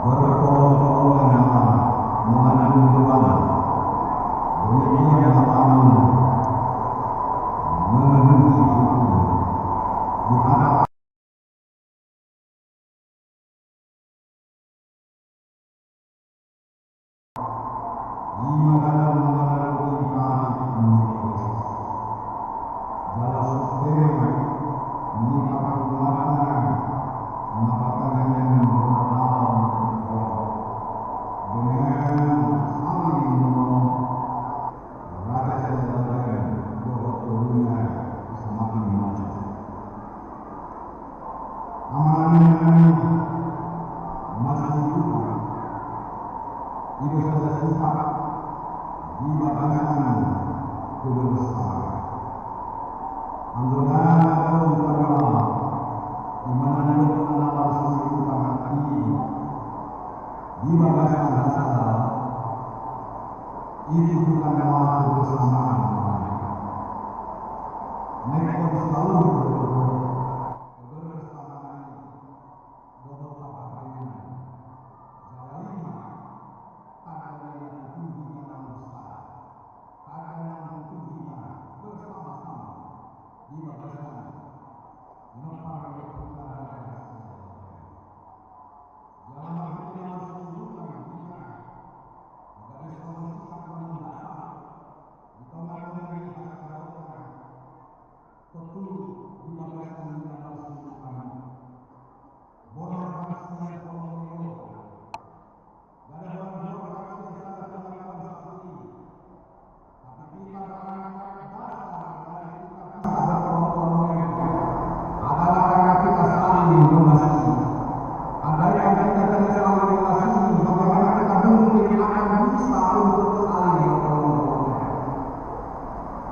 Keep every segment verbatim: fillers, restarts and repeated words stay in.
Bertolak ke Tuhan, mengandung Tuhan. Demikian Bapamu.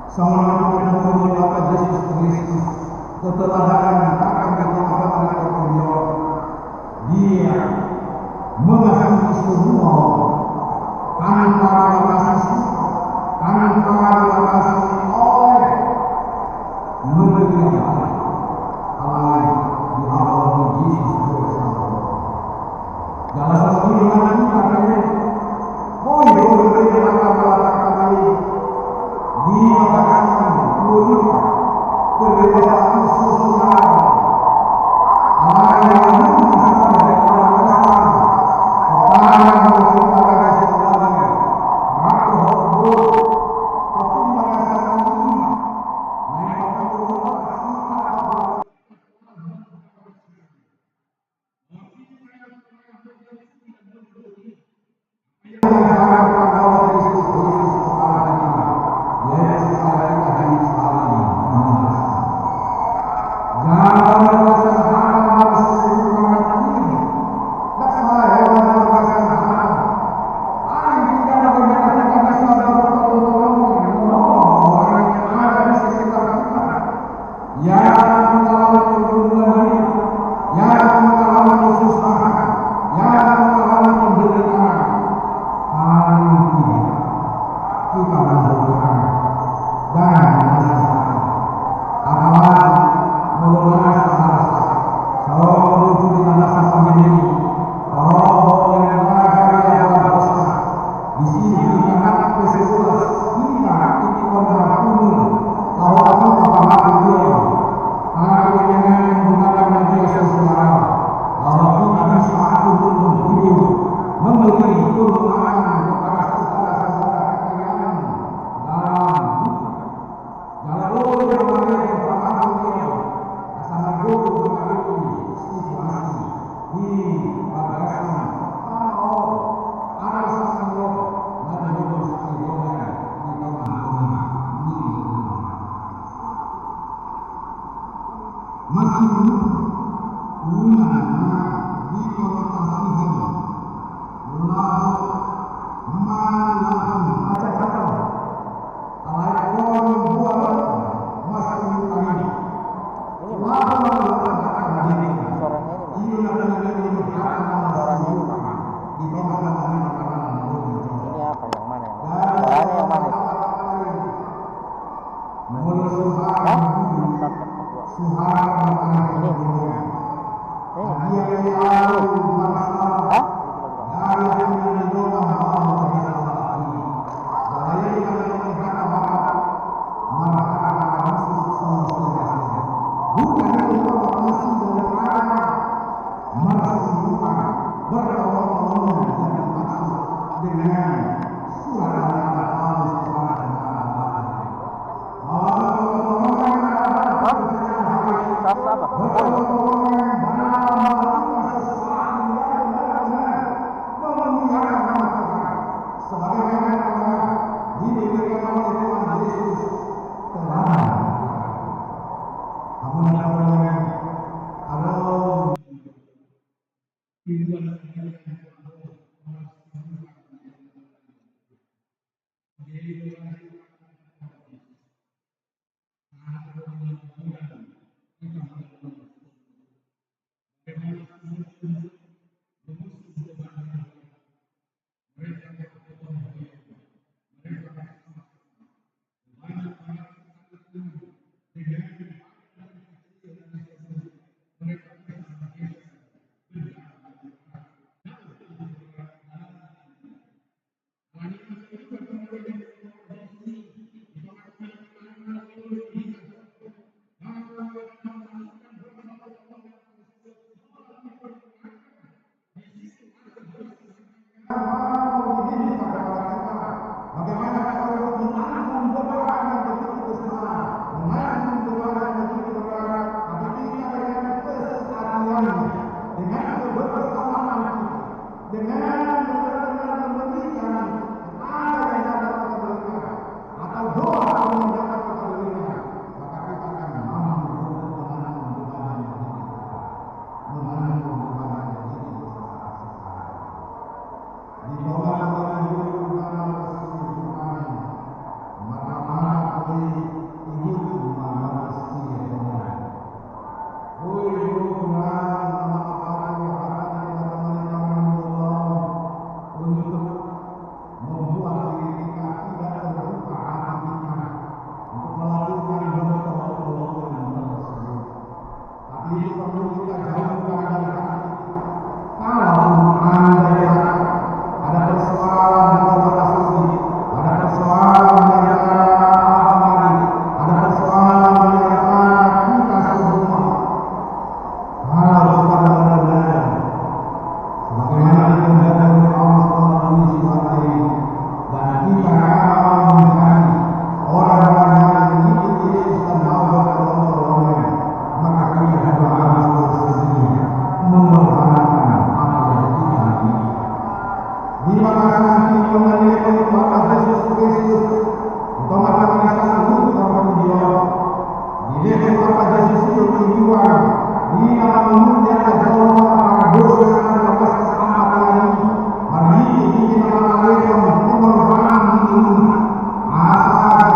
Songon na pinatupa ni Tuhan Jesus Kristus, keteladanan di tonga-tonga ni portibi on, Dia mengasihi semua orang tanpa memandang, tanpa memandang oleh negeri yang lain. Alai dihabaon Jesus Kristus. Jala songon i ma hita pe. Oi, oi, oi, mata mata kami. Di bagasan dua juta. Kebebasan sosial. Alai yang mungkin sampai kebebasan. Pertama, kita bagasan lagi. Ratu hotbot. Tapi di bagasan ini. Naik pakai dulu. Yang mengalaman kegundahan, yang mengalaman kesusahan, yang mengalaman penderitaan, paling tidak kita mendoakan dan menasihati. Apalagi molo masa-masa sahat menuju dengan masa pandemi, rohot dengan raga yang berdosa, di sini kita pesekolah, kita ikut pondok pun, bahwa kita paham dia. Tapi dengan menggunakan media sosial, bahwa kita bisa untuk menghibur, memberi dukungan kepada saudara-saudara kita yang dalam duka. Jala boi ma hita paham dia, asa margogo mangadopi situasi di bagasan tano on, asa sanggup manjadi sanggonan di tonga-tonga ni umat. Masih unang ma di kota Sihon, laho mangulahon macam-macam. Alai on buat masuk angin. Ini, Bang. Suaranya ini, Bang. Suaranya ini, Bang. Ini apa? Yang mana? Yang mana? Suaranya yang mana itu? Hah? Ini. Ini. Hah? Bukan itu, Bapak, masih dalam rangka bertolong-tolongan yang dimaksud dengan surat Al-Quran. Hah? Saf apa?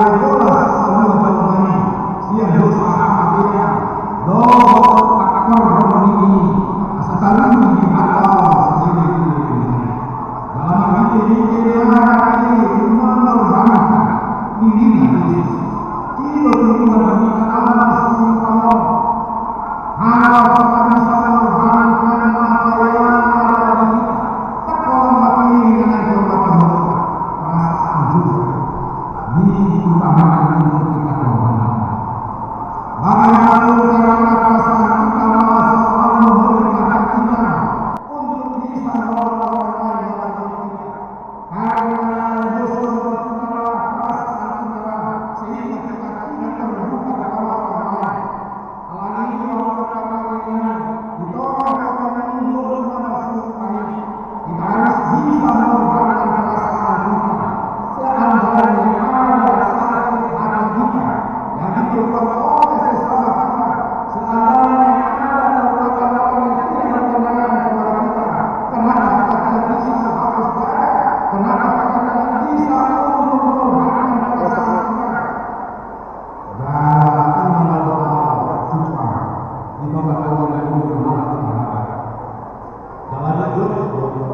Bolas saluhut jolma i sian dosa hamatean, dohot tangkorhon ni i, asa tarlumobi hata sahali tutu. Jala marhitehite ni aha i, mangorbankan dirina Jesus. I do tujuan ni hita na marsumpah on. Hata na bisa mangorbankan hamatean na ada di hita. Tangkorhon mate i na naeng jolma tu Holong, perasaan juga. Di utamakan untuk kita korbankan. Bagaimana pun karena perasaan kita merasa selalu memberkati kita untuk bisa menolong orang lain dalam hidup kita. Karena justru kita perasaan kita sehingga kita tidak terbuka kepada orang lain. Alani i do, di tonga-tonga ni ngolu na marsumpah i, kita harus bisa mengorbankan perasaan kita. Seandainya ada sakit hati kita yang diperbuat oleh sesama kita, seandainya ada perbuatan orang yang tidak berkenan kepada kita, kenapa kita tidak bisa berhapus dada? Kenapa kita tidak bisa untuk mengorbankan perasaan kita? Jala ima na dohot ahu, sumpah, di tonga-tonga ni ngolu na marsumpah i. Jala dijou do,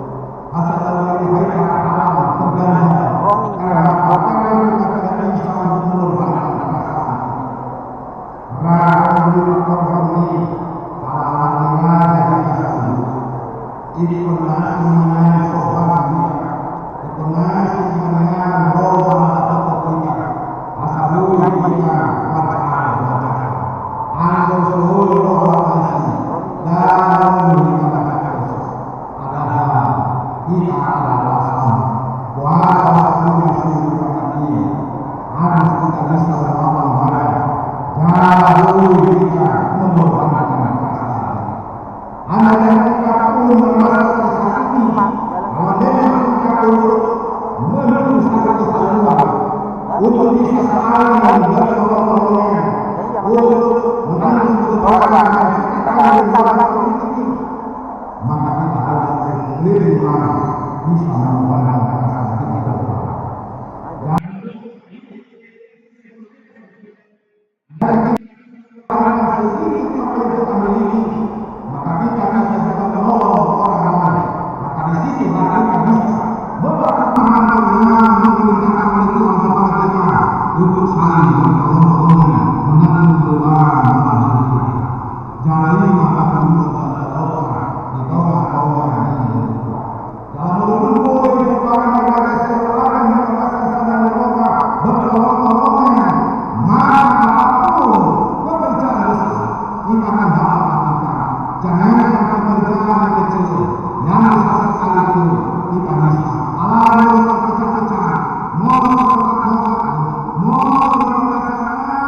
asa taruhon hita hal terganjal, karena hata na tadok i sama mengorbankan perasaan. Ra, ngolu na tongtong i, ala-ala ni raja di hita saluhut. Ingkon na asing manang somba di hita. Ingkon na asing manang ro manang tongtong hita. Asa boi hita marjaha-jaha. Anggo so boi ro na asing, ndang boi hita marjaha-jaha. Padahal hita adalah sama. Buat apa sih masih hita mati? Harus kita bisa melawan marah. Jala boi hita mengorbankan perasaan. Ala naeng tingkat on merasa tersakiti, ala naeng tingkat on menunggu sakit kesaluan, untuk bisa saling bertolong-tolongan, untuk menanggung kekurangan yang kita tanggung dalam hidup ini, maka kita harus lebih lagi bisa mengorbankan perasaan kita. Dan Sedikit apa yang kita miliki, maka kita bisa juga menolong orang lain. Maka di situ kita bisa mempertahankan, memerintahkan oleh Tuhan kepada kita untuk saling bertolong-tolong, menanggung beban, beban hidup kita. Jadi, maka kita di tengah-tengah ini. Jala molo dung boi di tongtong ni raja sian lahan ni bagasan sada ni roha, bertolong-tolongan, maka apapun pekerjaan besar, hita akan dapat lakukan. Jangankan pekerjaan kecil, yang sesekali pun hita bisa. Ala molo marpecah-pecah, molo marpecah-pecah, molo marpecah-pecah,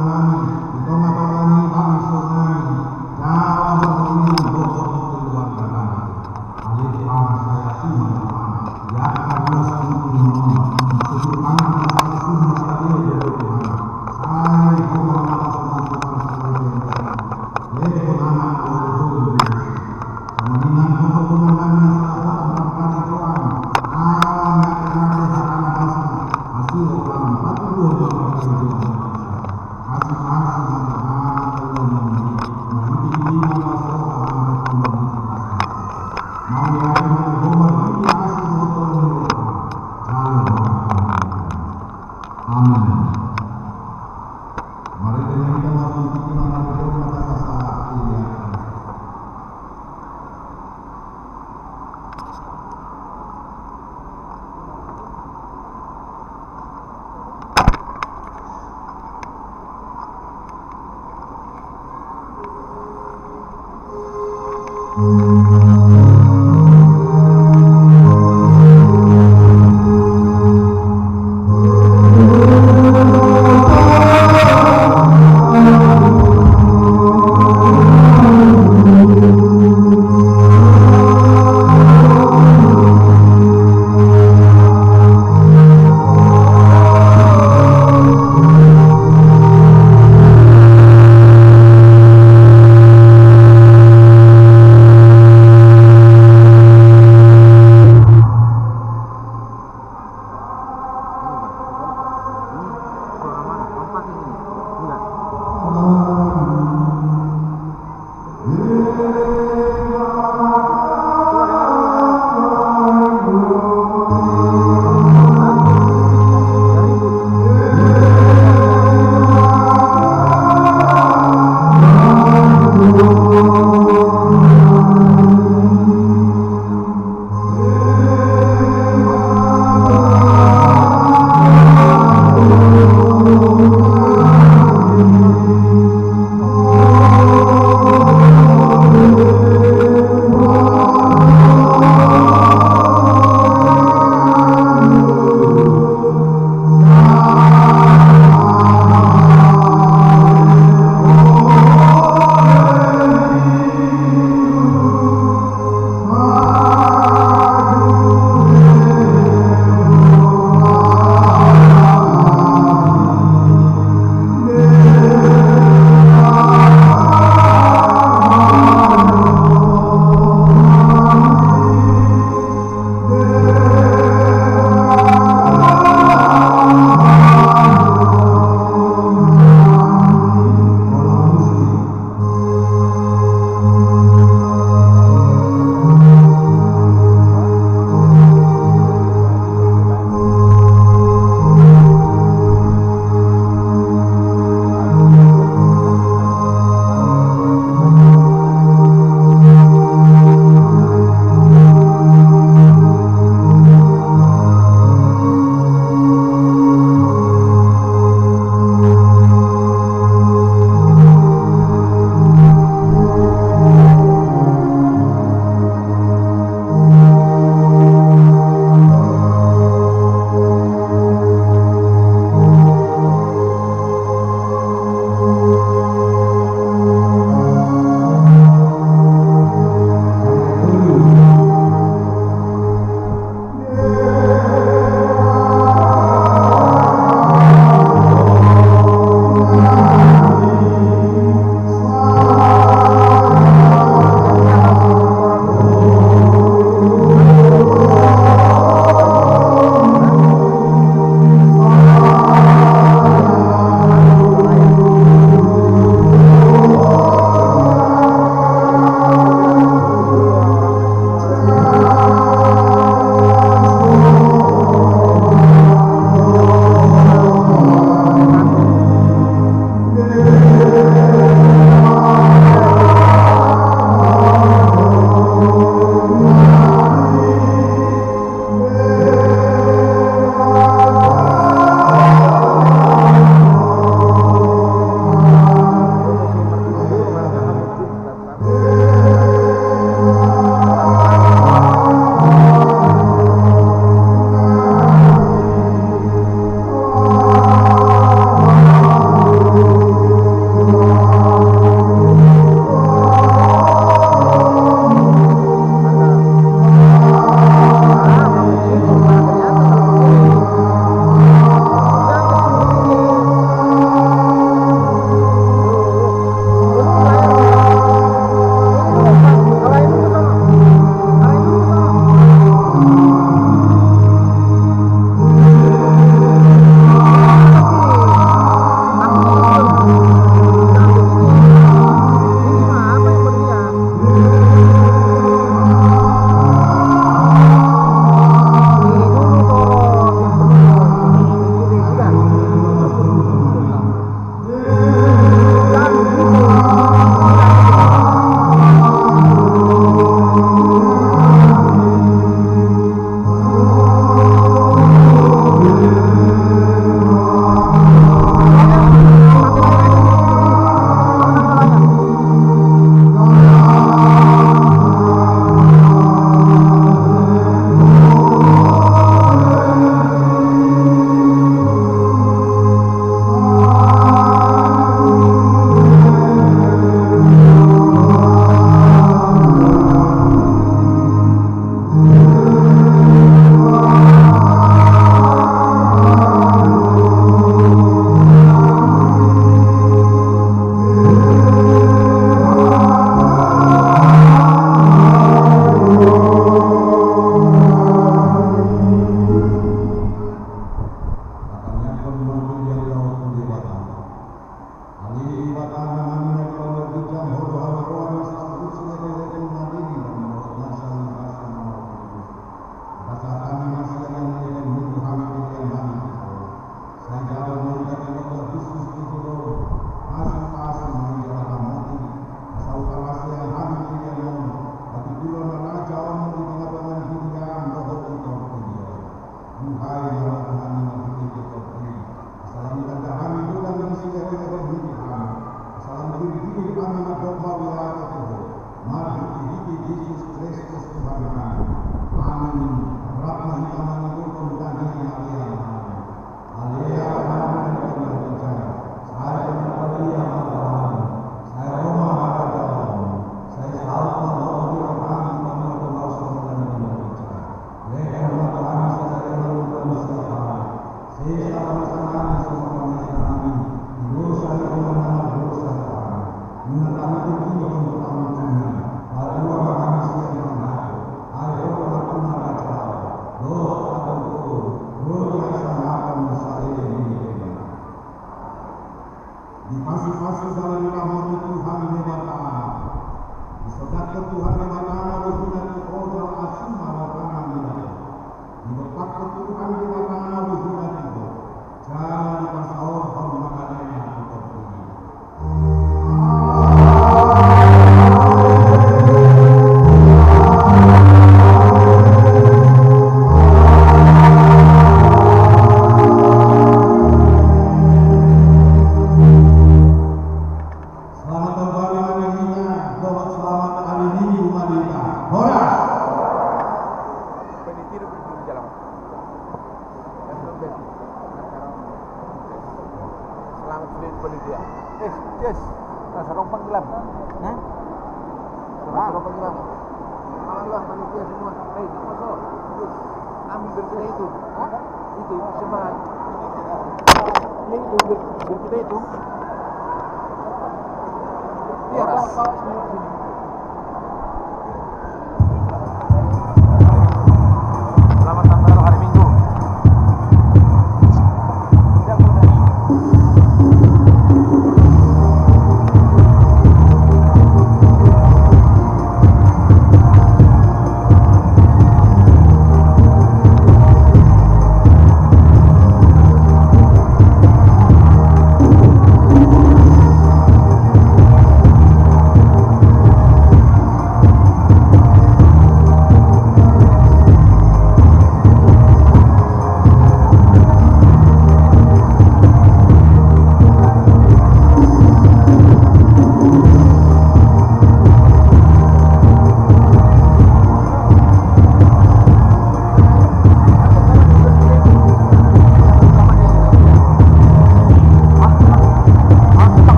nami, di tonga-tonga ni bangso nami, jala di tonga-tonga ni keluarga nami. Ale Tuhan, sai asi ma Tuhan, di angka ruas ni tingki on, suhut angka na sai asi ma Tuhan, ale Tuhan. Sai Ho ma na pasu-pasu Tuhan, sai Ho ma na pasu-pasu Tuhan. Amin. Mari kita langsung, kita mari berdoa, kita sasa, iya. Pasi-pasi jala dilehon ni Tuhan Debata. Disodakkon Tuhan Debata ma do hita tu ojal asi ma roha ni Debata. Didompakkon Tuhan Debata ma do hita tu, jala dipasaorhon ma hata ni Tuhan. Selamat kembali ma di hita, dohot selamat hari Minggu ma di hita. Horas. Panitia do berdiri jalan. Selamat sudah itu panitia. Yes, yes. Nah, sarong panggilan. Hah? Sarong panggilan. Selamat panitia semua. Hei, masuk. Ambil berita itu. Hah? Itu, semangat. Ya, itu, ber-, berita itu. Selamat tanggal hari Minggu.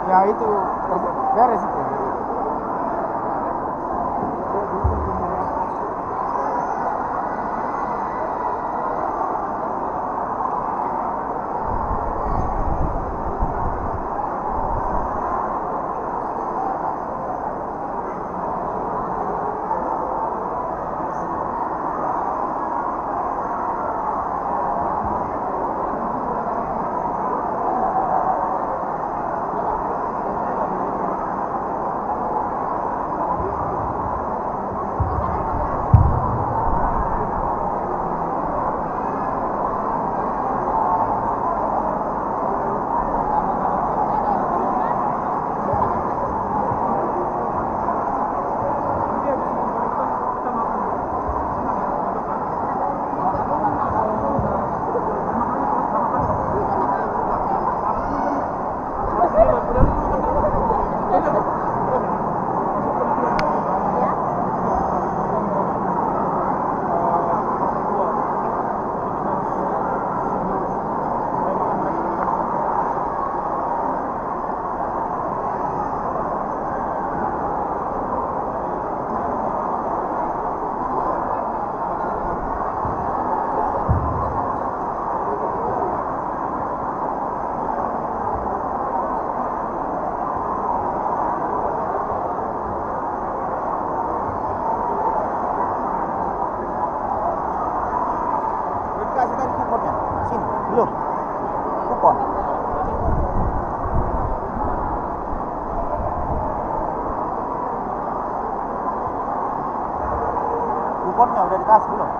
Ya, itu beres itu. Kasih tadi kuponnya. Sini, belum. Kupon. Kuponnya udah dikasih belum?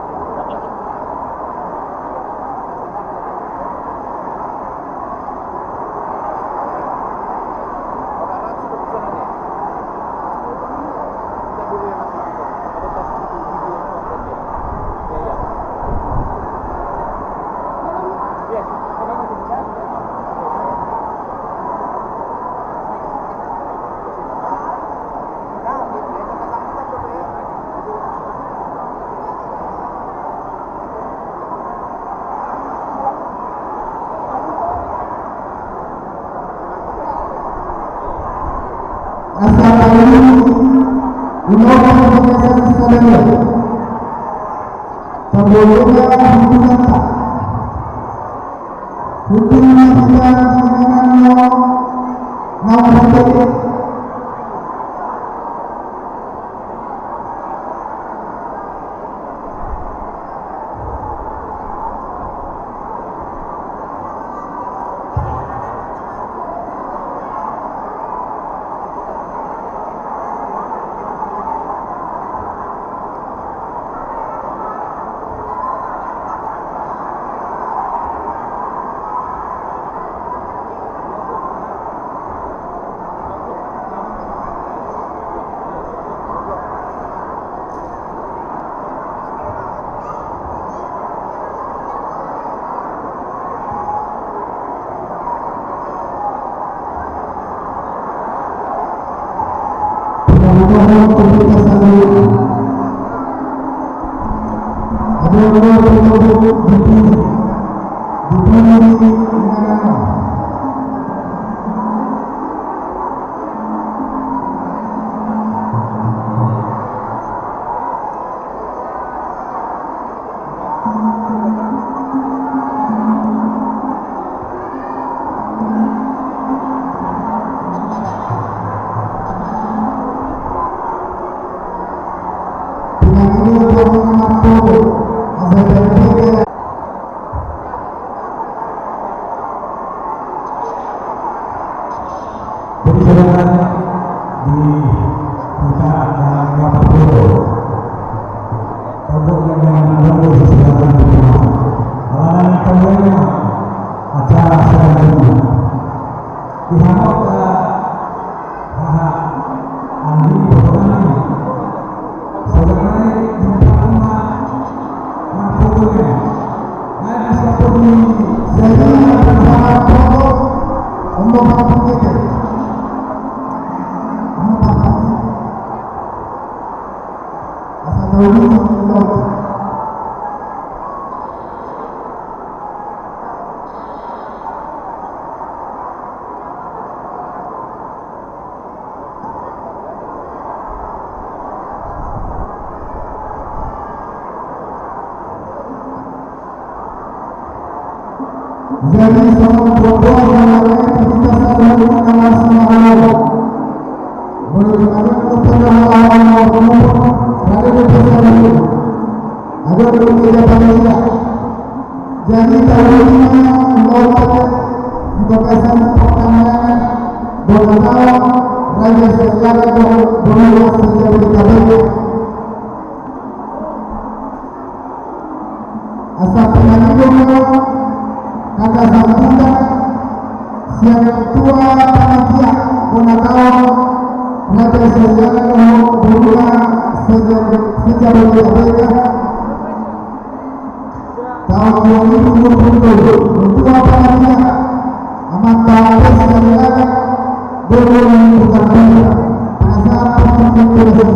Asa paling unopan pengasan sekalian. Sebelumnya hubungan tak. Hubungan kita dengan no, no, Jadi, silakan di kita ada berapa foto. Kalau yang ada, silakan di rumah. Kalau ada yang tahu, acara selanjutnya. Di Hamburg, eh, Aha, anggi, botongan ni. Saudara ni, di mana, mana fotonya? Nah, di siapa ni? Jadi, ada foto, omong apa kita? Omong apa? Asal tahu ni, tahu. Jadi, songon proposal yang lain, kita selalu mengawas mahal. Boleh kita lakukan hal-hal yang berkumpul, ada di desa lain. Ada di meja panitia. Jadi, tahu di mana, di bagasan pertama, Bonataon, Raja Sejara, Bonua Sejara. Asa pengajuan kata sambutan sian ketua panitia Bonataon, Raja Sejara, Bonua Sejara. Taon dua ribu dua puluh dua, ketua panitia, Amanta Pes Jalilaga, Bonua Sejara. Perasaan panitia.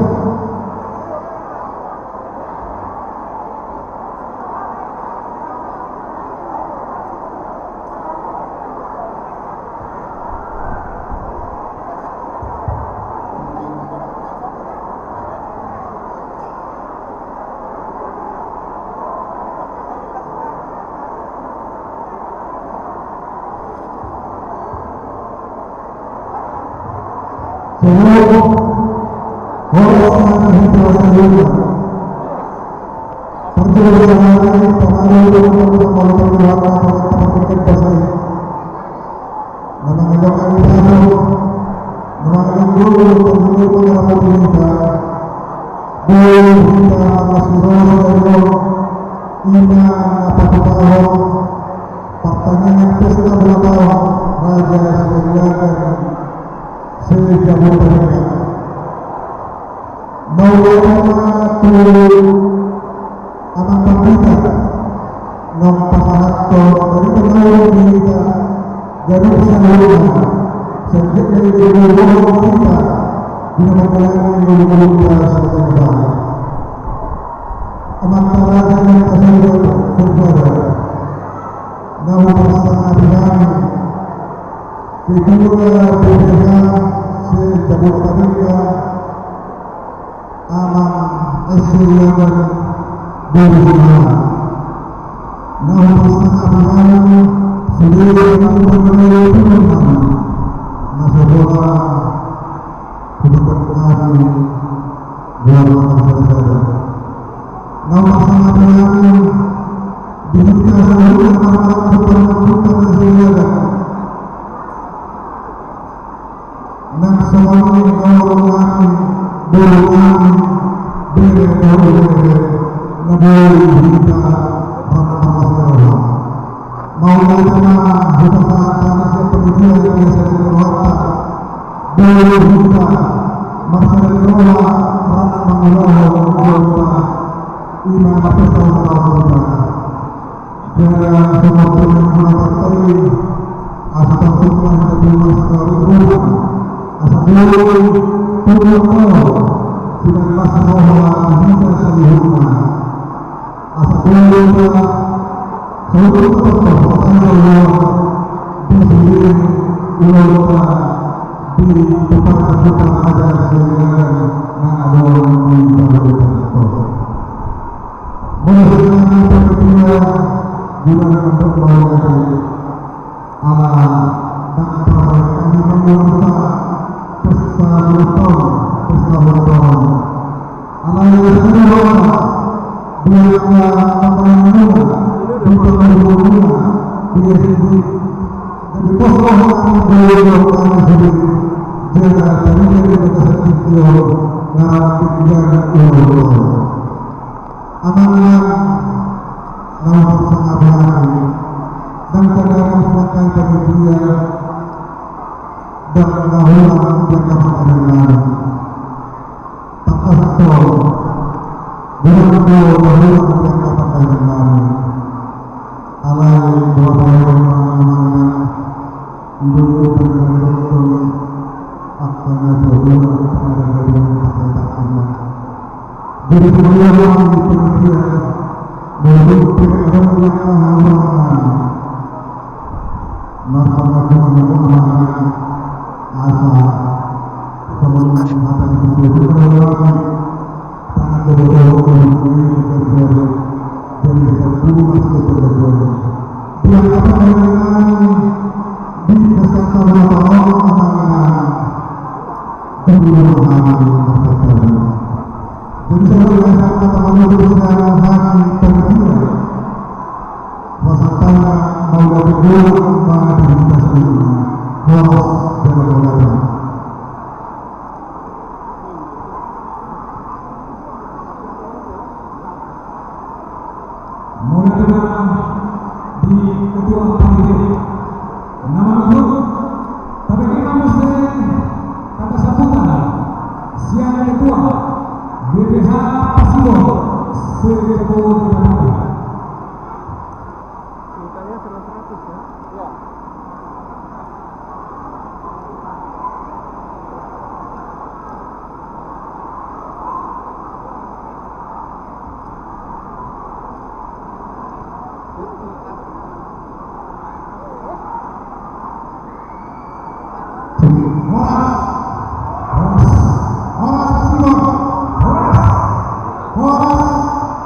Partangiangan pesta ulang tahun Raja Siregar se-Jabodetabek. Mauliate ma tu amang pandita, naung pasahathon barita na uli di hita ganup saluhutna, sangkep na i di luhut hita, di na mangulahon ngolu-ngolunta sadari on. Amanta raja, amanta senior, saudara, na hupasangapi hami, ketua B P H se-Jabodetabek, Amang S C Yagan Boru Simanjuntak. Na hupasangapi hami, sude hami panggabean hami, na so pola hupasangapi hami, goar na sada-sada. Na hupasangapi hami, di hita saluhutna, marhaha hupasangapi hami, S C Yagan. Nang songon i na ro hami, boru hami, bere ni boru, bere na boi hita rap marlas ni roha. Mauliate ma hupasahat hami sian panitia, sian sada ni rohanta, boi hita marlas ni roha rap mangulahon ngolunta, i ma marpesta ulang tahun hita. Jala songon na hurang partai, asa tongtong ma hita tu marlas ni roha, asa boi tumpak ro sian las ni roha di hita saluhutna. Asa boi hita Untuk tetap bertahan di sini, ulaonta di tempat kita ada sebagai nang adong di Balutan. Menurut kami, panitia, guna untuk mengawali ala dan kami menguasa pesta ulang tahun, pesta ulang tahun. Ala yang kedua, dia akan mengulang di pesta ulang tahun, dia sendiri. Jadi, pos ulang tahun, dia akan sendiri. Jaga tadi dari kota Santitio, ngarang pikiran ulang tahun. Amang inang, naung sangap hami, dan kadamu selaku panitia, dan nahulang di angka pangkalingan. Tangkas do, bulan do nahulang di angka pangkalingan. Alai, bahwa amang inang, ibu-ibu, panjang dokter, angka na jauh, angka na jauh, angka na jauh. Jadi, sebenarnya di pengertian, menurut pengertian yang tahu, maka aku mengaku amanah, asa, teman mata di situ, tangan berdoa, menurut pengertian, jadi, kita dulu masuk ke pengertian. Dia apa yang di pesan sama Allah, amanah, dulu hal yang terjadi. Jadi, saya melihat kata-kata itu, saya melihat panitia. Wasatana mau dari guru, mana di kita semua. Horas, jangan mau dari. Mulai dengan di ketua panitia. Nama itu, tapi kita mesti kata sambutan. Siang ketua B P H Pasibon, Sekjen Ketua. Mintanya seratus, seratus, ya? Iya. Horas. Horas. Horas, Simon. Horas. Horas.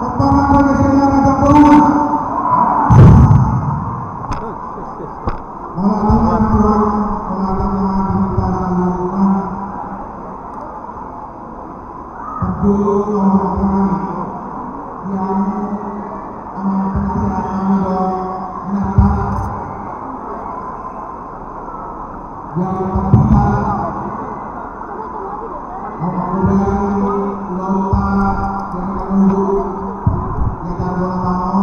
Peparan bagi saudara Jakarta. Horas. Horas, Tuhan. Horas, Tuhan. Pagolo, kawan-kawan, yang amat percaya kami do, inatan. Yang pertama, amat modal, lauta, yang menunggu, yang tak boleh tahu.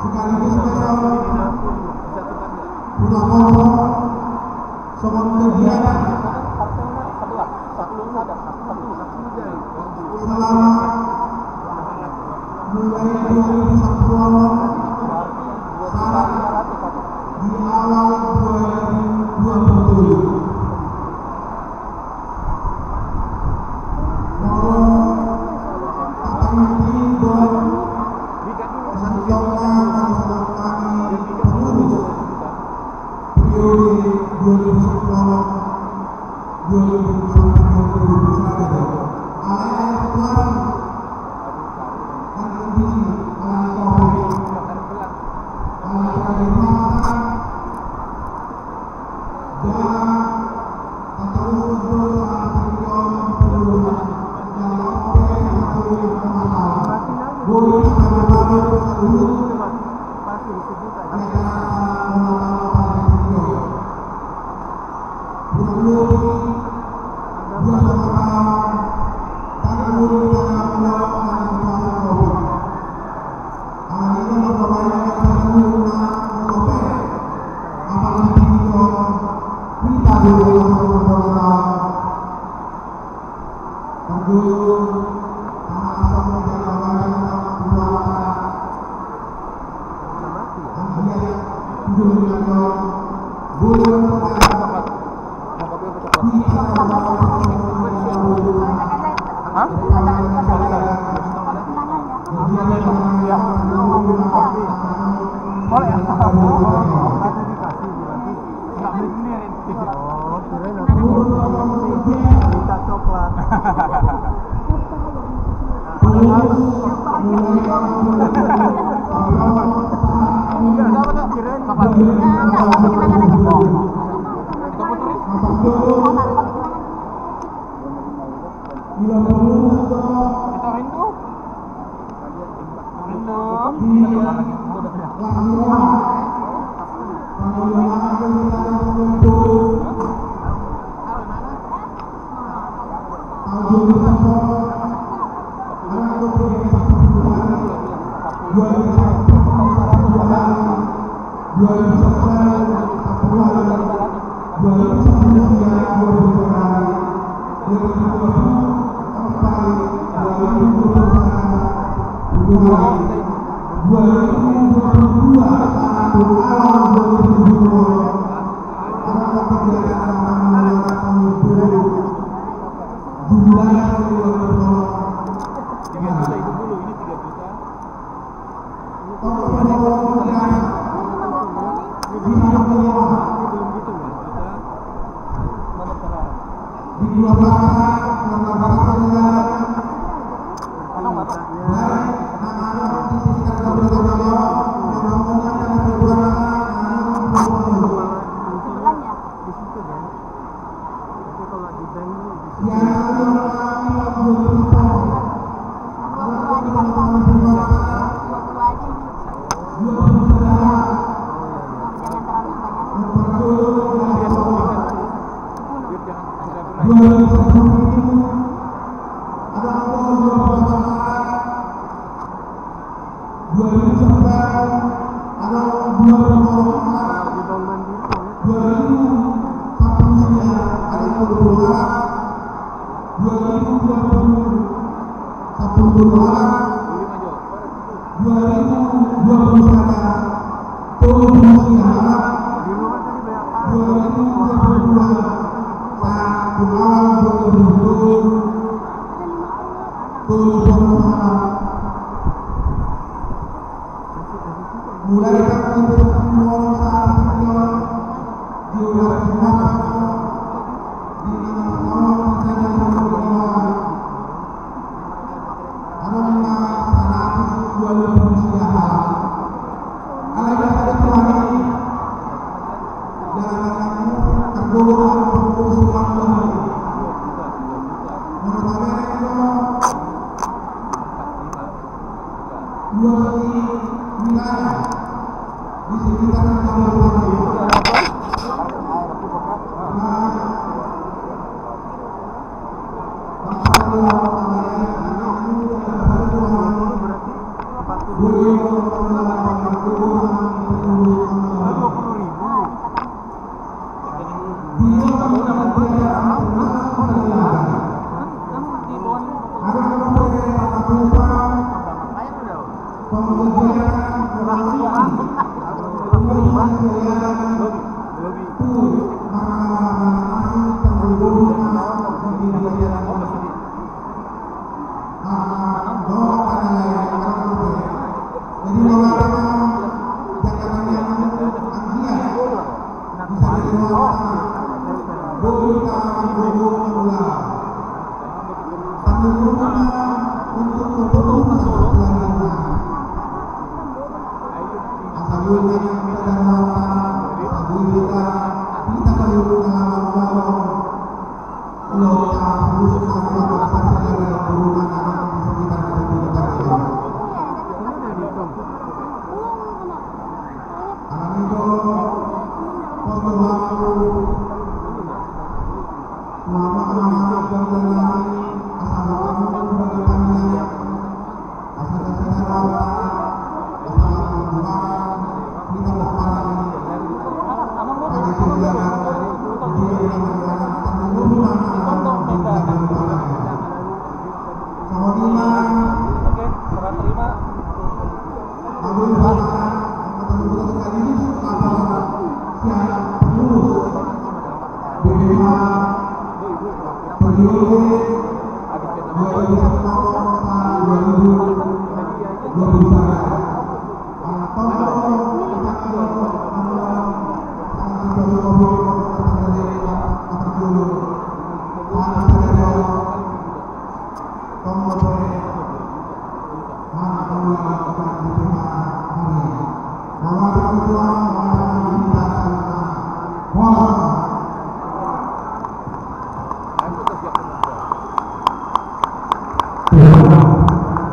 Sekaligus besok pulang kosong, semua kegiatan. Selamat mulai dua ribu sepuluh, saat di awal dua ribu dua puluh tujuh. Molo tata inti do, santona, santona kami pengurus. Priyo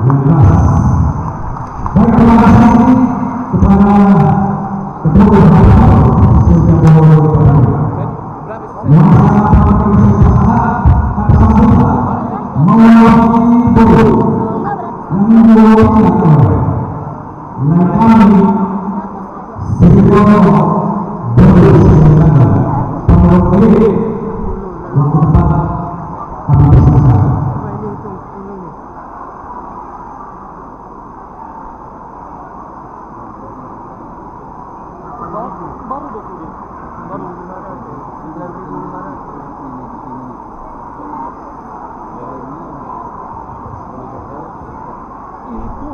Yang keras. Baik, terima kasih kepada Ketua Umum Partai Golkar. Yang sangat penting, saya sangat atas sambutan mewakili Boy, yang mewakili Boy. Lain kami, Sirikono, Boy Siregar, pengurus ini, waktu depan kami bersama. Itu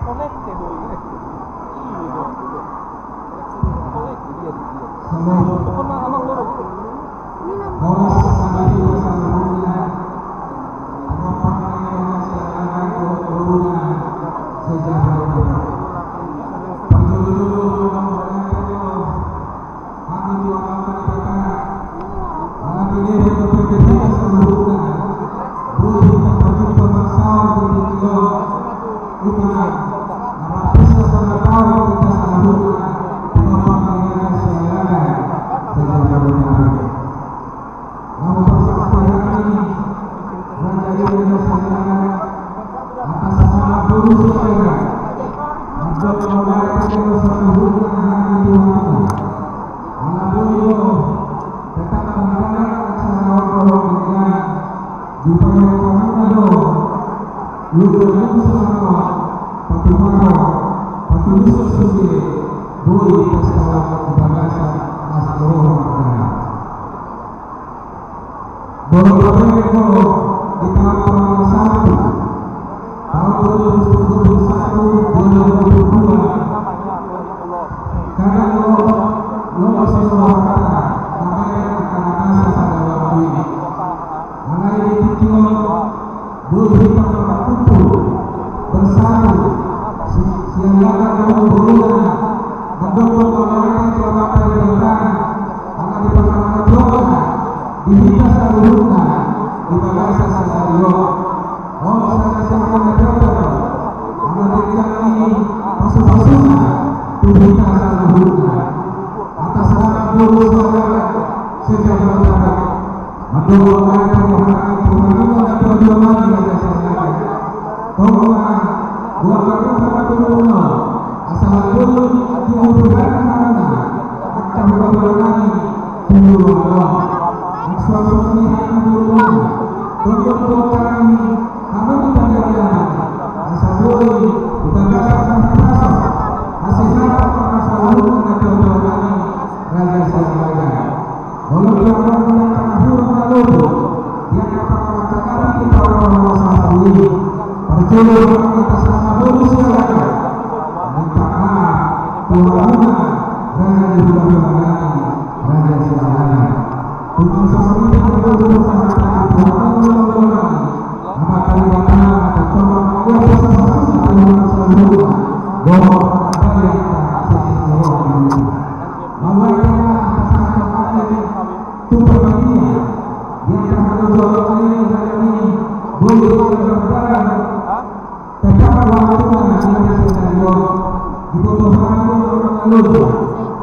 kolekte do ini. Iya do. Kolekte. Pokoknya abang lurus. Horas hadirin saluhutna. Pengorbanan yang saya lakukan untuk corona sejak hari ini. Perjalanan kami dua kali datang. Kami di Depok Provinsi saluhutna. Boi hita pajumpang bangsaon di Depok. Ima na marpesta ulang tahun hita saluhutna. Pengorbanan yang saya lakukan sejak hari ini. Laho pasahat hami, raja i, raja saudara, atas nama boru saudara, mandok mauliate ma saluhutna hami tu Tuhanta. Ala boi do, tetap mangkatai acara on dohot denggan, dipaingot hamuna do, luhut ni saluhut, patumaro, patuluson sude, boi pesta ulang di bagasan las ni roha mardalan. Molo tabereng ho di taon na salpu, taon dua ribu dua puluh satu, dua ribu dua puluh dua, kadang lo, lo masih lo hata, mamereng angka na masa pada waktu i. Alai di tingki on, boi hita markumpul, bersatu, si-, sian laga na umur bolona, mandok mauliate tu Amanta Debata, ala dipangarantohon di hita saluhutna di bagasan sadari on. On sada siamun na jabol, ala denggan ni pasupasuna tu hita saluhutna. Atas nama boru saudara, sejak bertahun, mandok mauliate ma hami tu hamuna na tuatua nami, raja saudara. Tong ma, buat hamuna na tuatua nami, asa boi diuduti hamuna angka hula-hula nami di luar on. Angsuangsuang ni hami di luar on. Tong ma, buat hami, hamu di panitia nami, asa boi di bagasan marhahaso, hasehatan ma saluhutna na tuatua nami, raja saudara. Molo di angka na hurang na lobi, di angka na parhata nami di parhata na salpu i, parjolo hami atas nama boru saudara, minta maaf tu hamuna, raja ni hula-hula nami, raja saudara. Tung songon i ma boru saudara, tu hamuna hula-hula nami, Amanta Debata ma na tongtong manggohi pasupasuna tu hita saluhutna, dohot na baen hita sian las ni roha. Mauliate ma pasahaton nami tu panitia, di angka halojoan nami na boi hita mardalan, tetap waktu na di bagasan sadari on, diboto hami do na loja,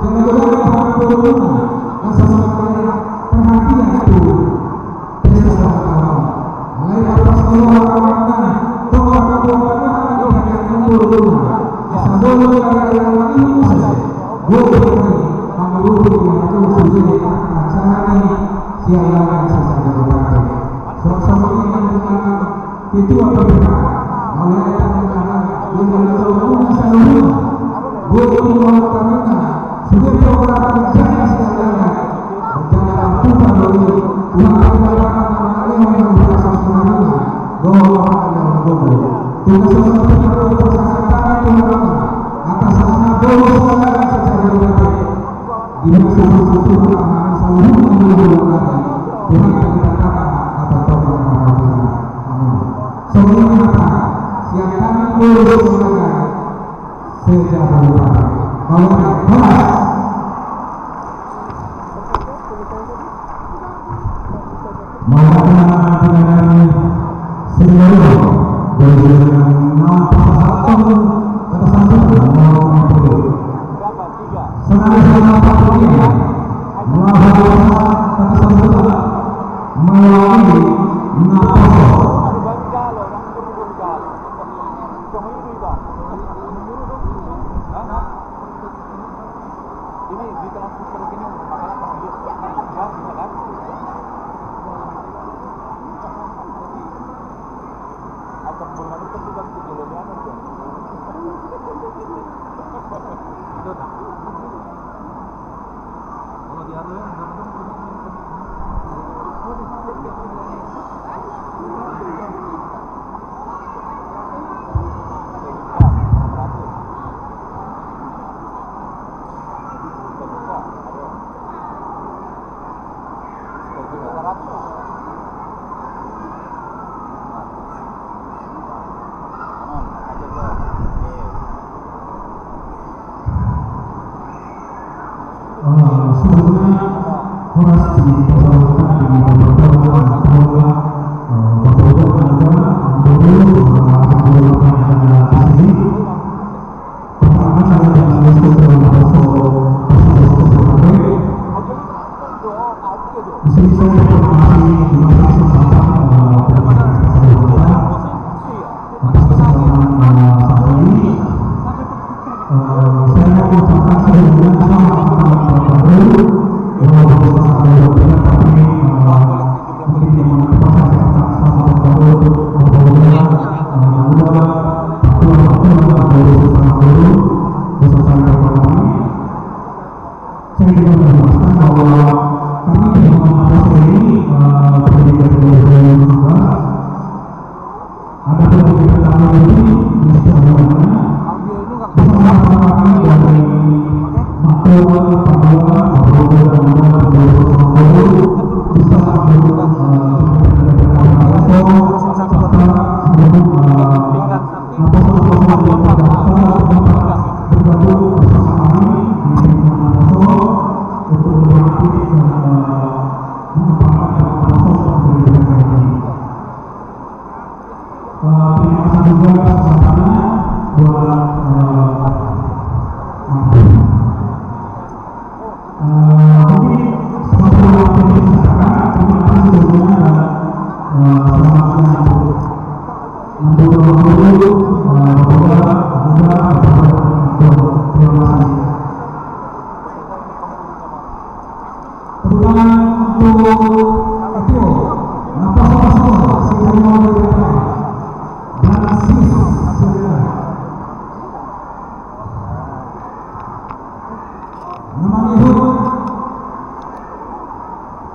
jala godang do hami boru na, na so mangalehon perhatian tu pesta ulang tahun on. Alai marlas ni roha ma hami, tong ma hami boru na, di bagasan boru na, asa boi do na, boi do na, boi do na, mangurupi di angka sude acara ni sian laga sasada do pake. Songon i ma di angka ketua P P H, mauliate ma di angka hula-hula saluhutna, boi do na, boi do na, sude program kerja sian laga. Rencana partupa do i, Tuhan pangalaman na mangalehon, mangalehon pasu-pasu ni hamuna, dohot mangalehon gogo. Tung songon i ma boru, pasahaton Atas nama Boru Silagan se-Jabodetabek, di mana saluhutna, saluhutna, saluhutna, Tuhan, kita katakan apa Tuhan nama Tuhan. Amin. Songon i ma sian hami Boru Silagan se-Jabodetabek. Mauliate, horas. Mauliate ma di na senior, di na pasahathon kata sambutan, mauliate. Sonari sonari pasahathon kata sambutan, mauliate na poso. Ini di tengah putar gini, makanan pasti dia. Ya, bisa kan? Atau belum ada tentu kan, tujuh lebih anak, ya. Itu, nah. Kalau di Arlo yang belum tentu. Eh, sebelumnya, horas di pasahathon di pasahathon, eh, Bapak Ibu, Anda, Guru, eh, Bapak Ibu, Anda di sini. Pertama, saya akan menjelaskan tentang poso, poso, poso, poso. Di sini saya berterima kasih, terima kasih sama, eh, terima kasih sama Bapak. Atas kesempatan, eh, saat ini, eh, saya mau mengucapkan sebelumnya selamat datang Bapak Guru. Walaupun saya sudah tidak, tapi, eh, mungkin yang mau terpaksa saya katakan selamat Bapak Guru, Bapak Guru, eh, Guru, Pak Guru, Pak Guru, beserta Bapak kami. Saya juga mau menjelaskan bahwa kami di Muhammadiyah ini, eh, terdiri dari dua puluh lima. Ada pun kita tahu ini, bersama-sama kami dari Makro, Papua, Papua, dan juga Papua, bisa mendukung, eh, serta mendukung, eh, Naposo, Naposo yang terdaftar, bergabung bersama kami di tim Naposo untuk lebih aktif dan, eh, mengembangkan Naposo menjadi lebih baik lagi. Eh, terima kasih juga kesempatannya buat, eh, Mas. Eh, mungkin seperti yang saya katakan, terima kasih sebelumnya dan, eh, selamat siang untuk, untuk Bapak Guru, eh, Bapak Guru, Bapak Guru, terima kasih. Tepuk tangan untuk Tio, Naposo Pastor, Senior Leader, dan Sis, Senior. Na mangihut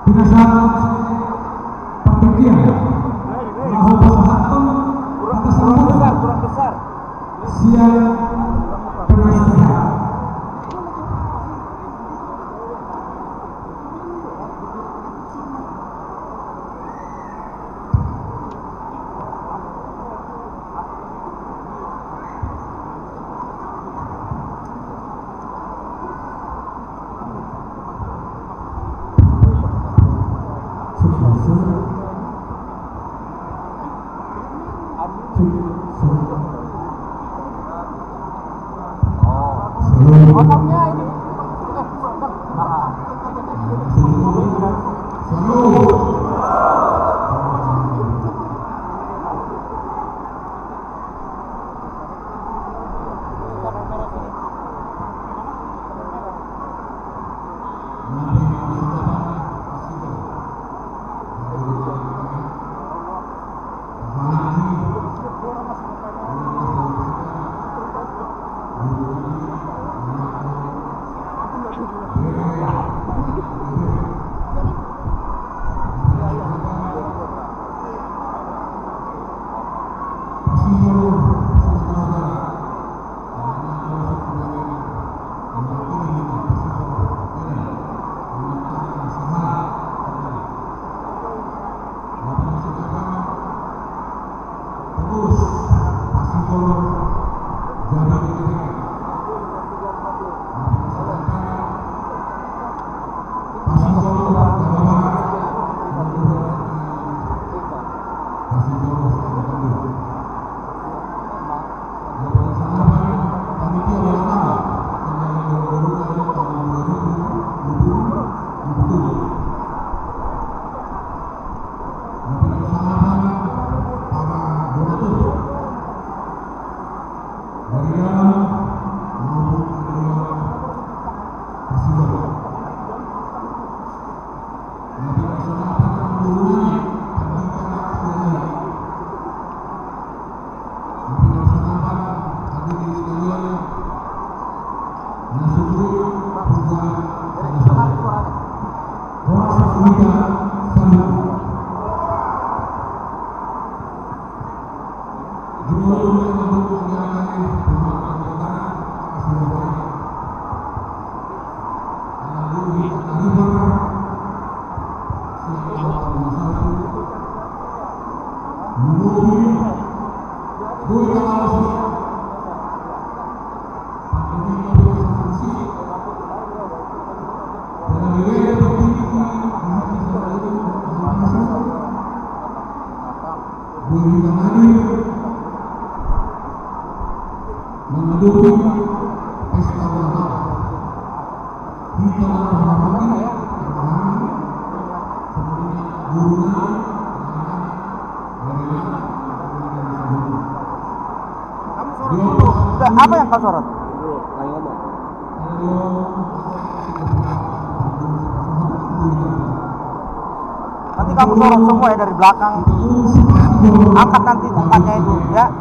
pinasahat partingkian, laho pasahathon kata sambutan sian penasehat. Dari dalam maupun dari luar Persiba. Na pinarsangapan, na pinarsangapan pandita, na pinarsangapan hadirin sekalian, na sungguh perjuangan sama-sama. Horas kita salut. Boi hita hadir mangadopi pesta ulang tahun. Hita na marhahamaranggi, marhahamaranggi, songon i guru nami, bere nami, bere nami. Udah, apa yang kau sorot? Nanti kamu sorot semua ya dari belakang. Angkat nanti tempatnya itu, ya.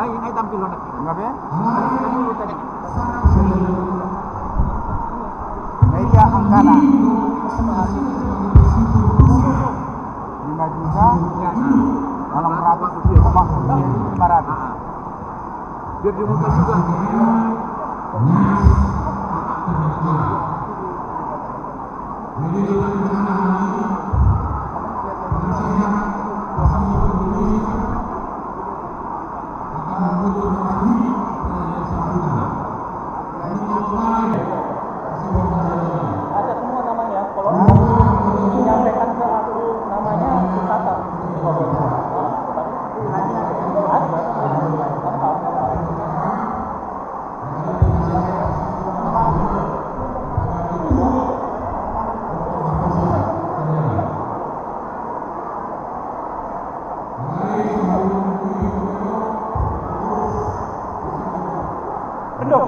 Ai, ai tampil on. Nggak be? Nah, dia angkana. Lima juta enam ratus, lima ratus. Biar dia muter juga. Ada semua namanya, kalau menyampaikan ke aku namanya, dicatat. Ada.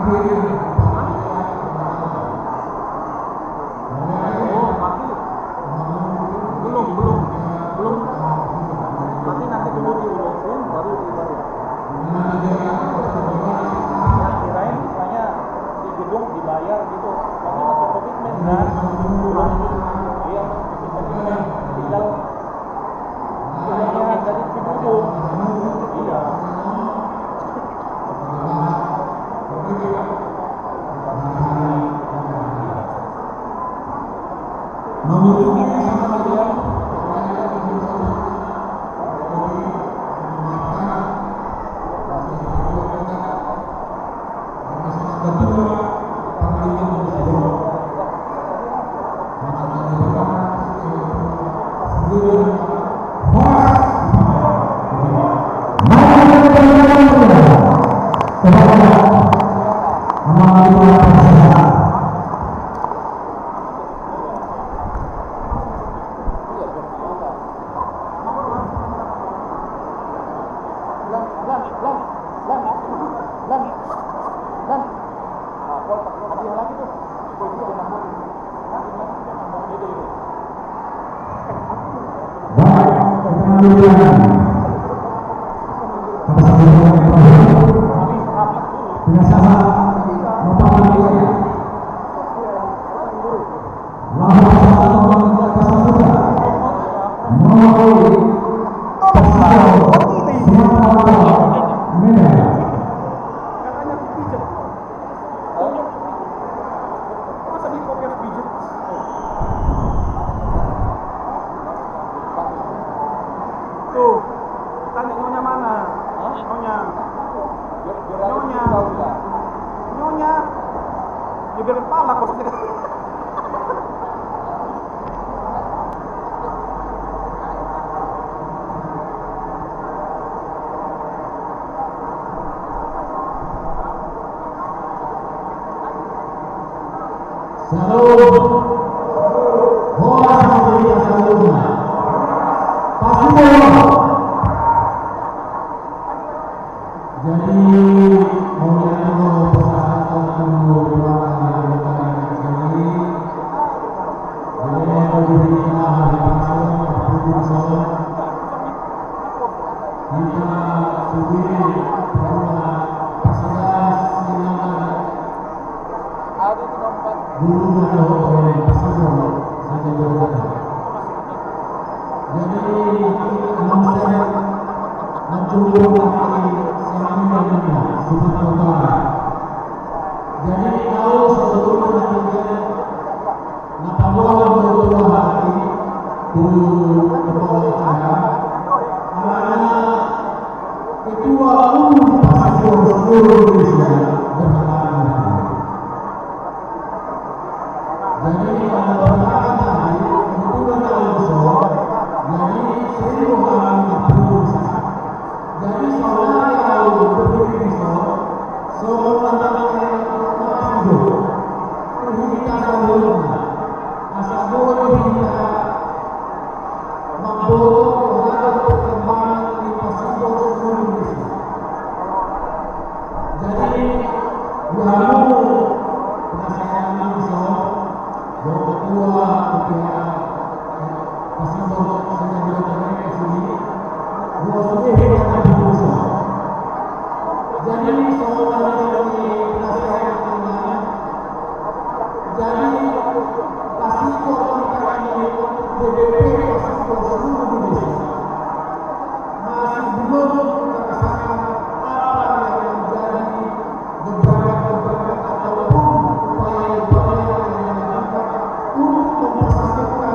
Belum, belum, belum. Nanti, nanti dulu diurusin, baru, baru. Yang kirain misalnya di gedung dibayar gitu, tapi masih komitmen kan? Iya, masih komitmen. Tinggal, tinggal dari Cibubur. Iya. Tuh, tanya nyonya mana? Hah? Nyonya. Nyonya. Nyonya. Ya, biar kepala kosong. Salam. Horas ma di hita saluhutna. Pasti. Jadi, mauliate do pasahaton tu keluarga na di lokal na di sini. Jadi, mauliate do di hita, di pasahaton, di pasahaton. Hita sude, pasahaton, pasahaton, pasahaton. Guru na dohot pasahaton, saja dohot. Jadi, maksud, maksud guru na, salam dan sumpah. Jadi, kalau sebelum nanti na paboa do tu hami, tu kepala acara, alana ketua umum Pastor se-Indonesia berhalangan hadir. Jadi, alana berhalangan hadir, kebetulan langsung, jadi sering berhalangan hadir. Jadi, saudara, kalau berdiri di sana, songon na tangkas do tu hita saluhutna, asa boi do hita mamboto terhadap perkembangan di Pastor se-Indonesia. Jadi, di hamu, penasehat nami di sana, dohot ketua, ketua, Pastor, songon na di sini, dua sude hita na di sana. Jadi, songon na di penasehat nami, jadi, pastor di P P P, pastor seluruh Indonesia. Masih belum merasakan apa yang menjadi gebrakan-gebrakan ataupun upaya-upaya yang dilakukan untuk mempersatukan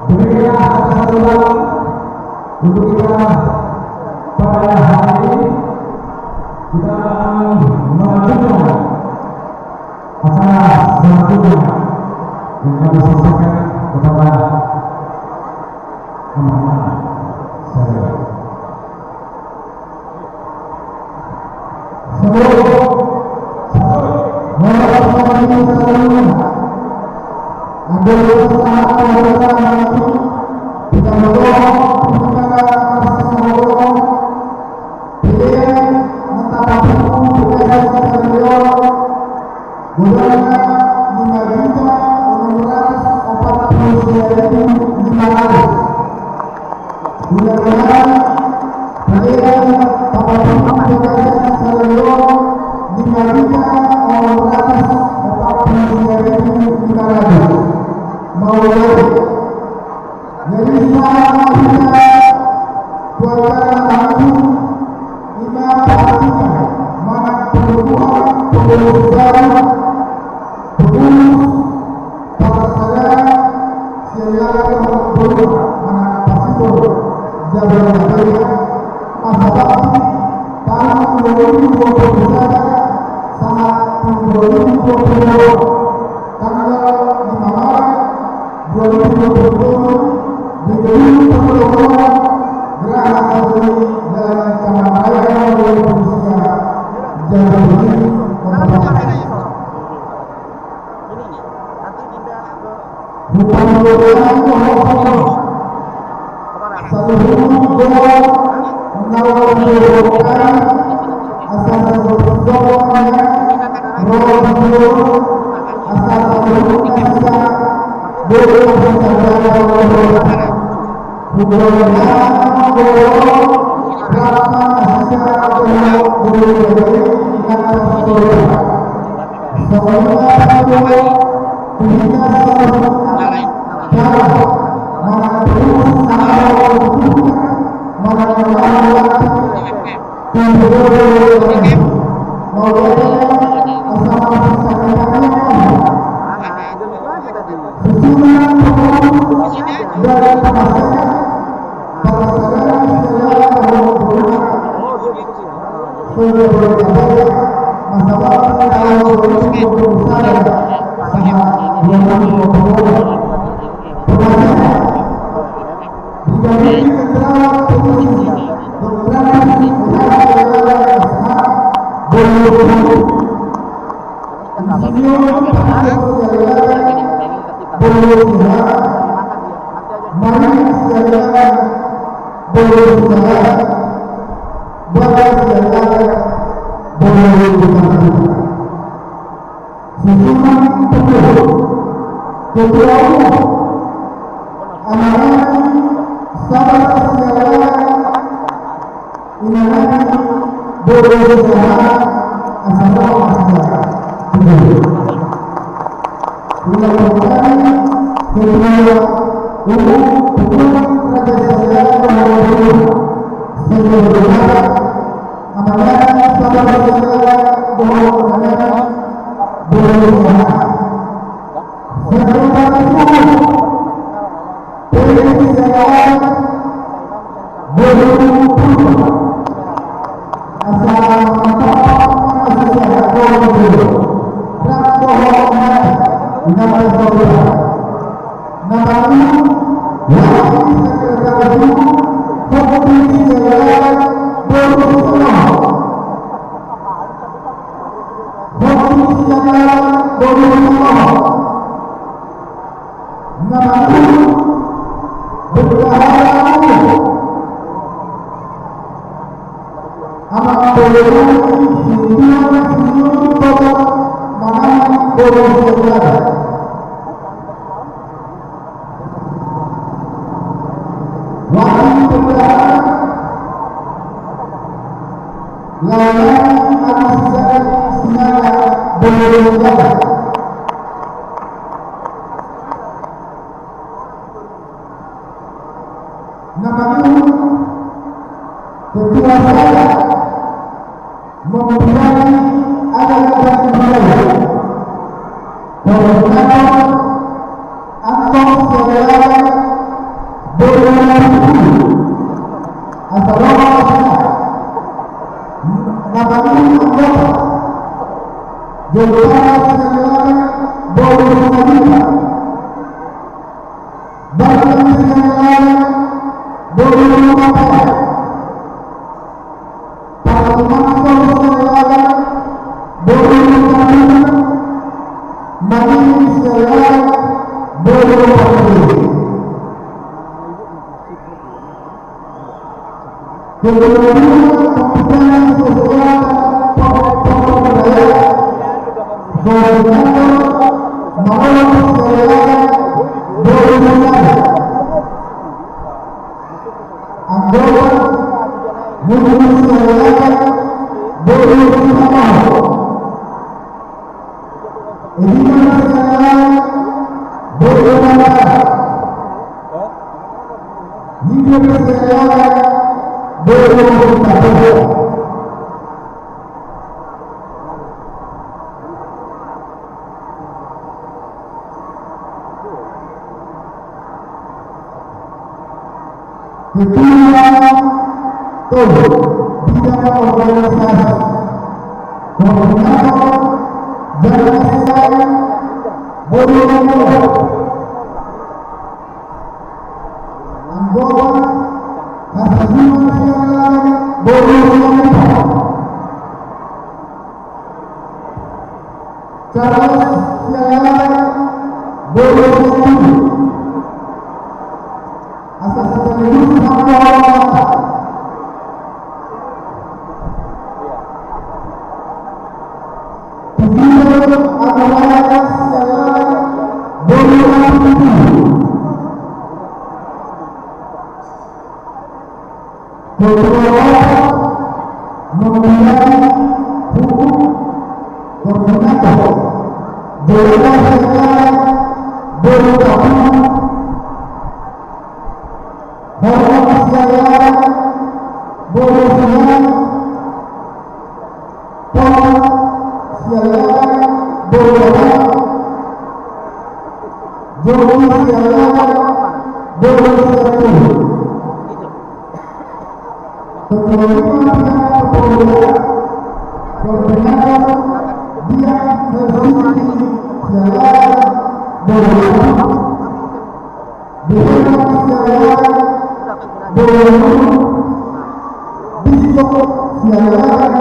Berikanlah kata satu untuk kita pada hari ini. Kita akan melanjutkan acara selanjutnya yang kami sampaikan kepada teman-teman saya. Godangna lima juta onom ratus opat pulu sia ribu lima ratus. Godangna pelean papapungu bagasan saleleng on lima juta onom ratus opat pulu sia ribu lima ratus. Mauliate. Jadi sahat ma hita tu acara na mangihut i ma parantikan manang panggogoan pengurus baru, pengurus parsagaan sian Lagar Hongkol Boruga manang Pasipor Jabodetabek, masa bakti tahun dua ribu dua puluh sada sahat tu dua ribu dua puluh dua, tanggal lima Maret dua ribu dua puluh dua, di Gedung Pertokoan Geraha Sadari Jalan Caman Raya nomor dua puluh sia, Jalan Beli, Kota Batam. Saluhut dohot na ro di Boru, asa saluhut dohot na ro di Boru, asa saluhut na sisa dohot na sisa dohot. Hubahen na ro, rap ma na sisa dohot Boru, na sisa dohot. Susunan penuh. Ketua umum. Anak-anak sabar siaga. Inangan bodo usaha. Asal usaha. Ketua umum. Ketua umum. Ketua umum. Amang, sabar, sabar, bohong, bohong, bohong. Sekretaris Umum, P D I Jakarta, bohong, bohong. Asal mantap, asal sehat, bohong, bohong. Rak, bohong, mati. Ingat, saudara. Na mangihut, Wakil Sekretaris Umum, Komisi Jalan Boru Solo. Komisi Jalan Boru Solo. Na mangihut, Bendahara Umum. Amang Boru Solo, Solo, Solo, Manang Boru Solo. Wakil Bendahara, Lailani Agus Rizal Sinaga, Boru Solo. Na mangihut, Ketua Sada, membiayai acara dan budaya. Jomparra Siahaan, boru Siahaan. Bangka Siahaan, boru Siahaan. Parmantong Siahaan, boru Siahaan. Maning Siahaan, boru Siahaan. Ketua Tolu, Bidang Organisasi, Koordinator, Organisasi, Boru Anggota, Hasajungan Siahaan, boru Siahaan. Charles Siahaan, boru Siahaan. Asa sekaligus hamba Allah. Pimpinan Anumerta Siahaan, boru Siahaan. Ketua Bapak Membiayai Hukum, Koordinator, Dewan Siahaan, boru Siahaan. Hormat Siahaan, boru Siahaan. Hormat Siahaan, boru Siahaan. Jogi Siahaan, boru Siahaan. Ketua Lingkungan Pendidikan, Koordinator, Dian Helsinki Siahaan, boru Siahaan. Dian Siahaan, boru Siahaan. Bishop Siahaan,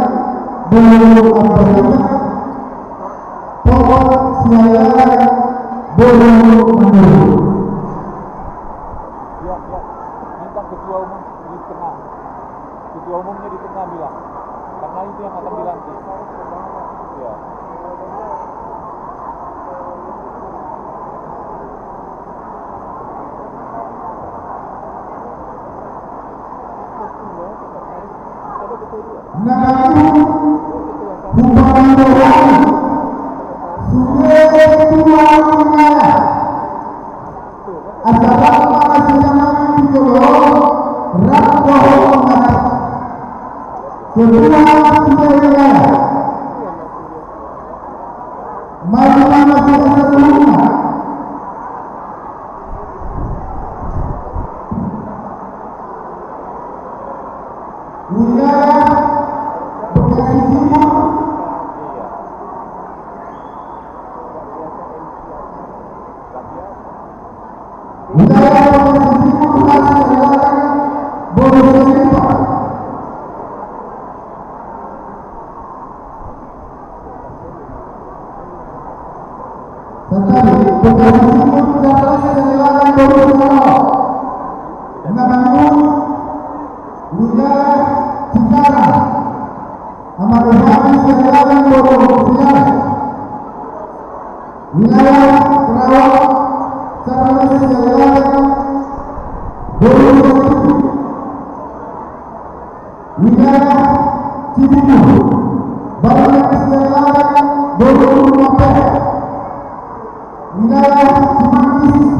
boru Ambarita. Pokok Siahaan, boru Manduri. Ya, ya. Minta ketua umum di tengah. Ketua umumnya di tengah bilang. Karena itu yang akan dilantik. Ya. Na mangihut hupamandohani sude ketua wilayah. Asa rap ma na sitamani di jolo on, rap dohot na ketua sude wilayah. Mari ma na sitamani. Wilayah Bekasi Timur. Wilayah Bekasi Timur, Bekasi Selatan, Bekasi Timur. Tetapi Bekasi Timur, Bekasi Selatan, Bekasi Timur. Nama wilayah Cikarang. Nama Bekasi Selatan, Bekasi Selatan. Wilayah Karawang, Karawang Selatan, Bekasi Timur. Wilayah Cibubur, Banyuwangi Selatan, Bogor Timur. Wilayah Cimanggis,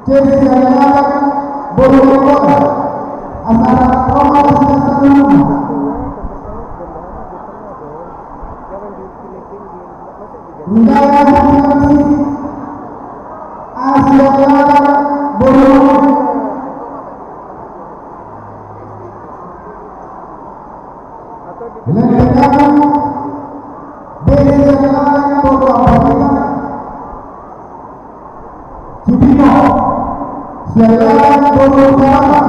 Cimanggis Selatan, Bogor Timur. Asa rap ma na sitamani. Wilayah Sulawesi, Sulawesi Selatan, Bogor Timur. Lenteng Agung, B C L A N Boru Amparita. Cibinong, C L A N Boru Utara.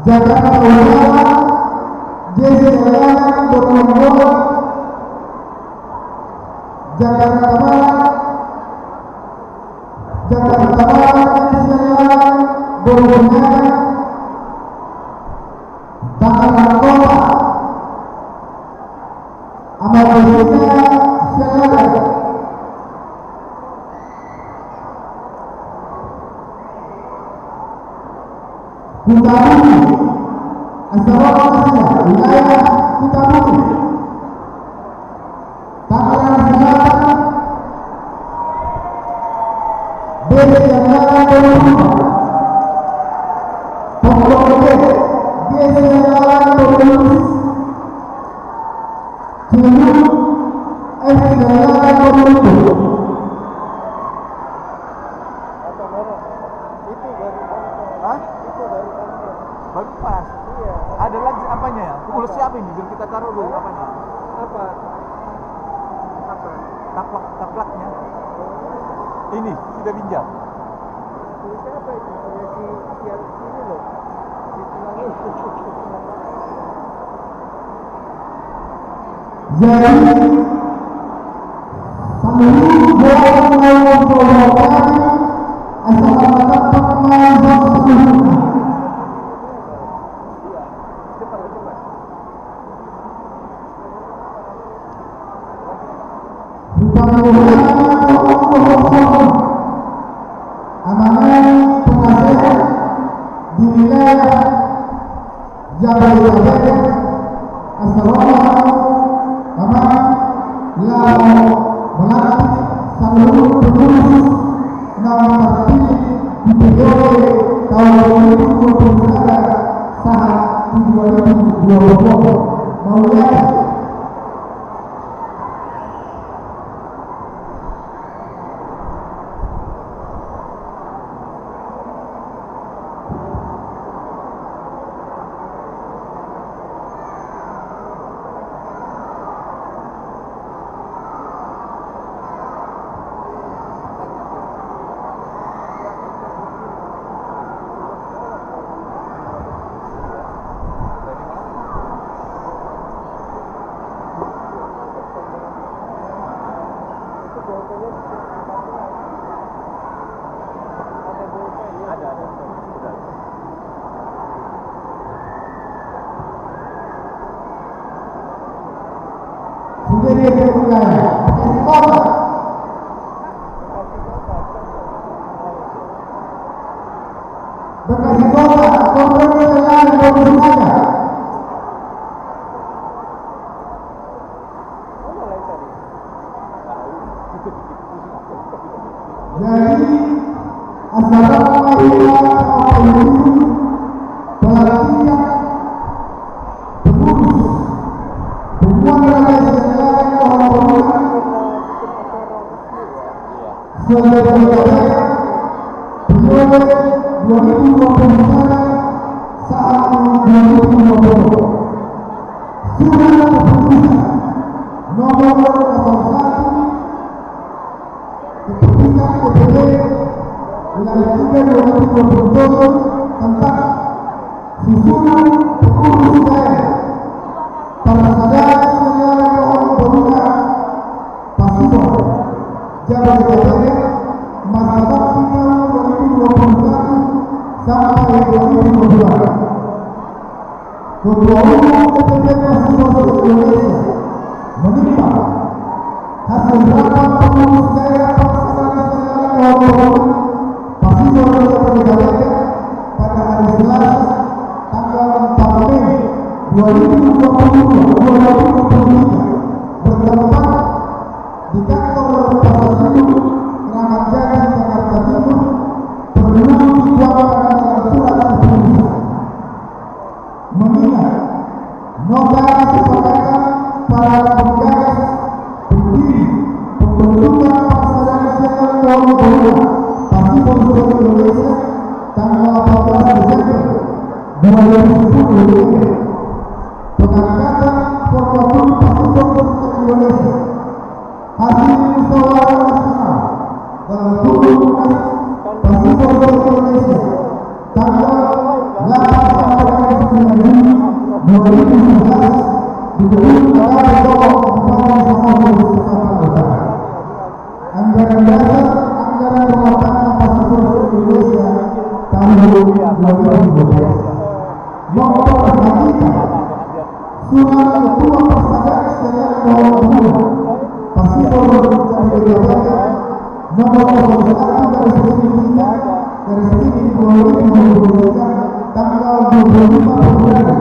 Jakarta Utara, J C L A N Boru Utara. Jakarta Barat, Jakarta Barat, J C L A N Boru Utara. Tangerang Kota, Ama Jessica Sialagan. Kutabumi, Asarok Asia, wilayah Kutabumi. Tangerang Selatan, B C L A N Boru Purba. Pondok Gede, B C L A N Boru Purba. Cilunuk, S L A N Boru Purba. Hah? Baru pas. Iya. Ada lagi apanya ya? Ulos siapa ini? Biar kita taruh dulu apanya. Apa? Apa? Taplak, taplaknya. Ini, kita pinjam. Ini siapa ini? Punya si, si, si ini loh. Si tulang ini. Jadi, saluhut goar na hujalo, asa mardalan ma saluhutna. Hupaboa ma dohot songon amanami penasehat di wilayah Jabodetabek, asa ro ma hamu, Amang, laho melantik saluhut pengurus na marpilih di periode taon dua ribu dua puluh sada sahat di dua ribu dua puluh dua. Mauliate. Sudah dia terbuka. Bekasi Kota, Komponen Jalan, Komponen Jalan. Jadi, acara ini adalah pelantikan pengurus, pengurus raja sejarah Komponen Jalan. Sudah berkata, periode dua ribu dua puluh tiga sahat dua ribu dua puluh. Surat keputusan nomor nol satu, keputusan D P D wilayah tiga dua ribu dua puluh tujuh tentang susunan pengurus daerah Persaudaraan Saudara Komponen Jalan Pasupon, Jabodetabek, masa bakti tahun dua ribu dua puluh satu sampai dua ribu dua puluh dua. Ketua Umum D P D Pasupon se-Indonesia menimbang hasil rapat pengurus daerah Persaudaraan Saudara Komponen Pasupon Jabodetabek pada hari Selasa, tanggal empat Mei dua ribu dua puluh dua, dua ribu dua puluh tiga, bertempat di kantor Pasar Induk, Kramat Jati, Jakarta Timur, perlu dituangkan dalam surat keputusan. Mengingat nota kesepakatan para penggagas pendiri pembentukan Persaudaraan Siaga Komponen Pasupon se-Indonesia tanggal empat belas Desember dua ribu sepuluh Pengangkatan Formatur Pasupos se-Indonesia. Hasil musyawarah nasional dalam Kongres Pasupos se-Indonesia tanggal delapan sampai dengan sembilan Juni dua ribu tujuh belas di Gedung K P P Kabupaten Samosir, Sumatera Utara. Anggaran dasar anggaran rumah tangga Pasupos se-Indonesia tahun dua ribu dua belas. Nomor hatiha, surat ketua Parsadaan Siahaan Dohot Boruan Pasupos se-Indonesia nomor kosong satu garis miring tiga garis miring dua ribu dua puluh tiga, tanggal dua puluh lima Februari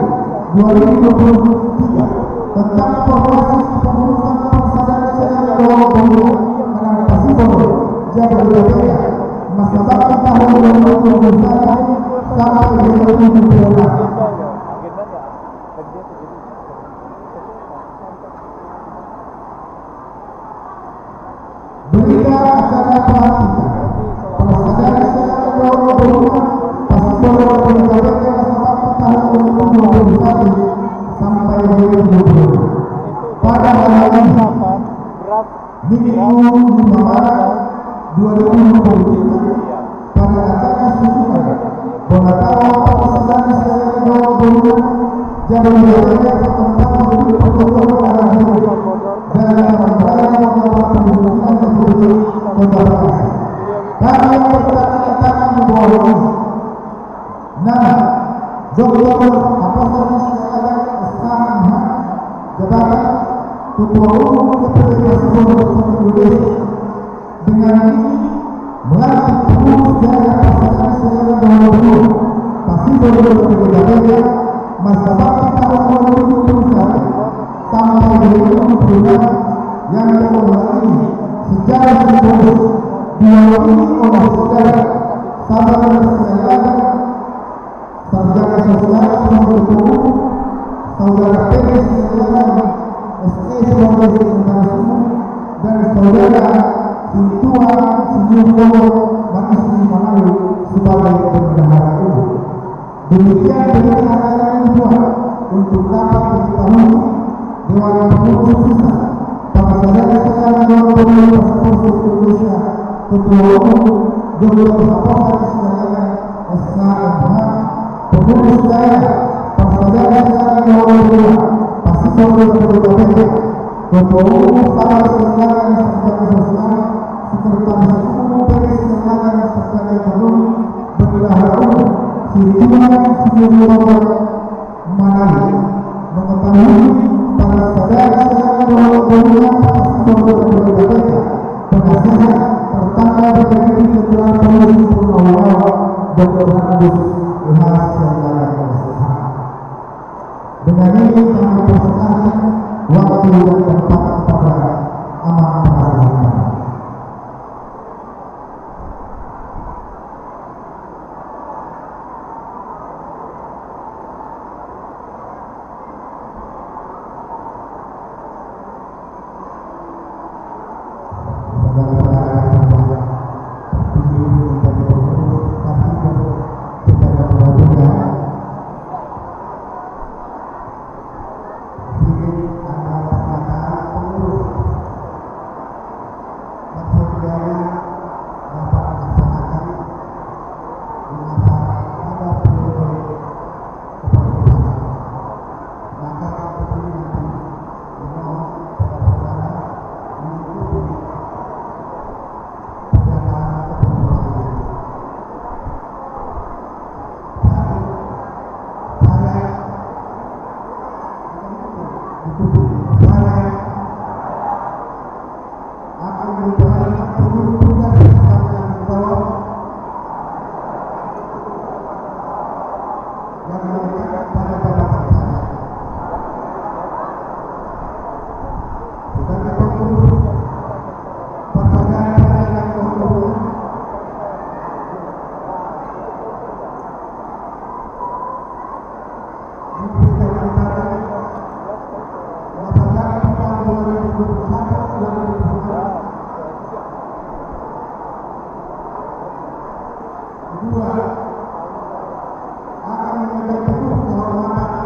dua ribu dua puluh tiga, tentang formasi kepengurusan Parsadaan Siahaan Dohot Boruan Manang Pasupos Jabodetabek, masa bakti tahun dua ribu dua puluh satu sampai dua ribu dua puluh enam. Berita acara pelantikan Parsadaan Siahaan Dohot Boruan Pasupos Jabodetabek masa bakti tahun dua ribu dua puluh satu sampai dua ribu dua puluh enam. Pada hari ini, Minggu lima Maret dua ribu dua puluh tiga, pada acara sundukan bona taon Parsadaan Siahaan Dohot Boruan Jabodetabek tentang Gedung Pertokoan Arajuru Jalan Taman Raya Kota Parpinsusunan Jabodetabek Kota Bekasi. Kami yang bertanda tangan di bawah ini. Nama, Doktor Haposan Siahaan, S H, M H, jabatan Ketua Umum D P D Pasupos se-Indonesia. Dengan ini, melantik pengurus daerah Parsadaan Siahaan Dohot Boruan Pasupos Jabodetabek masa bakti tahun dua ribu dua puluh satu sampai dua ribu dua puluh enam yang telah ini secara simbolis diwakili oleh Saudara Sabar Siahaan, Sarjana Sosial sebagai Ketua Umum, Saudara Ferry Siahaan, S E sebagai Sekretaris Umum, dan Saudara Sintua Insinyur Dr. Manistri Manalu sebagai Bendahara Umum. Demikian berita acara yang dibuat untuk dapat diketahui Dewan Pengurus Pusat Parsadaan Siahaan Dohot Boruan Pasupos se-Indonesia, Ketua Umum Doktor Haposan Siahaan, S H, M H, Pengurus Daerah Parsadaan Siahaan Dohot Boruan Pasupos Jabodetabek, Ketua Umum Sabar Siahaan, Sarjana Sosial, Sekretaris Umum Ferry Siahaan, Sarjana Ekonomi, Bendahara Umum Sintua Insinyur Dr. Manalu, mengetahui Parsadaan Siahaan Dohot Boruan Pasupos Jabodetabek, penasehat, tertanggal Brigadier Jenderal Polisi Purnawirawan Doktor Agus H. Siahaan, S H. Dengan ini kami persilakan waktu dan tempat kepada Amang Prasetyo. Kedua, akan menegak teguh kehormatan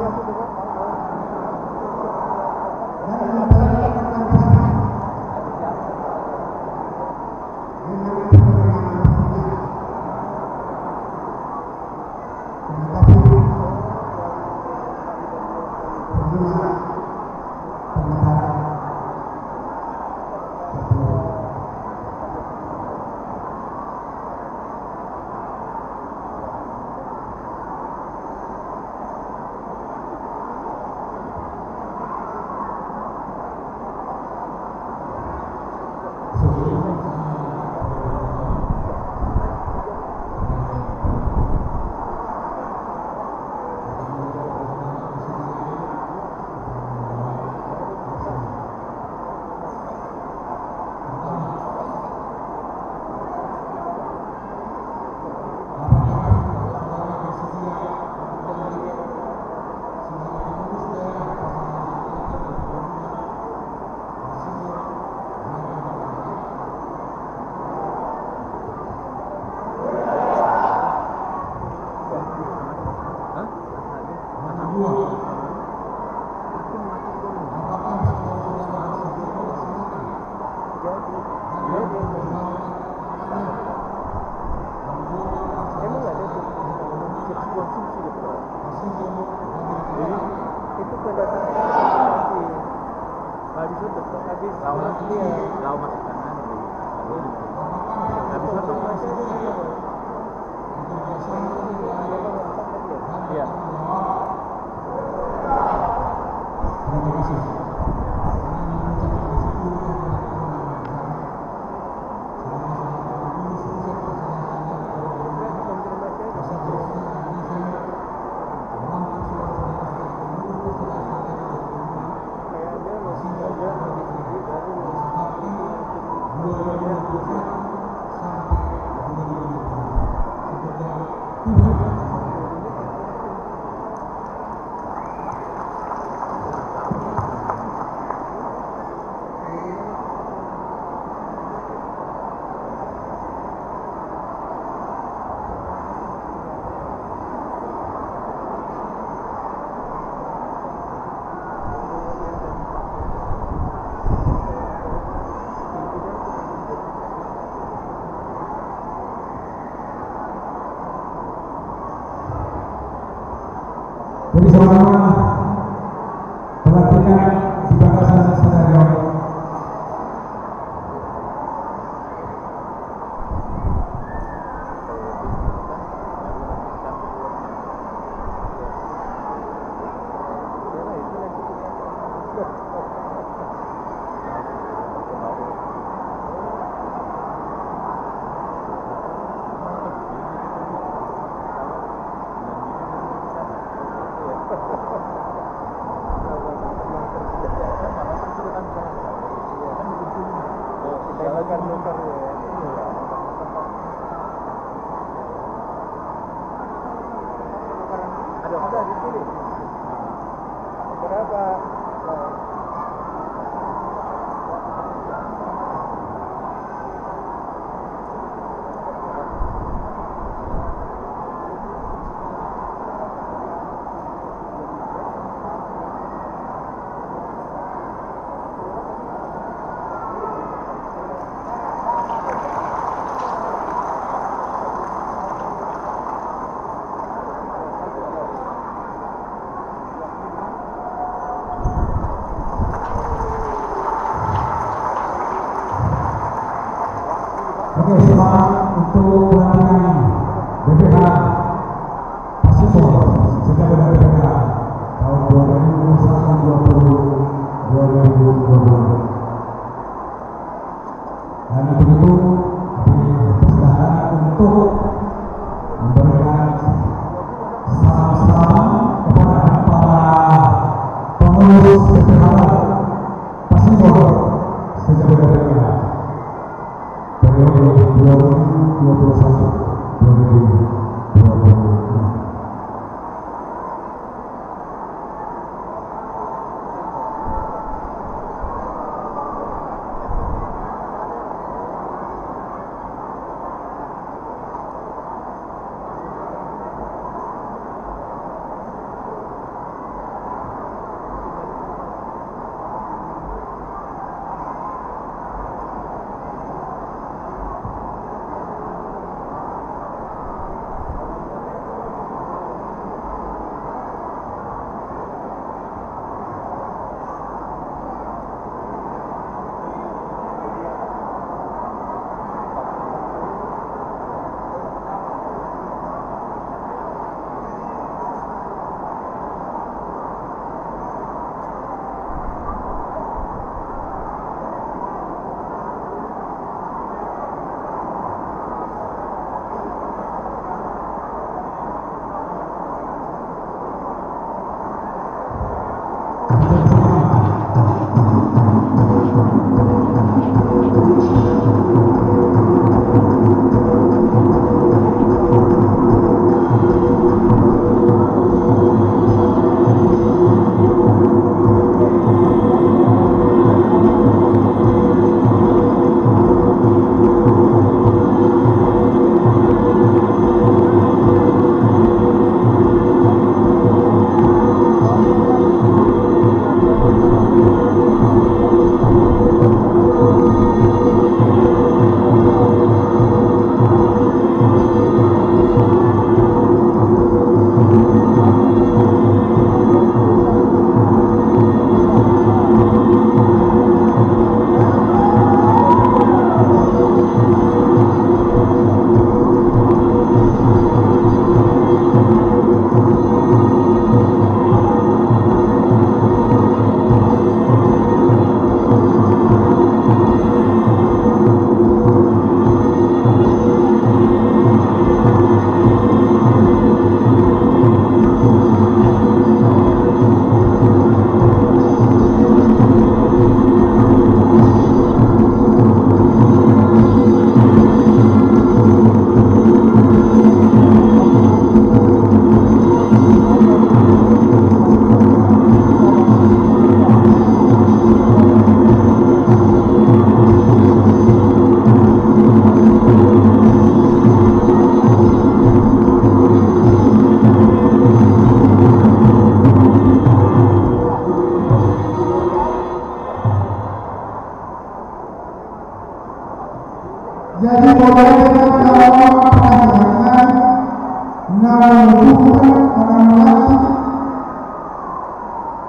Jadi, selama pelantikan di bagasan stadion, oke, selamat untuk pelantikan B P H Pasisol, sejago dan B P H tahun dua ribu dua puluh satu, dua ribu dua puluh dua. Dan untuk itu, kami persilakan untuk memberikan salam-salam kepada para pengurus B P H Pasisol sejago dan B P H periode dua ribu dua puluh satu.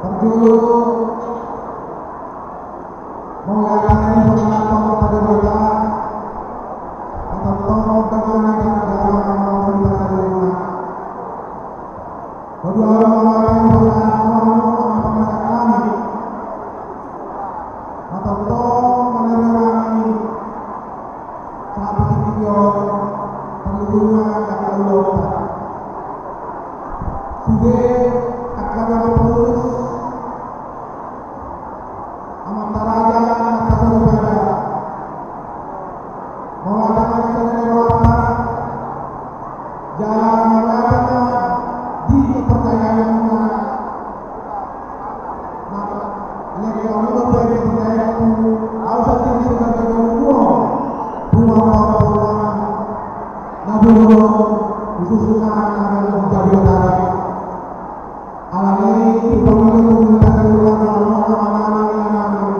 Parjolo, mauliate ma di Tuhanta Debata, na tongtong mangalehon hita saluhutna. Paduahon, mauliate ma di Tuhanta Debata, na tongtong mangalehon hami sahat tu tingki on, parlinggoman di angka ulaonta. Sude angka na pengurus, amanta raja, amanta soripada, molo adong na salelengon rohanta, jala molo adong na di kepercayaanmuna, maka lengkon hamu do pe kepercayaanku, ahu sandiri sebagai hula-hula, hula-hula na bolon, khususna na di Jabodetabek. Alani i, hupaingot tu hita saluhutna, amang, inang,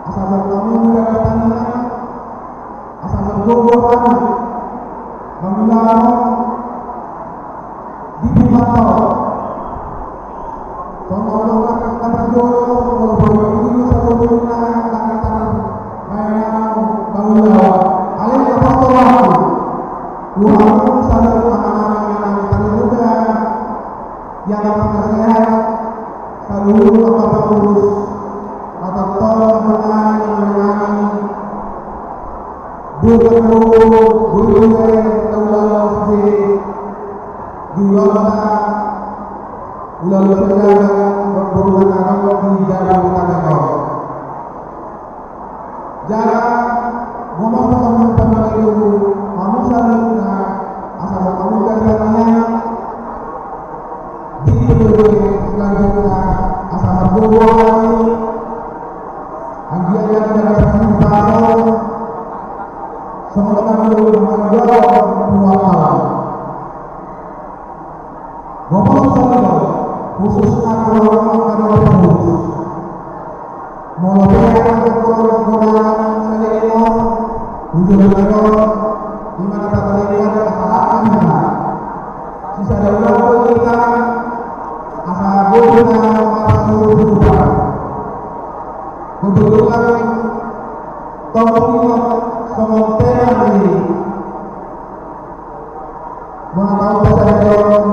asa boi hamu mangulahon tangiang, asa margogo hamu mangulahon di Bupatta on. Songon na parjolo, molo paingot tu hita saluhutna, ndang tarbahen mangulahon. Alai na parjolo, tu hamu saluhut amang, inang, tarlumobi di angka penasehat, saluhut angka pengurus, na tongtong mangalehon hami, boi, boi, boi, boi, taulahon sude di ulaonta, ulaon sian boru na adong di Jabodetabek on. Jala gomos ma hamu, pamangalihu hamu saluhutna, asa boi hamu mangulahon tangiang di periode selanjutna, asa margogo hami anggiat na gabe saksi ni Bupatta on, songon na mangulahon hami. Gomos ma sahali on, khususna tu hamu angka dongan pengurus. Molo pe adong na golang-golang salelengon, tu joloan on, di mana tapadekan asa rap hita, sisada ulaon do hita, asa boi hita marsiurupan. Kebetulan tong i songon tema ni Molo taon pasahaton,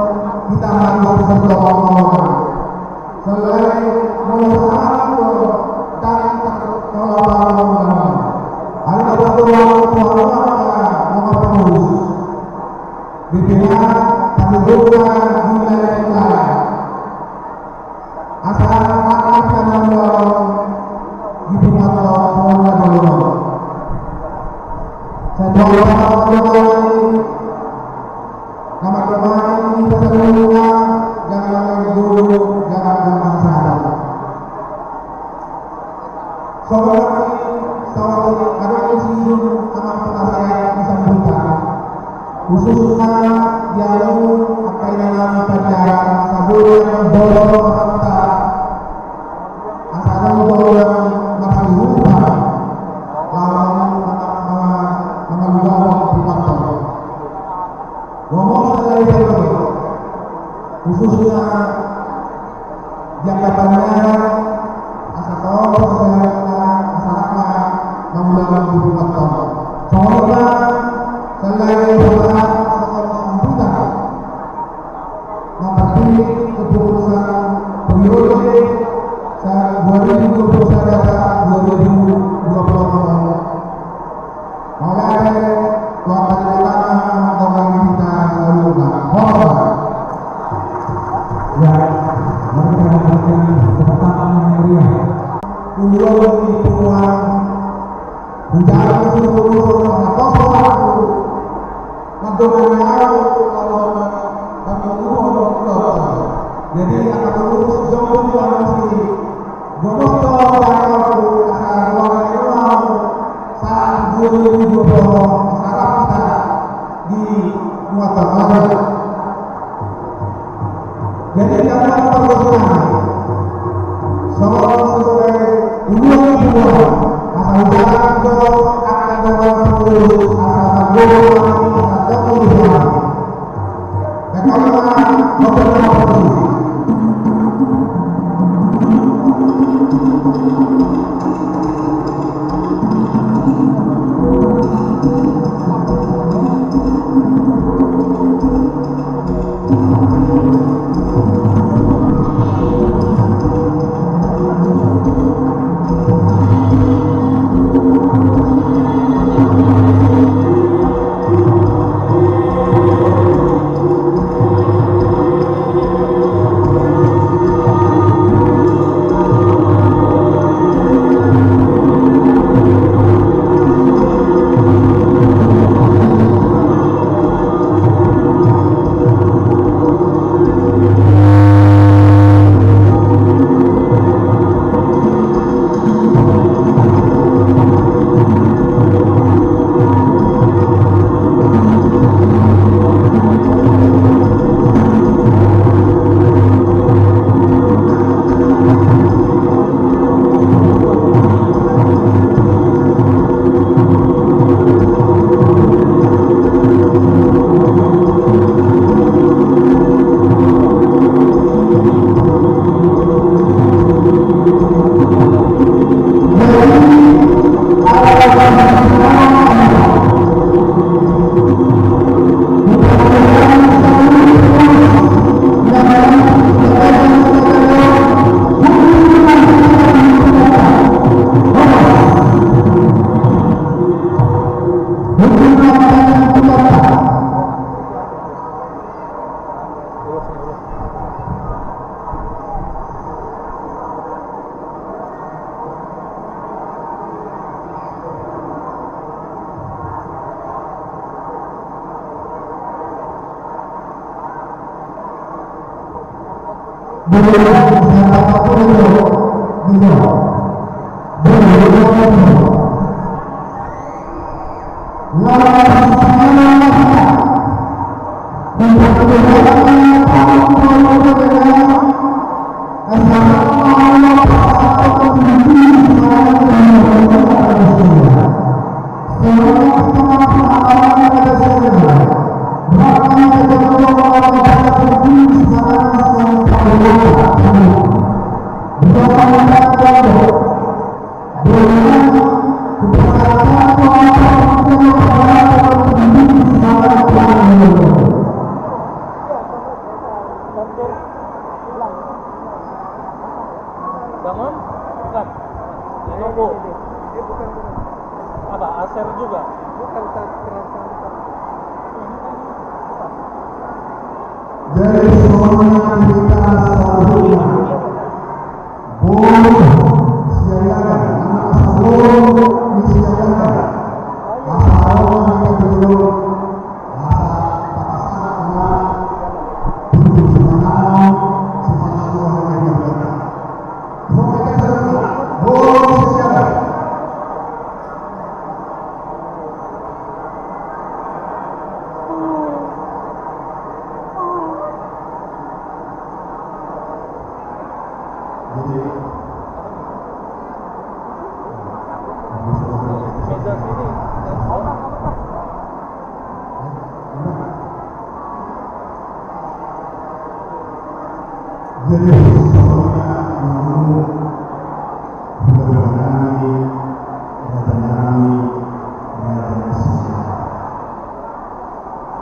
hita harus bertolak-tolak. Selain molo sahat do, ndang tartolak-tolak. Alai na bertolak-tolak, maka mengurus. Bibina, tadi buka, gula, gula. Asa anak na mangulahon di Bupatta on, na mangulahon. Sai tu angka na mangulahon, na mangulahon, pasahaton, jangan main dulu, jangan, jangan salah. Songon i, sahat adong di sidung amang penasehat di sambutan. Khususna di hamu angka inanami, pajaha, sabulan nang bolon amanta, asa adong bolon nang marsiurupan, laho manga-, manga-, mangalehon Bupatta on. Gomos ma sahali on, khususna di angka panjaha, asa tong, asa sehat, asa rap ma mangulahon di Bupatta on. Songon i ma, sahali on, pasahat songon sambutan na terpilih kepengurusan periode sa-, dua ribu dua puluh satu sampai dua ribu dua puluh enam. Mauliate, Tuhan Debata ma manggohi hita saluhutna. Horas. Ya, mari kita berikan tepuk tangan yang meriah. Uluan Tuhan, hujaga susu susu na satos aku. Mandongani au tu lawan pandongan dohot. Jadi angka pengurus jompo di Bangsi, gomos do jaga aku asa ruang yang mau saat dua ribu dua puluh asa rap kita di Muara Baru. Jadi kami akan berdoa. Salam sebagai uluan kedua. Asal jalan do akan dalam pengurus asal pengurus asal pengurus. Dan kami akan berdoa. Bangun? Bukan. Ini dia, dia, dia bukan, bukan. Apa? Aser juga? Bukan, bukan, bukan, bukan. Jadi, semuanya kita selalu ingat. Boru Siagian, nama asa boru ni Siagian. Asa boru ni Siagian.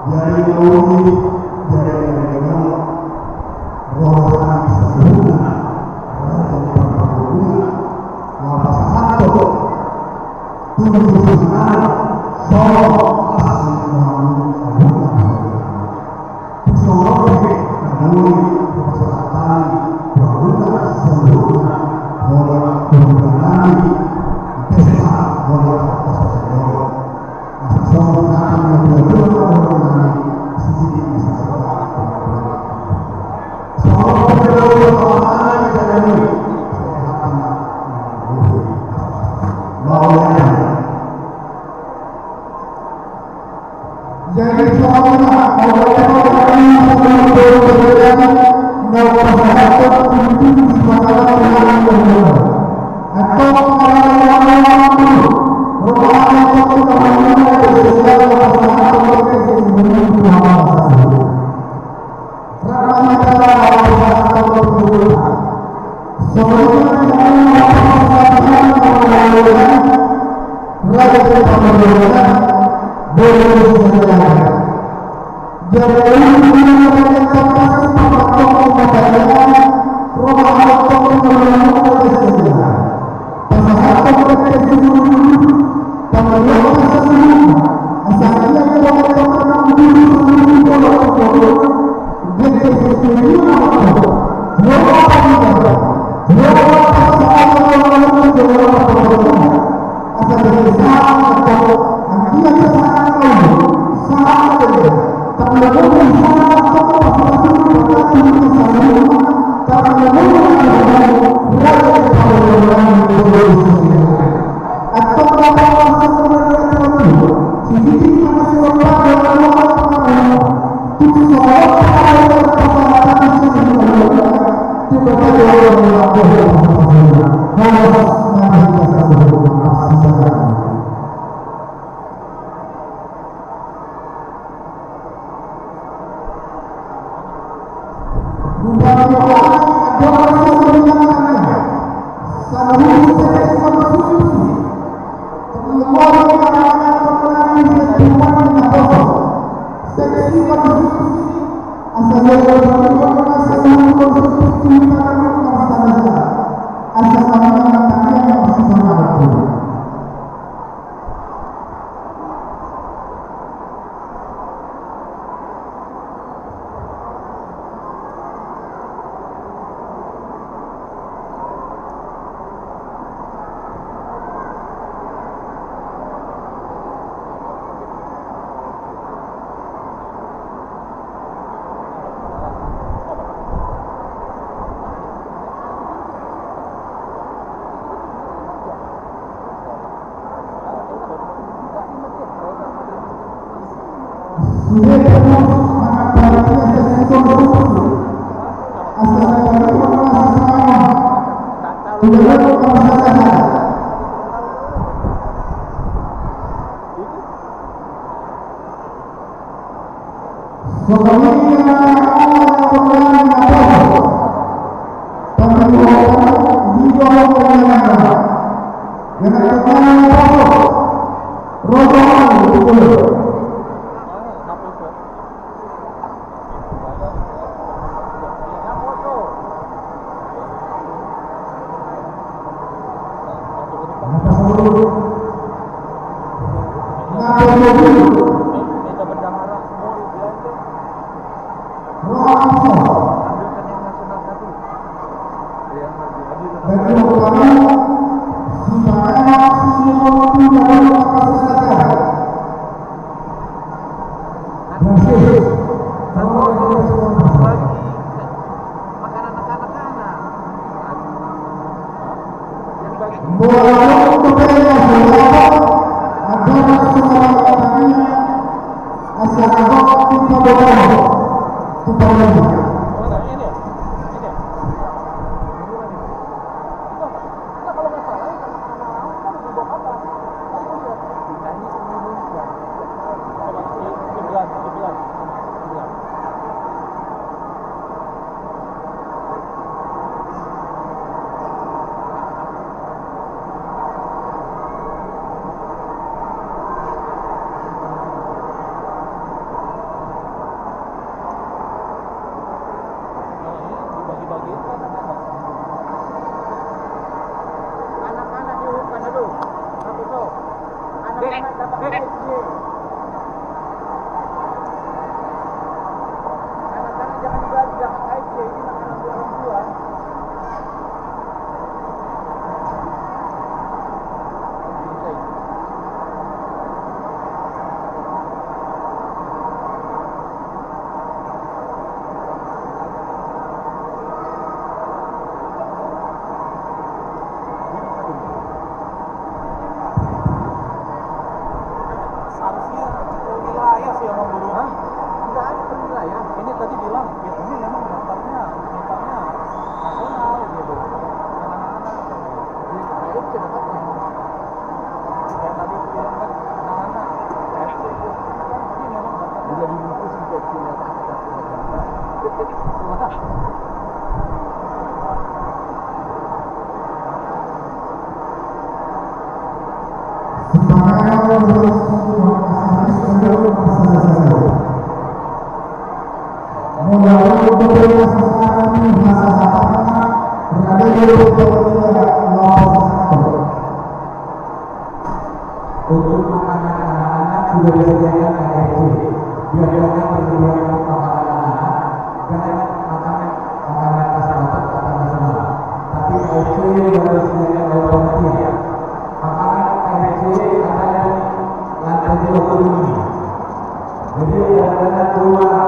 Jadi, jadi, jadi, jadi, roha bisa bunga, roha jadi bunga, lapas satu, tunggu sebentar, solo, asli, bunga, bunga, solo, namanya, kepesertaan, bunga, seluruhnya, roha, bunga, Jadi, soalnya, kalau kita mau berani sama orang tua, mau pasangan, itu di mana Tuhan yang berdoa. Atau kalau orang tua, rumah anak itu, orang tua itu, sosial, pasangan, itu Tuhan yang berdoa. Untuk makanan anak-anak sudah disediakan K F C. Biar jangan berlebihan untuk makanan anak-anak, jangan makan makanan khas Batak atau khas Malang. Tapi K F C sudah disediakan oleh panitia. Makanan K F C ada di lantai dua gedung ini. Jadi, anak-anak keluar.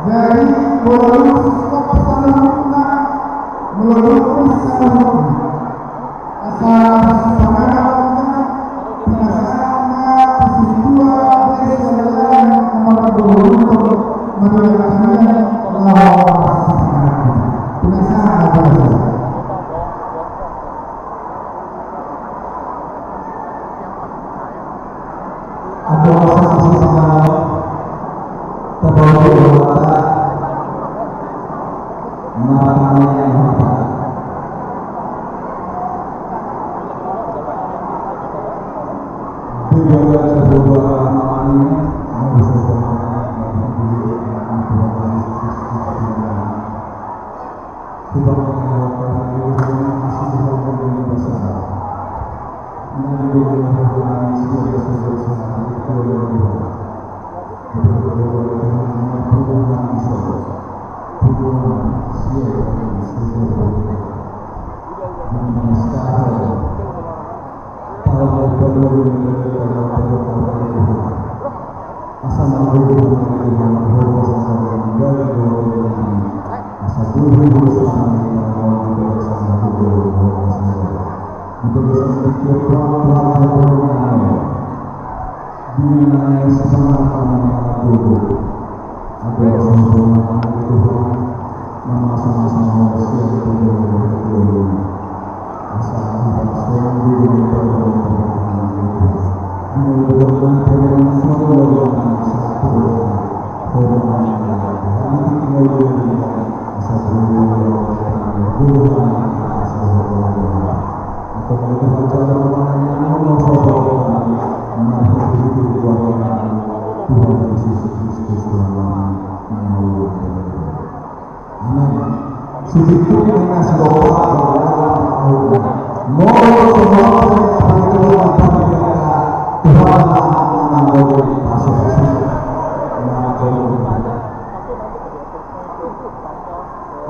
Jadi, bola lurus, stop, stop, stop.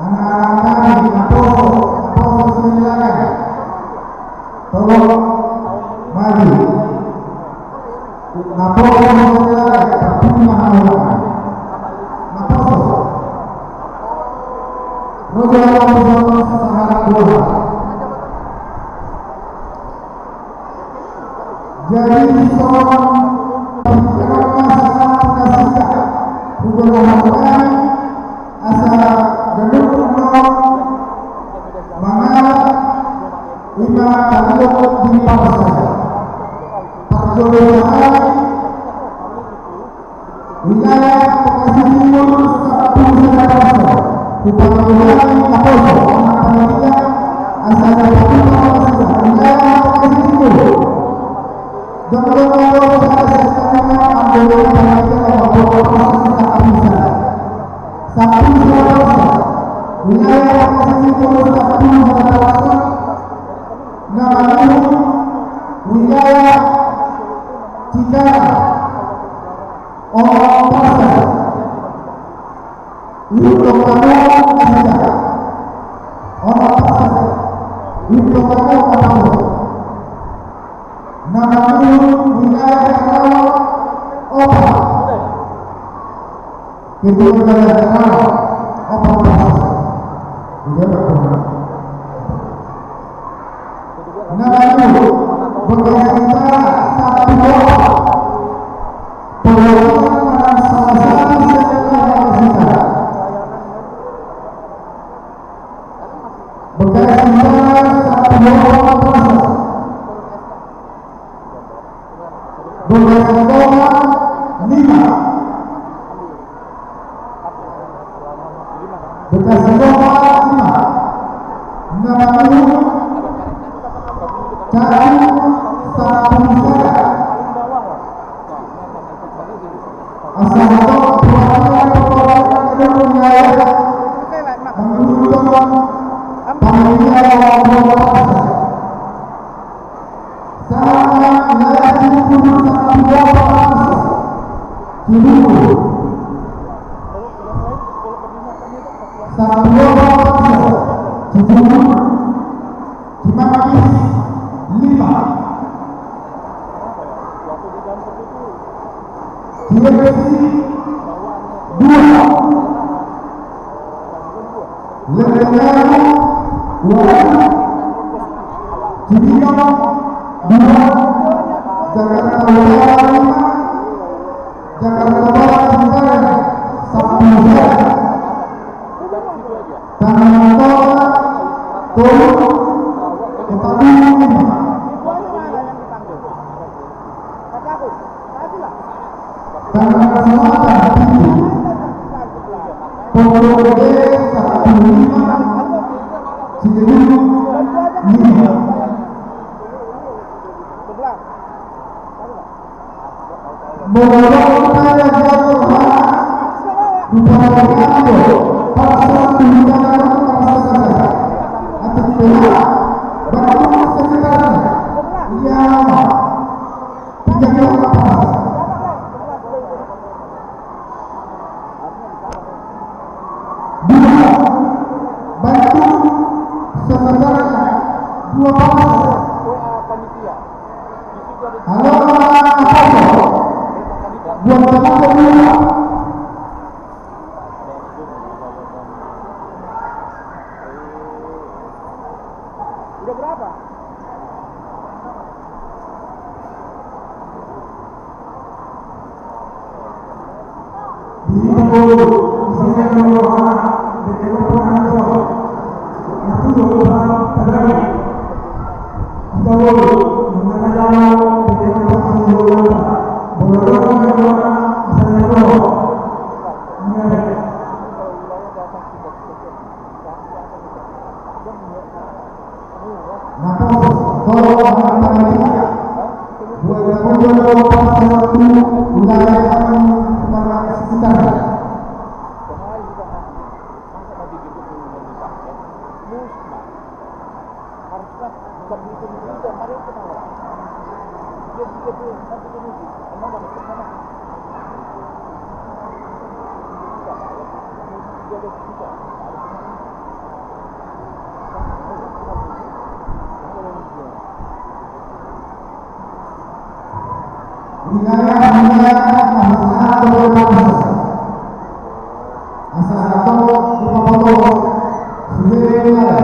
Anak-anak kami, naposo, naposo silakan. Tolong maju. Naposo silakan, tapi mahal. Naposo. Roja naposo sahat dua. Jadi songon pangkataion ma sahat na singkat, hugoran hami asa ganup annon mangalap ima tariot di parsa. Parjolo sahali wilayah Bekasi Timur sampulu sada parsa. Hupaboa hami naposo anak panitia asa dapot parsa wilayah Bekasi Timur. Jongjongan do sada sesama anggota panitia nomor dua parsa sampulu sada. Sampulu sada parsa. Wilayah Bekasi Timur sampulu sada parsa. Na mangido wilayah Cikarang. Onom parsa. Ihuthon hamu nasida. Onom parsa. Ihuthon hamu na mangido. Na mangido wilayah Karawang opat. Ketua wilayah Karawang opat parsa. Wilayah Karawang. Na mangido Bekasi Utara sampulu opat. Perwakilan manang salah satu sektor Bekasi Utara. Bekasi Utara sampulu opat parsa. Bekasi Kota lima. Bekasi Kota lima. Na mangido Cakung sampulu sada. Asa hatop perwakilan perwakilan wilayah mangido panitia nomor dua parsa. Sahat ma wilayah Cibubur sampulu opat parsa. Cibubur. Sampulu opat parsa. Cibubur. Cimanggis lima. Cilengsi dua. Lenteng Agung dua. Cibinong dua. Jakarta Utara lima. Jakarta Barat lima. Sampulu sada. Tanggal tolu, tanggal lima. Tanggal sembilan, tujuh. Pokoknya satu lima, tujuh lima. Molo adong na jatuh, hupasahat do parsatuhutan, parsatuhutan. Atik pela, bantu sekitarnya. Ia, tiga kilo atas. Dua, bantu sekitarnya, dua parsel. Halo, apa? Buat apa kedua? Udah berapa? Nah, pos, tolong, panitia. Buat kamu yang mau pas waktu, wilayah kamu, sekitar. Wilayah, wilayah, masalah, masalah. Asal tahu, lupa foto. Sudah, wilayah.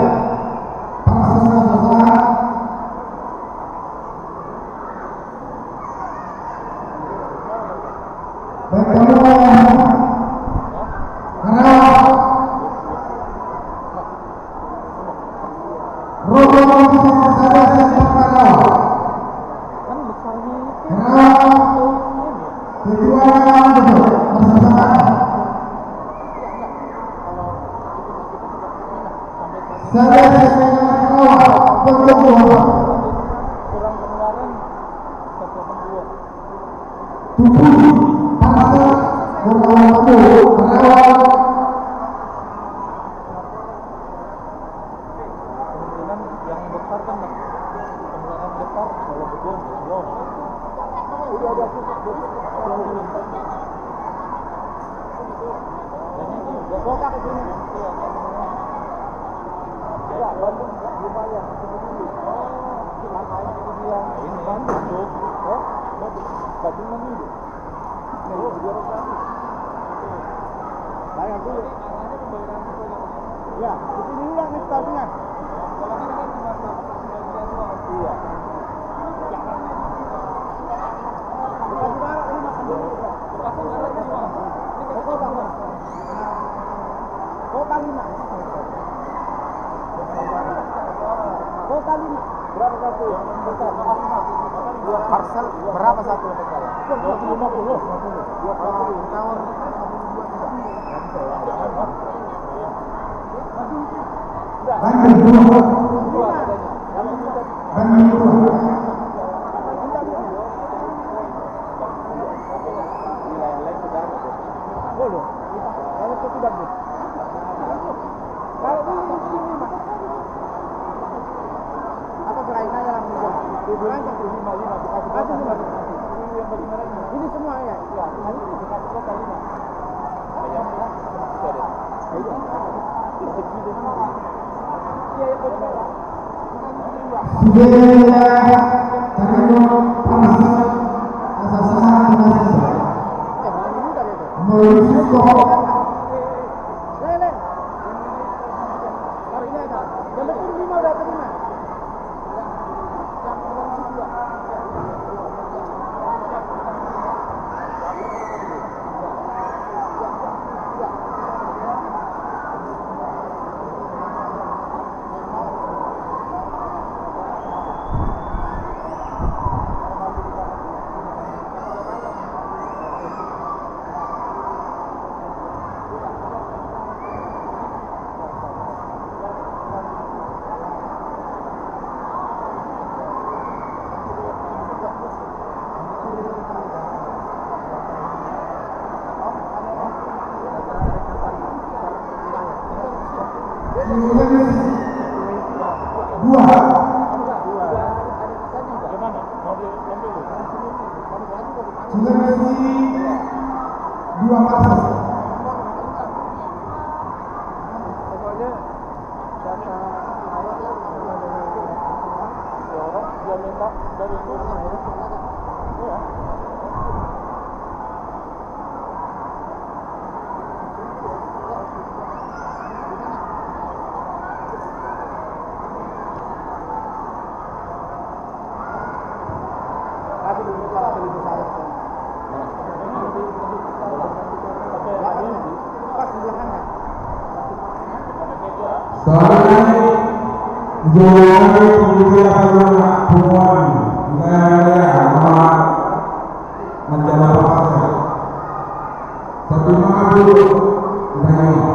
Pas, masalah. Baik, kamu, Karawang. Robo bisa saja sempat Karawang. Karawang. Ketua Karawang itu, bersama. Saya, saya, Karawang, pojok dua. Tubuh, parsa, Karawang, Karawang. Kemungkinan yang besar kan, penularan besar kalau gedung, belum. Udah ada cukup, cukup. Jadi, udah. Kota ke sini. Ya, Bandung lumayan. Makanya dia ini Bandung, Jog. Eh? Bandung mah ini. Nih, biar operasi. Bayar dulu. Ya, di sini ulang nih startingnya. Iya. Bukan di mana, ini makan dulu. Kota lima. Kota lima. Berapa satu? Parsel berapa satu? Dua puluh lima puluh. Dua puluh. Tawar. Bandung dua. Bandung dua. Kalau dulu, dulu lima. Apa selain saya lah, dulu lima, lima, bukan, bukan, bukan. Ini semua ya? Iya, ini bukan, bukan lima. Sudah, tarima parsel, asa sahat, mau isi kok. Dua. Sulawesi dua kosong. Soalnya, jangan lupa puan, nggak ada, sama macam apa saja. Satu mangapul, udah nyo.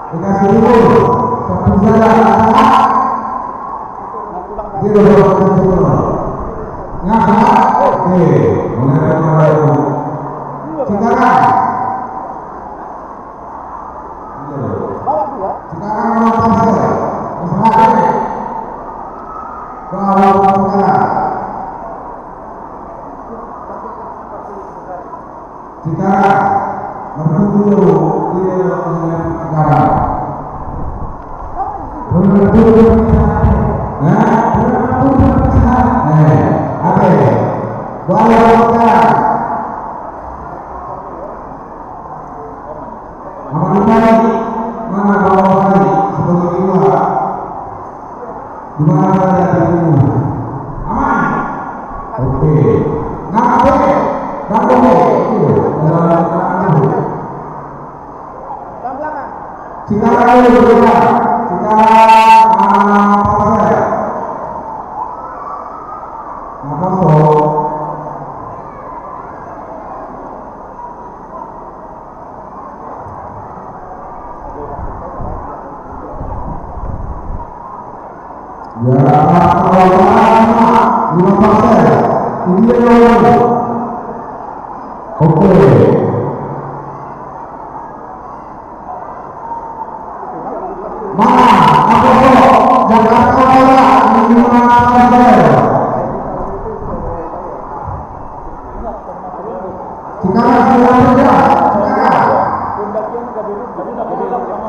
Dikasih dulu, satu saja. Dia udah kasih dulu. Ngapa? Oke, mulai dari mana? Sekarang. Sekarang mau pasal. Masalah ini. Kalau sekarang. Sekarang, berkumpul di dalam sekarang. Berkumpul, nah, berkumpul, eh, apa ya? Bawa sekarang. Apa namanya? Mana bawa tadi? Sebagai dua. Di mana saja dirimu? Aman? Oke. Nah, oke. Bang, oke. Iya. Dalam, dalam. Sekarang dulu, sekarang. Sekarang, ah, apa saya? Apa so? Ya, lima persen. Ini yang lain. Oke. Mana? Apa kok? Jakarta Barat, lima persen. Sekarang sudah kerja, sekarang.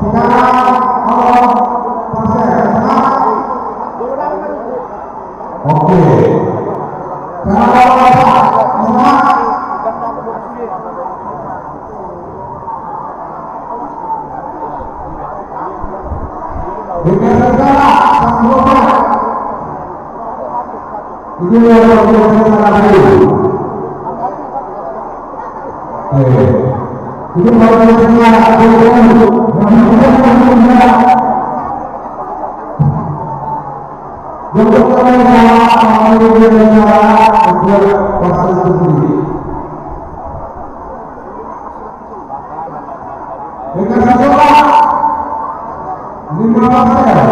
Sekarang, oh, persen. Oke. Sekarang, sekarang. Dengan segala kekuatan. Ini yang harus kita lakukan. Oke. Ini baru kita lakukan. Yang pertama, kita lakukan untuk pasal sendiri. Dikasih coba. Lima persen.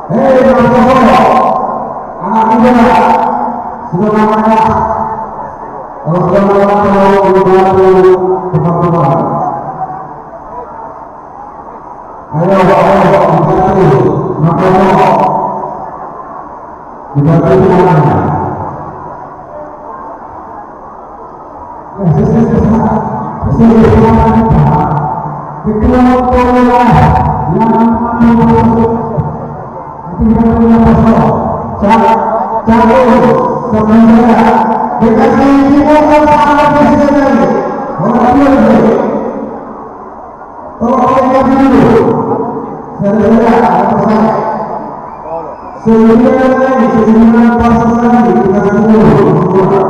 Hei, Bang Solo, anak muda, sudah lama ya? Kalau sudah lama, kalau dibantu teman-teman. Ayo, ayo, dibantu. Makanya, dibantu teman-teman. Sembilan lagi, sembilan pasang lagi, kita semua.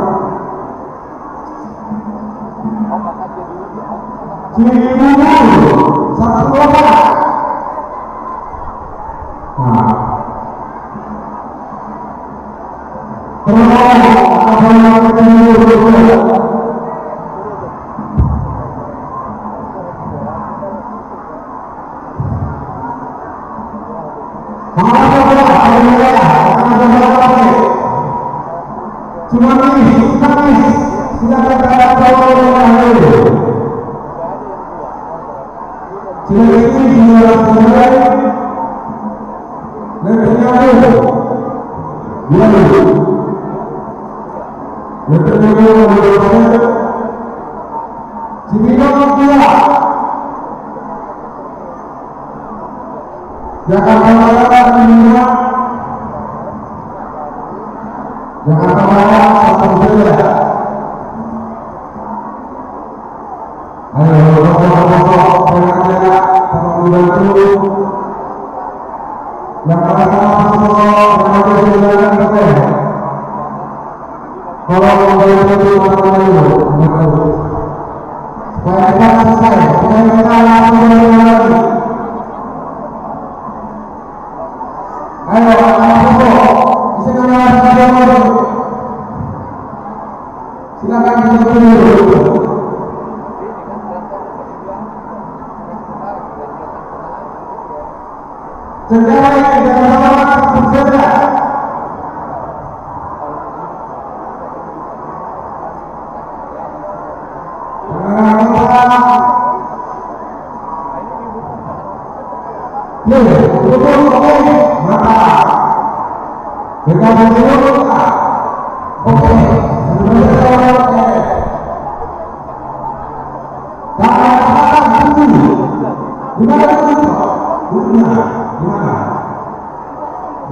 Cibubur, satu opat. Nah. Terus, apa yang kita dulu? Jakarta Barat lima, Jakarta Barat satu miliar. Ayo, rokok, rokok, rokok, tolong dibantu. Yang mana, rokok, rokok, silakan, rokok. Tolong dibantu, tolong dibantu. Supaya cepat selesai, supaya kita langsung jalan lagi. Ayo, anak-anak, bisa nggak, anak-anak? Silakan dibantu. Segera ini, jangan lupa, segera.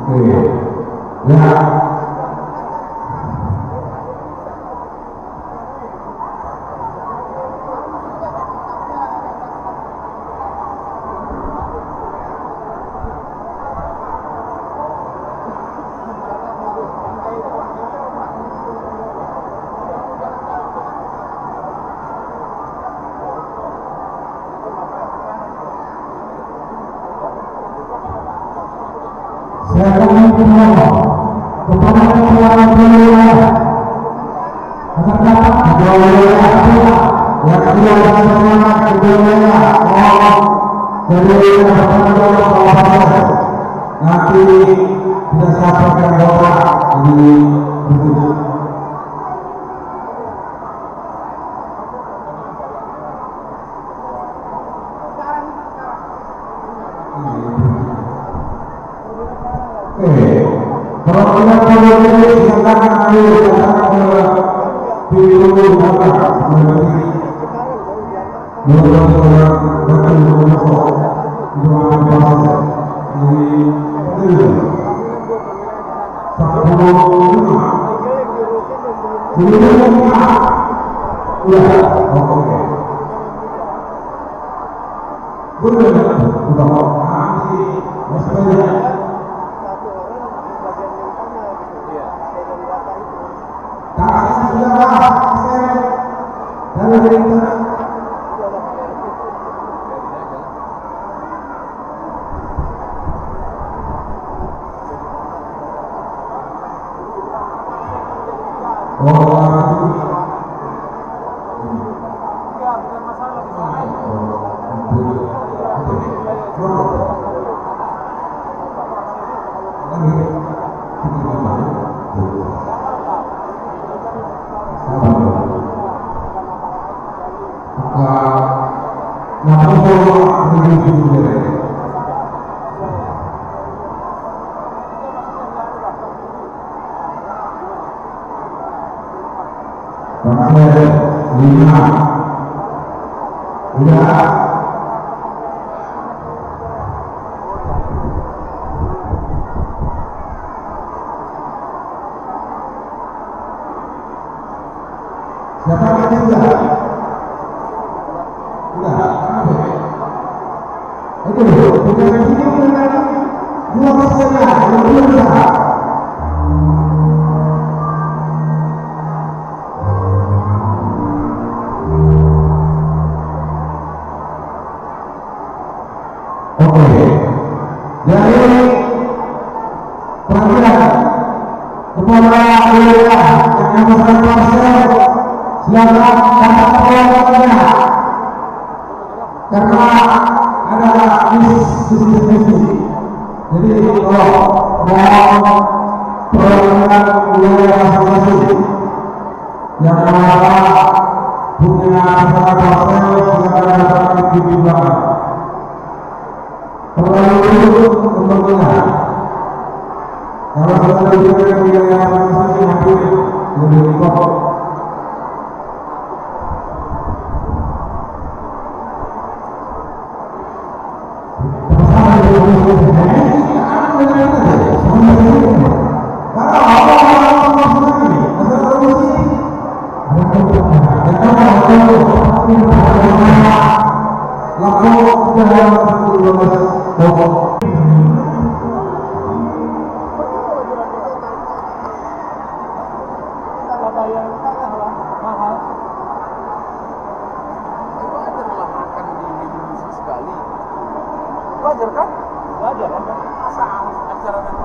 Oke. Ya. Saya akan minta kepala kepala wilayah akan datang, kepala wilayah yang keluar dari sana, kepala wilayah, mohon dari wilayah bertanggung jawab, Bapak. Nanti kita sampaikan Bapak di berikutnya. Sepuluh lima. Sepuluh lima. Udah, oke. Bener, udah mau mati. Masih banyak. Kasih sudah, Pak. Kasih. Dari, dari, dari. Parsel lima. Udah. Siapa yang sudah? Udah, kenapa? Oke, dengan video dengan dua setengah, yang belum usaha. Oke. Jadi, perhatian, kepala wilayah yang memesan parsel, silakan datang ke ruangannya. Karena ada misdistribusi. Jadi, tolong, mohon perhatian wilayah masing-masing. Yang mana punya pesanan parsel, silakan datang di pintu belakang. Terlalu pembangunan. Kalau sudah diberikan wilayah masing-masing, nanti lebih repot. Wajar lah makan di Indonesia sekali. Wajar kan? Wajar kan? Masa acara nanti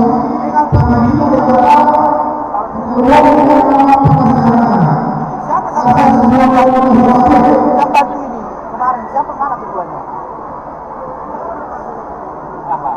Siapa, siapa, siapa bantu ini kemarin? Siapa, mana ketuanya? Aha.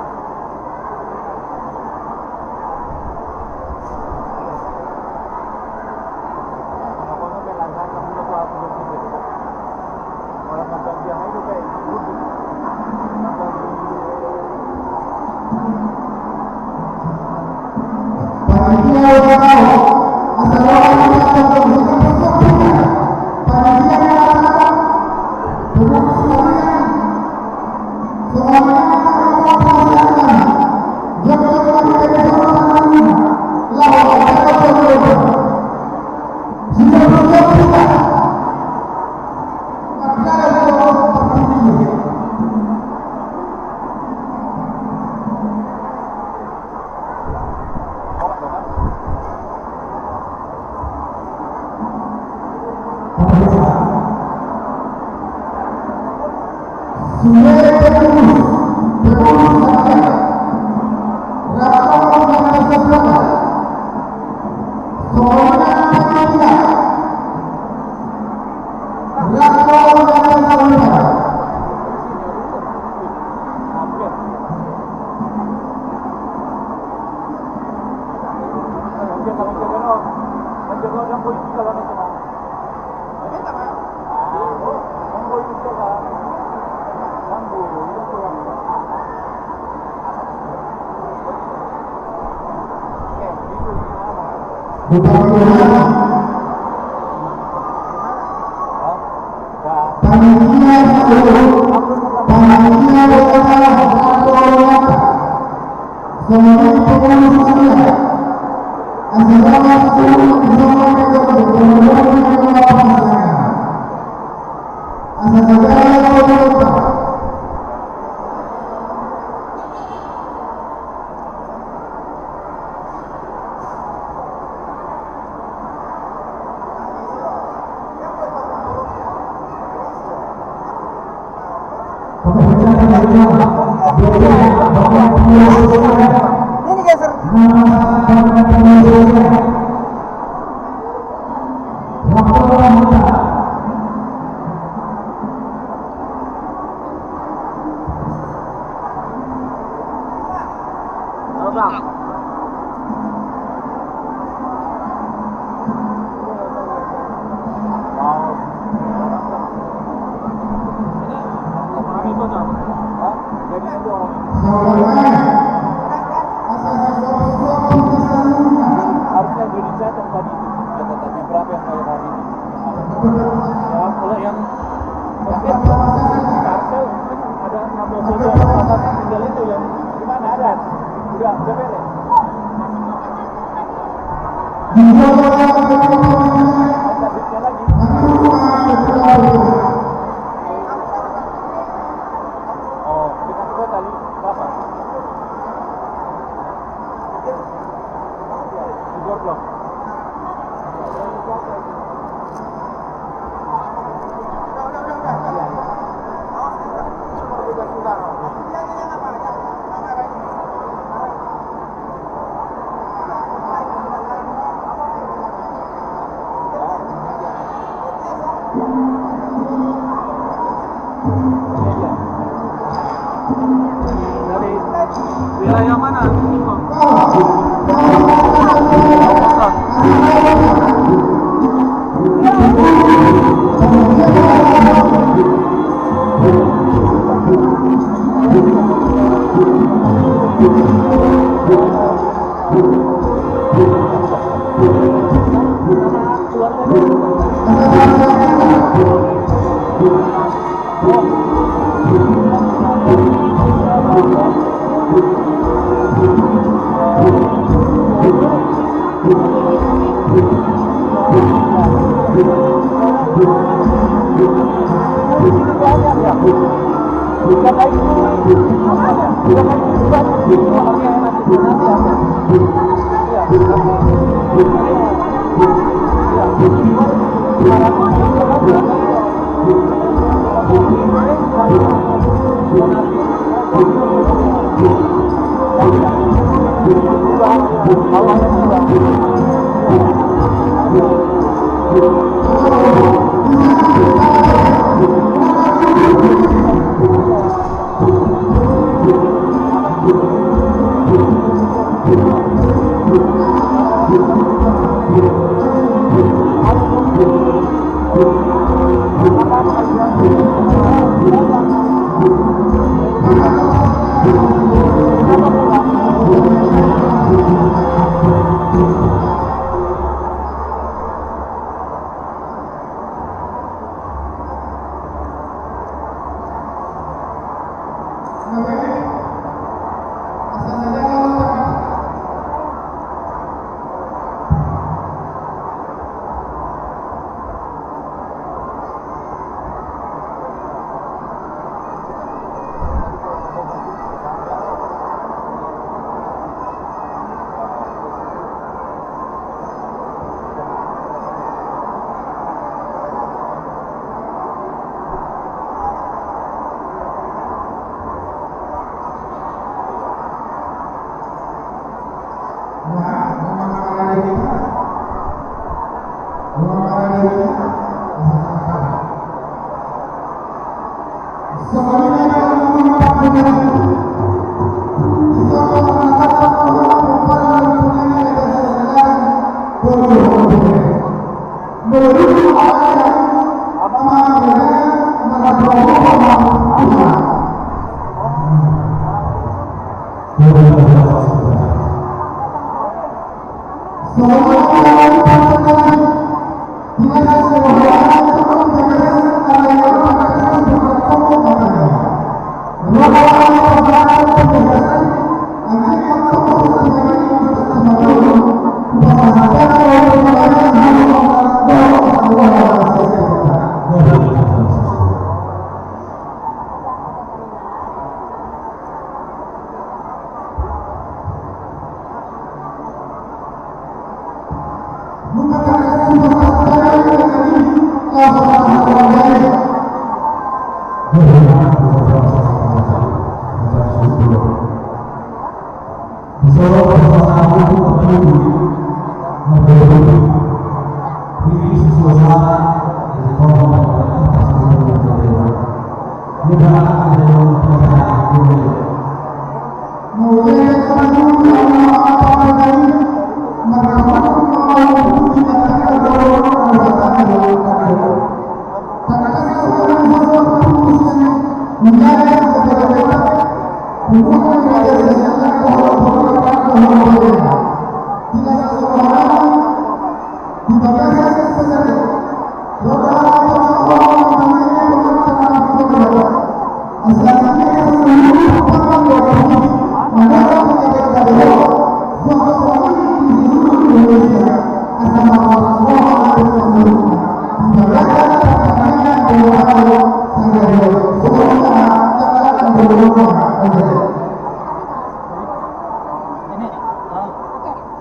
Ini geser. Halo, Bang. Harusnya udah dicatat tadi itu, catatannya berapa yang bayar hari ini. Ya, kalau yang mungkin harusnya ada enam belas foto, tinggal itu yang gimana ada? Udah, udah beres. Ada duitnya lagi. Oh, dikasih gue tali berapa? Digorblok. Dari wilayah mana?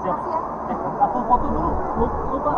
Aku foto dulu, lu- lupa.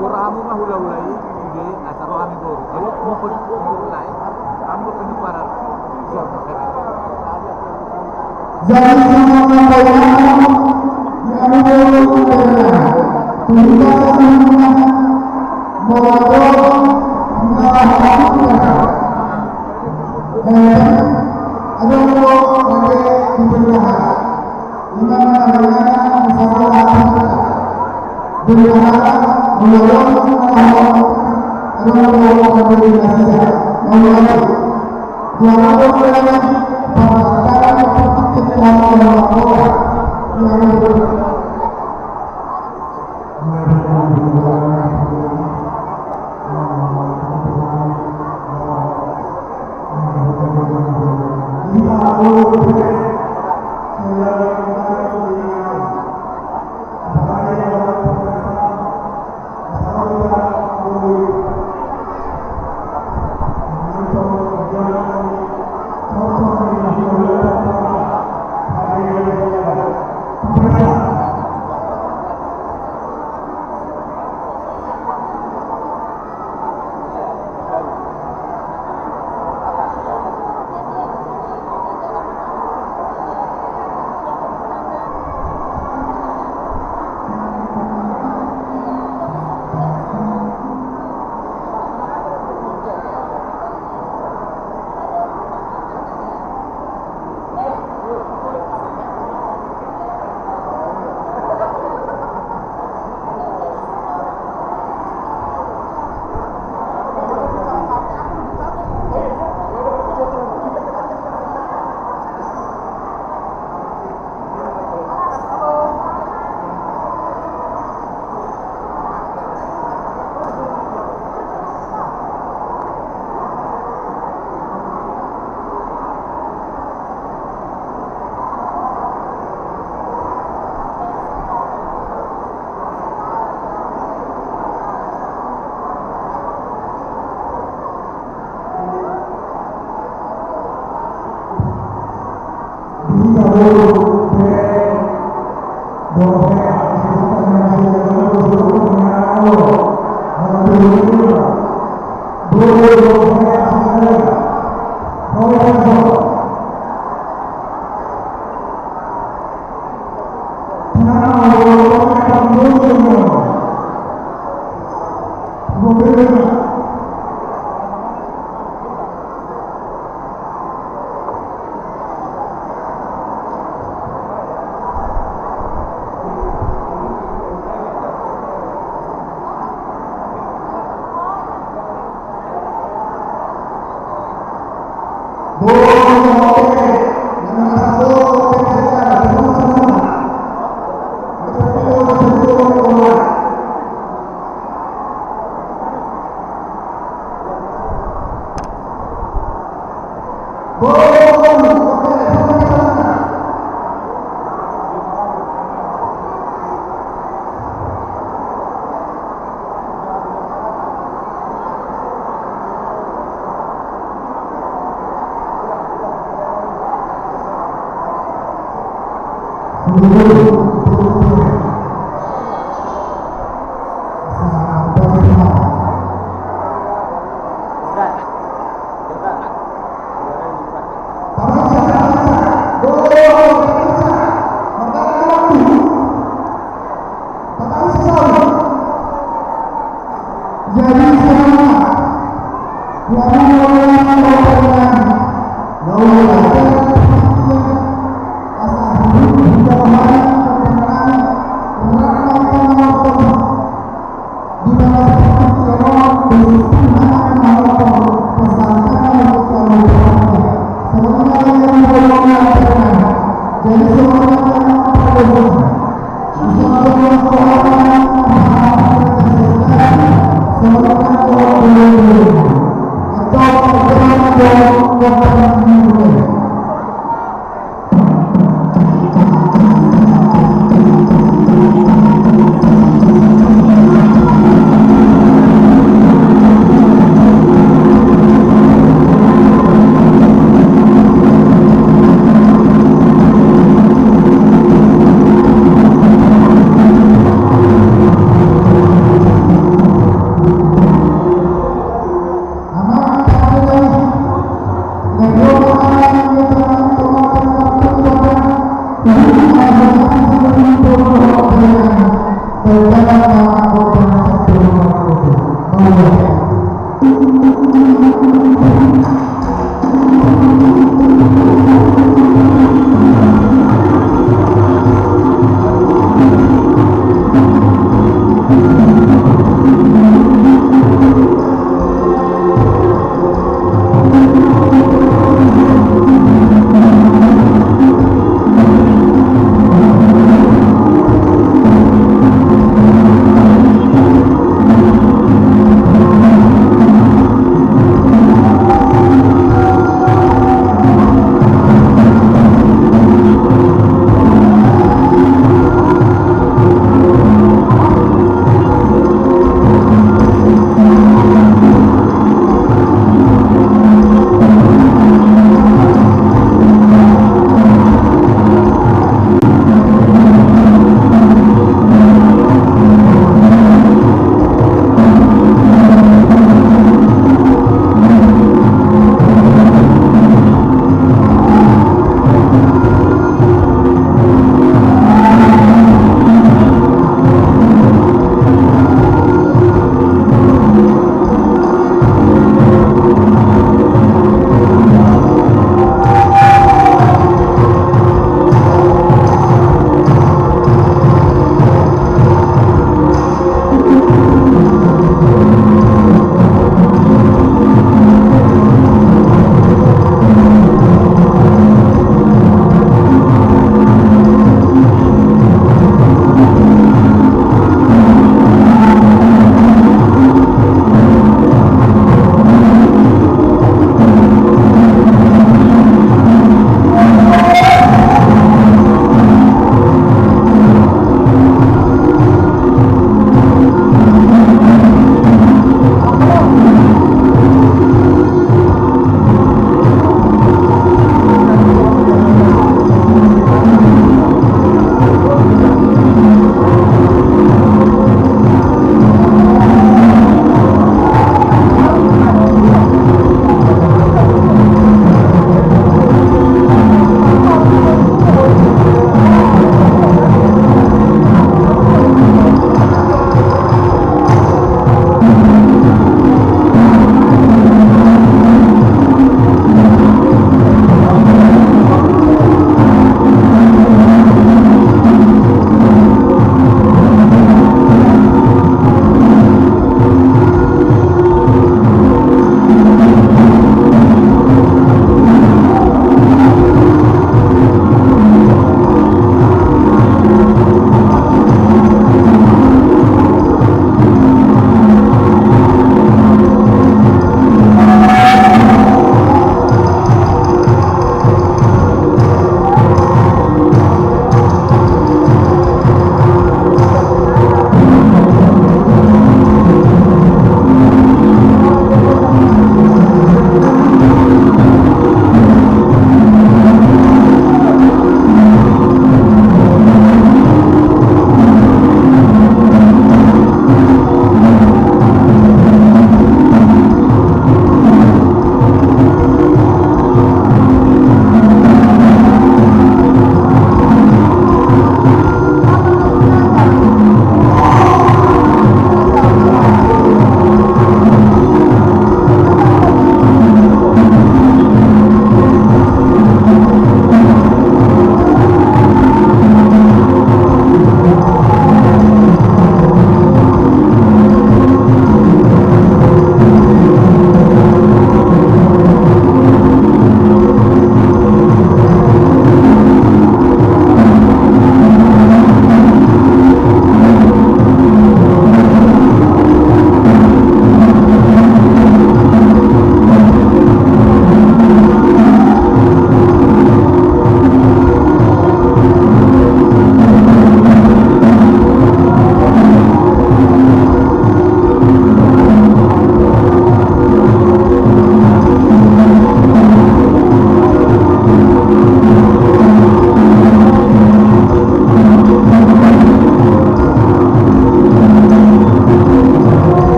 Goramu ma hulahula i, sude, asa roha ni boru. Ayo, mukul, mukul lai. Kamu kan di parar. Siap, pakai. Jadi, sama-sama, ya,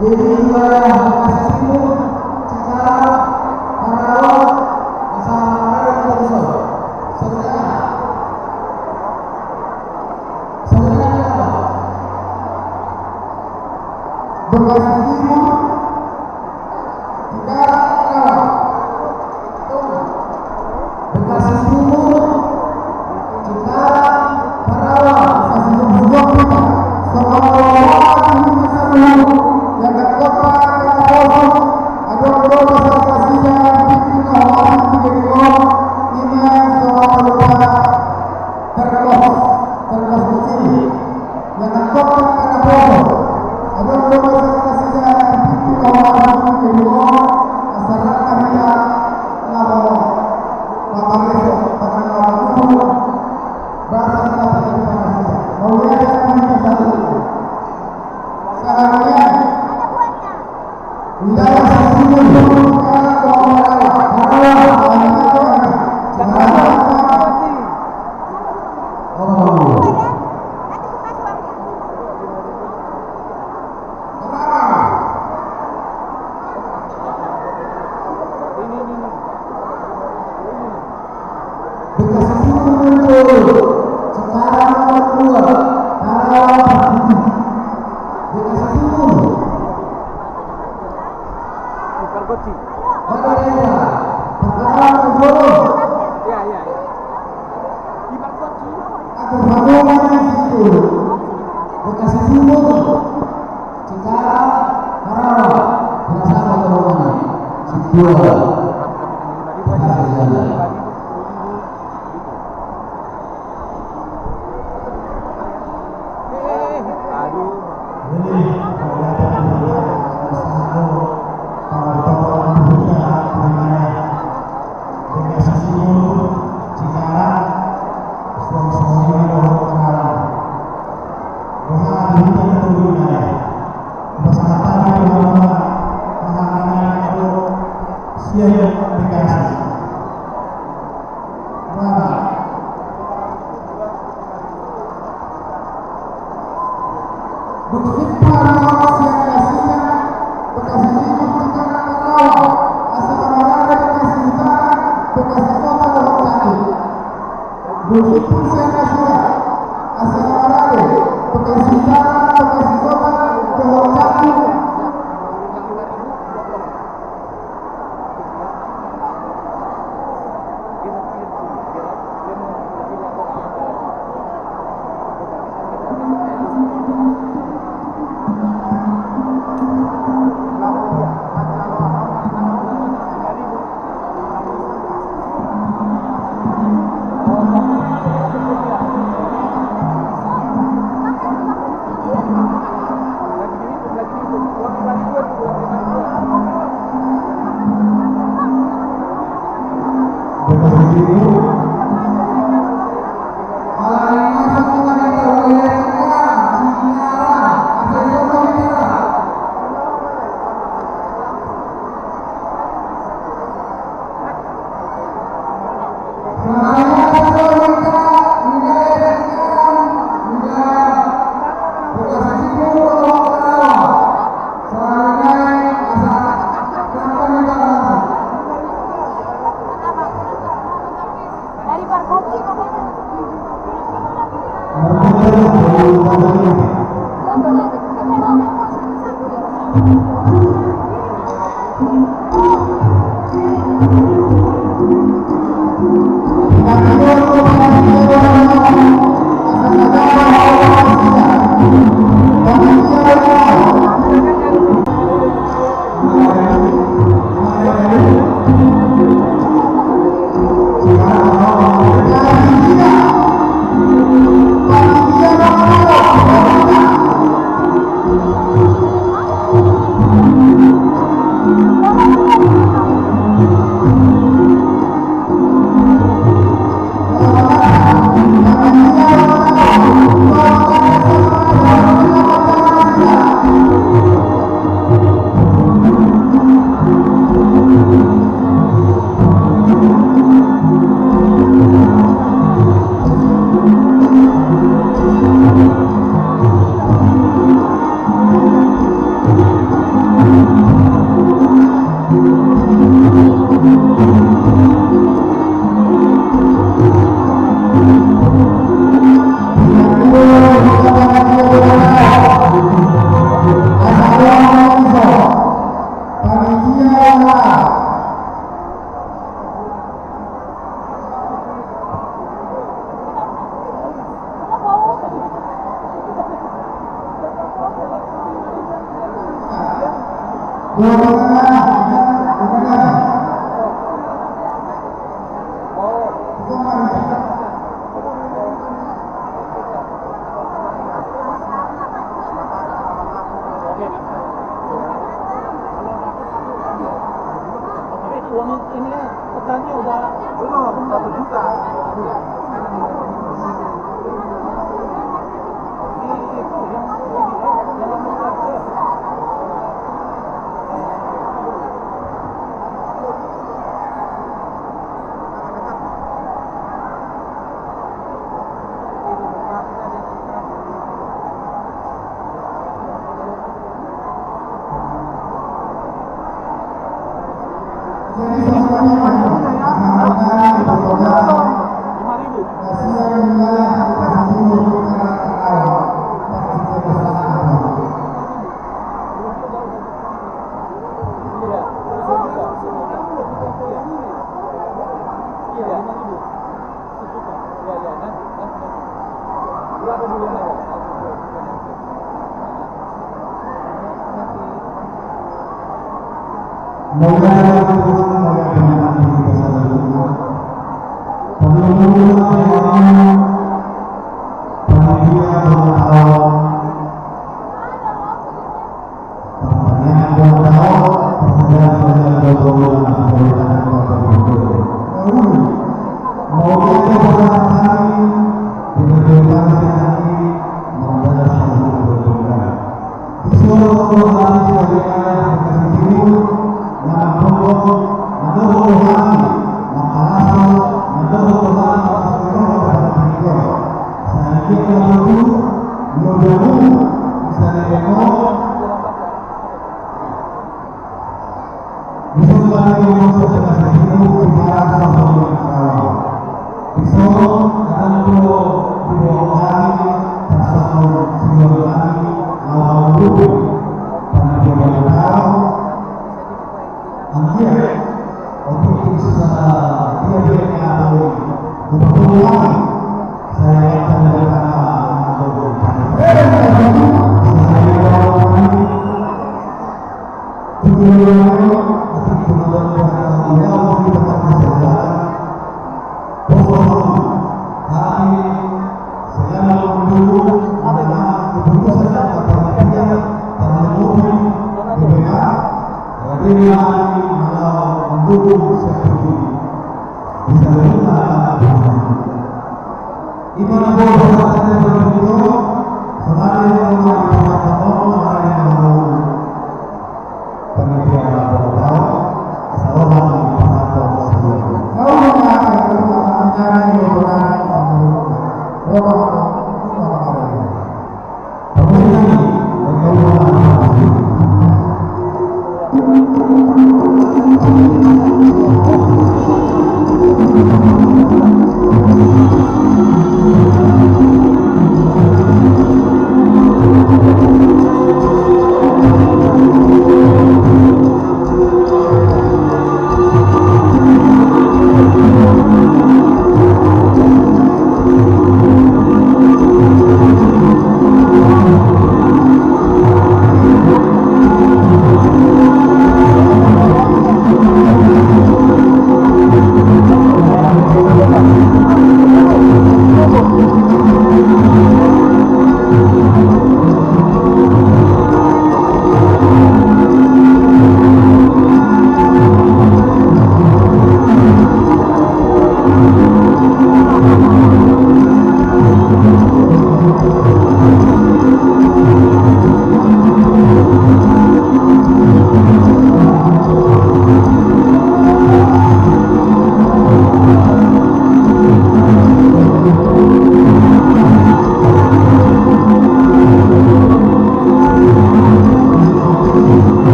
Jadi, wilayah Bekasi Timur, Cikarang, Karawang, Asal Manggarai, Kota Besar. Sebenarnya, sebenarnya apa? Bekasi Timur, Cikarang, Karawang. Bekasi Timur, Cikarang, Karawang. Bekasi Timur, Cikarang, Karawang. Terkos, terkos kecil. Yang angkot kan karena bosok. Adong do masalah sida di pintu kamar mandi kedua, asal rata dia laho mapareso pada lawan dulu. Bahasa kita pada kita sida. Mau lihat yang kita satu. Sekarang ini. Bekasi Timur muncul. Cikarang nomor dua. Karawang empat. Bekasi Timur. Ipargoti. Mana daerah? Pertama, Solo. Ya, ya, ya. Ipargoti. Aku Solo, Bekasi Timur. Cikarang, Karawang, Binasakan, Karawang, Sidoarjo. Aduh. Bekasi Timur, Cikarang, Suang Suang, Karawang. Roha di hutan itu wilayah. Pasahat hami tu Hamuna, pahanganan tu sian Bekasi. Mama. Dung simpul ari on sian Nasina, Bekasi Timur tu Karang Tarogong, asa na marade Bekasi Utara, Bekasi Kota dohot Cakung. Dung simpul sian Nasina, asa na marade Bekasi Utara, Bekasi Kota dohot Cakung. Uang ini ya, pecahnya udah belum satu juta.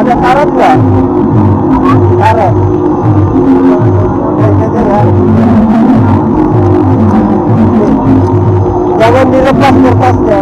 Ada karet nggak? Karet. Jangan dilepas kertasnya.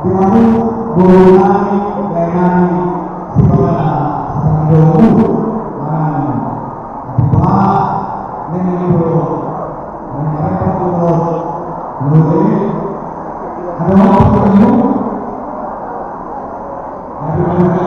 Selalu boleh nami, boleh nami, sipala, sipala dulu, manang, ati ba, neng dulu, neng mereka dulu, dulu, ada apa dulu? Ada apa?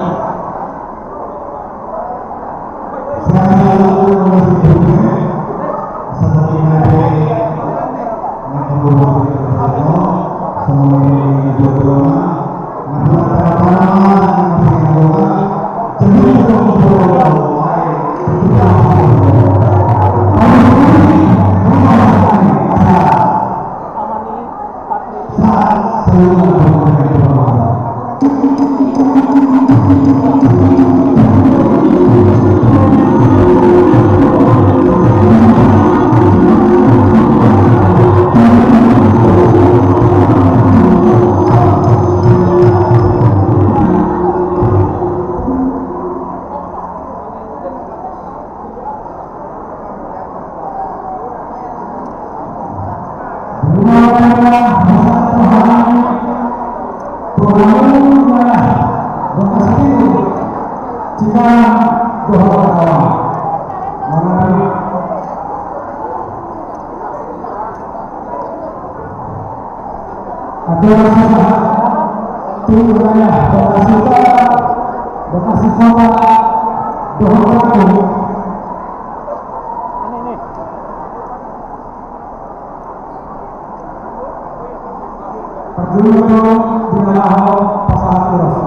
Atur sahat tu wilayah Bekasi Kota, Bekasi Kota, dohot Bandung. Parjolo do di na laho pasahat ulos.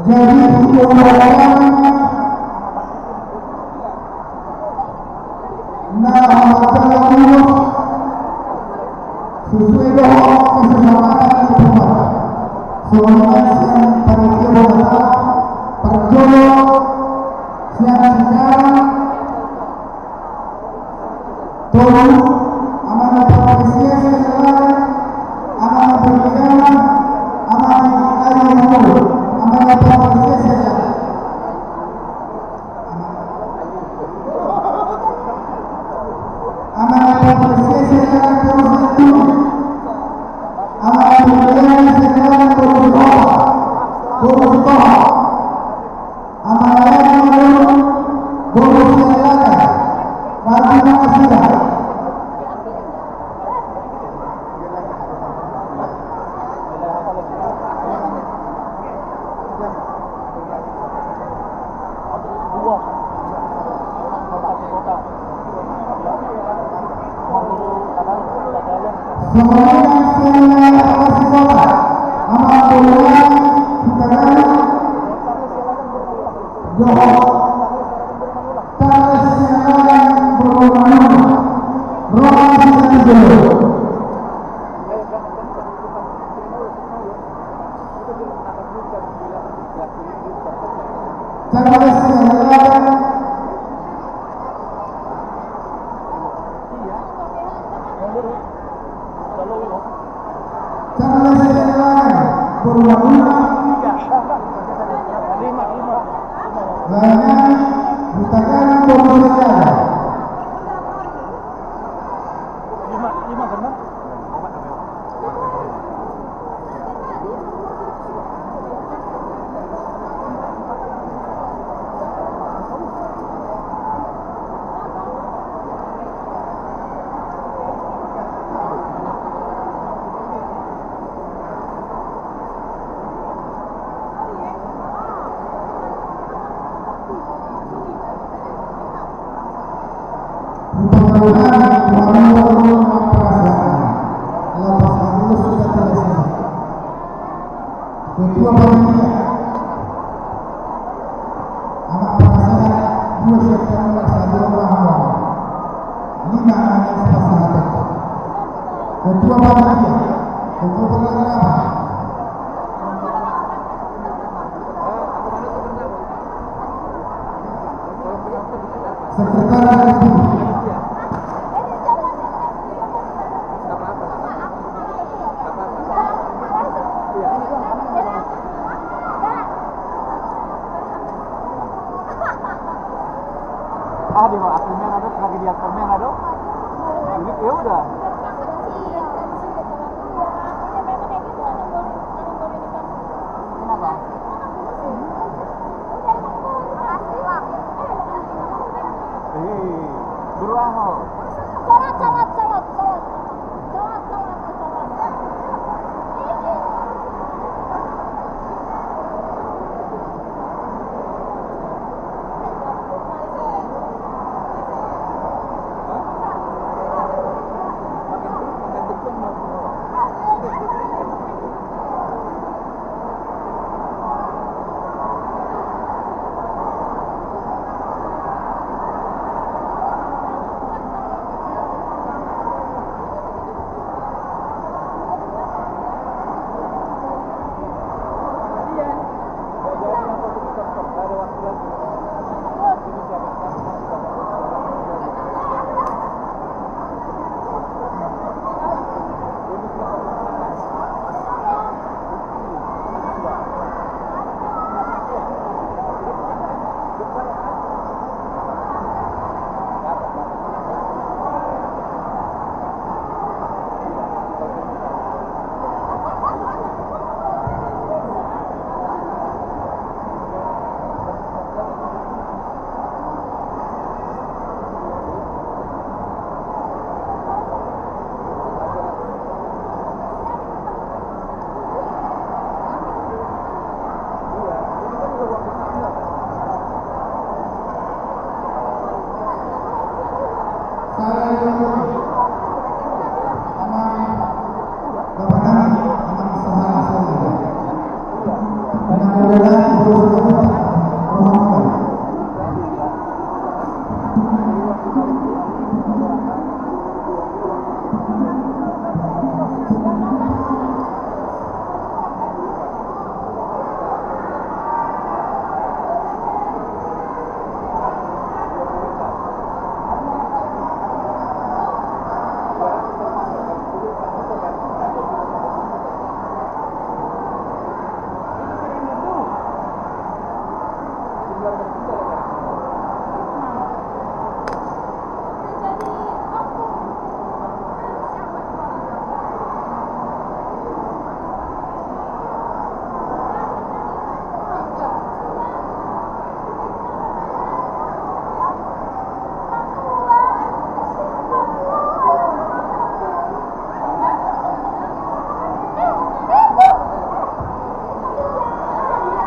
Jadi, untuk na laho pasahat ulos, sesuai dohot kesepakatan di tempat. Songon i sian panitia, parjolo sian sejarah. Tolu, amang na parpesias adalah amang na beragama, amang na beragama, amang na parpesias adalah amang na parpesias adalah Paulus Santuni, amang na beragama adalah Paulus Toha, Paulus Toha. Amang na beragama, Paulus Santuni, Martina Asira. Songon i nang sian Bekasi Kota, amang Boruan Hutagalung, dohot Charles Sialagan Boruan, Roman Sidarjo. Charles Sialagan. Charles Sialagan Boruan. Lainnya, Hutagalung Boruan Sialagan. Ketua Panitia, amang pasahat dua siap kami laksa dua mahal. Lima anak pasahat. Ketua Panitia, Ketua Panitia. Sekretaris. Ah, di mana? Akun merah dong, lagi di akun merah dong. Ini ya udah.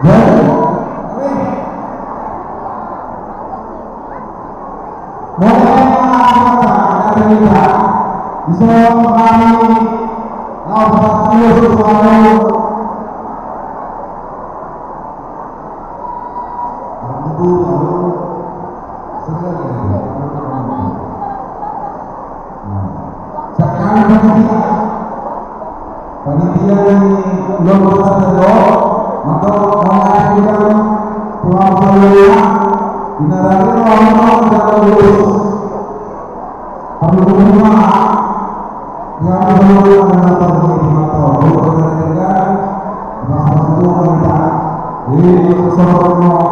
Jadi, oke. Mulai dari kita, bisa kami lakukan terus selalu. Panitia ni Lombok Satu, mantap, mantap, tuan, tuan, tuan, di narari, tuan, tuan, tuan, tuan. Parlu hubungan. Ia adalah moderator di mata, moderator dari Tegal, Mas Mas Ketua Wanita. Jadi, sobat semua,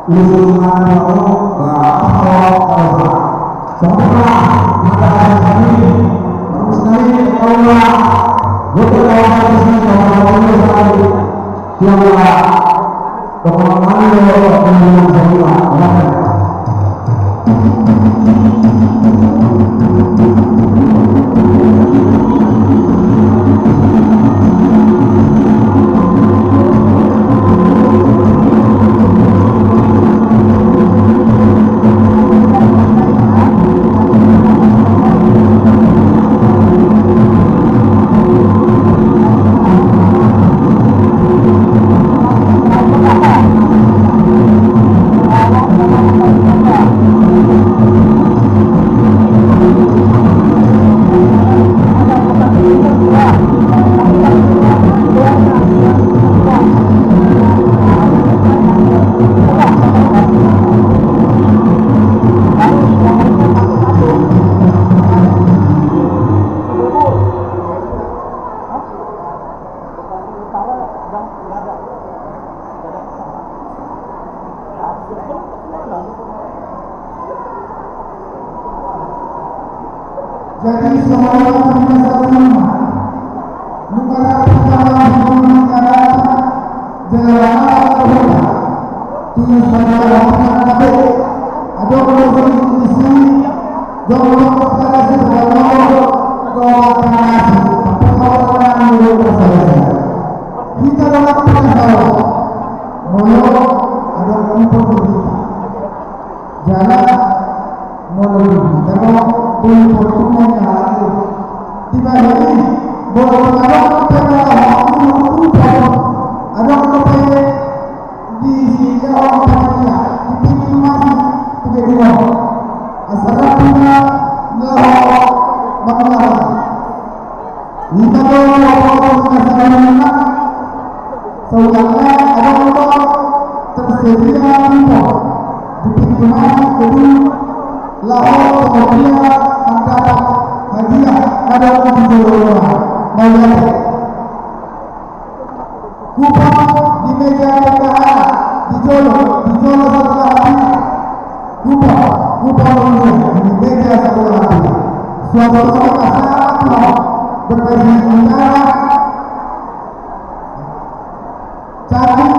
usul mana mau, nggak apa-apa, nggak apa-apa. Sobat semua, mata kami, bagus sekali, ya Allah. Bukan kawan-kawan di sini, kawan-kawan di sini. Tiap orang. Jadi, semua orang punya satu nama. Lu pada pertama di rumah negara, jangan lama-lama berubah. Tujuh saudara hati anak. Ada orang di sini, jauh-jauh pada sini, ada orang, ada orang, ada orang, ada orang. Hita dalam pengasaran. Molo adong umpur di hita. Jala molo di hita do, di umpur tu main hal. Di bagian ini, molo adong pengasaran umpur, adong umpur di sini, adong umpur di pintu masuk tu gedung. Asal punya lawan bangunan. Hita do, saudara, adong do tersedia umpur di pintu masuk gedung, laho kemudian mendapat hadiah, adong di jolo. Mauliate. Kupon di meja bendahara, di jolo, di jolo sebelah kiri. Kupon, kupon di meja sebelah kiri. Suatu tempat saat berkasih utara. Cakup.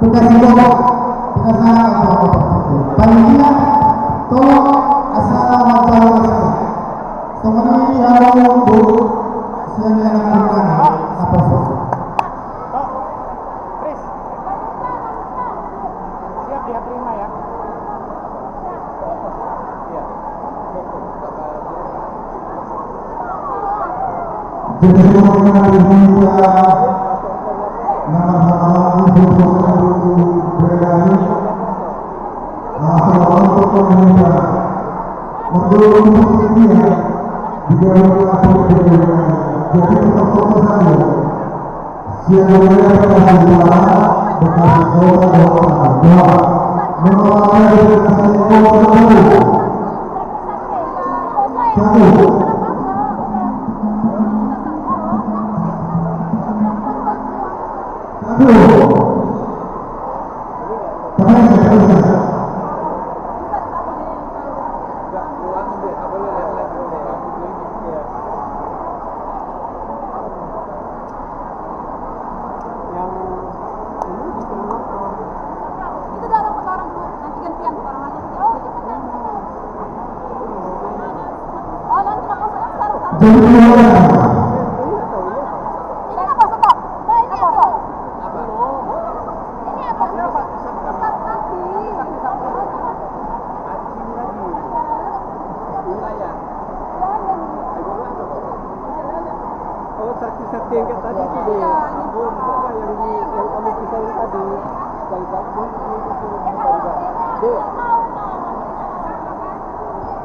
Bekasi Kota. Pinasahat apa? Panitia, tolong, assalamualaikum. Semuanya ini halo, Bu. Siang, siang, siang, apa, Bu? Siap, ya, terima, ya. Jadi, semua yang ada di sini, ya, nama-nama, untuk berani. Nah, kalau untuk pemerintah, menurut dia, di dalam apa yang jadi protokol saja. Siap, Bekasi Utara, Bekasi Kota, Kota Baru. Menolak dari Bekasi Kota Baru. Satu. Satu. Terus, terus. Jadi, Saksi yang tadi itu, Dek. Iya, ini. Oh, bukan yang di, yang kamu pisahin tadi. Yang tadi, Dek.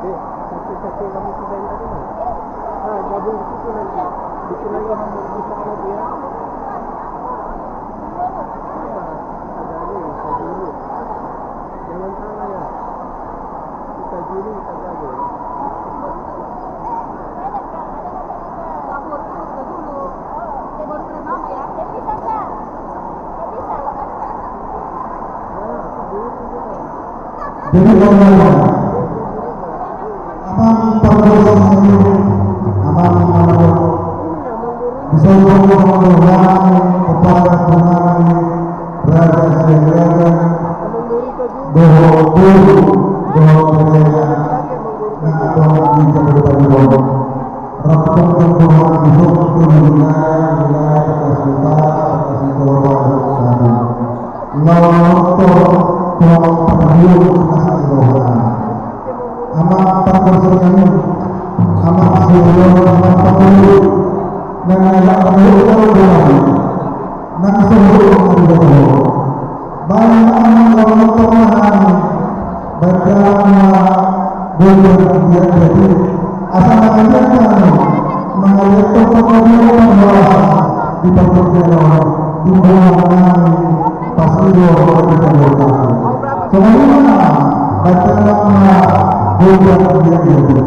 Dek, saksi-saksi yang kamu pisahin tadi, nah. Nah, gabung di situ nanti. Bikin lagi, bikin lagi ya. Iya, ada ini, ada ini. Jangan salah ya. Kita juri, kita jago. Jadi, amang pargonsi, amang pargonsi. Disombong kepada Tuhan, Raja Siaga, dohot boru, dohot bere, na adong di Kabupaten Lombok. Rap tongtong Tuhan di sombong wilayah, wilayah Bagas Utara, Bagas Utara, Bagas Utara. Lawan tong, tong parhulu, Bagas Utara. Amang pargonsi, amang senior, amang pargonsi, nang elak pargonsi, nang senior, amang pargonsi. Baen amang lawan tong nami, baen amang na gogo dia jadi. Asa mangaliat nami, mangaliat tong pangaliatan di partingkian on, di bulan nami. Pas i do, pas i do. Songon i ma, baca nama, bukan dia, dia, dia.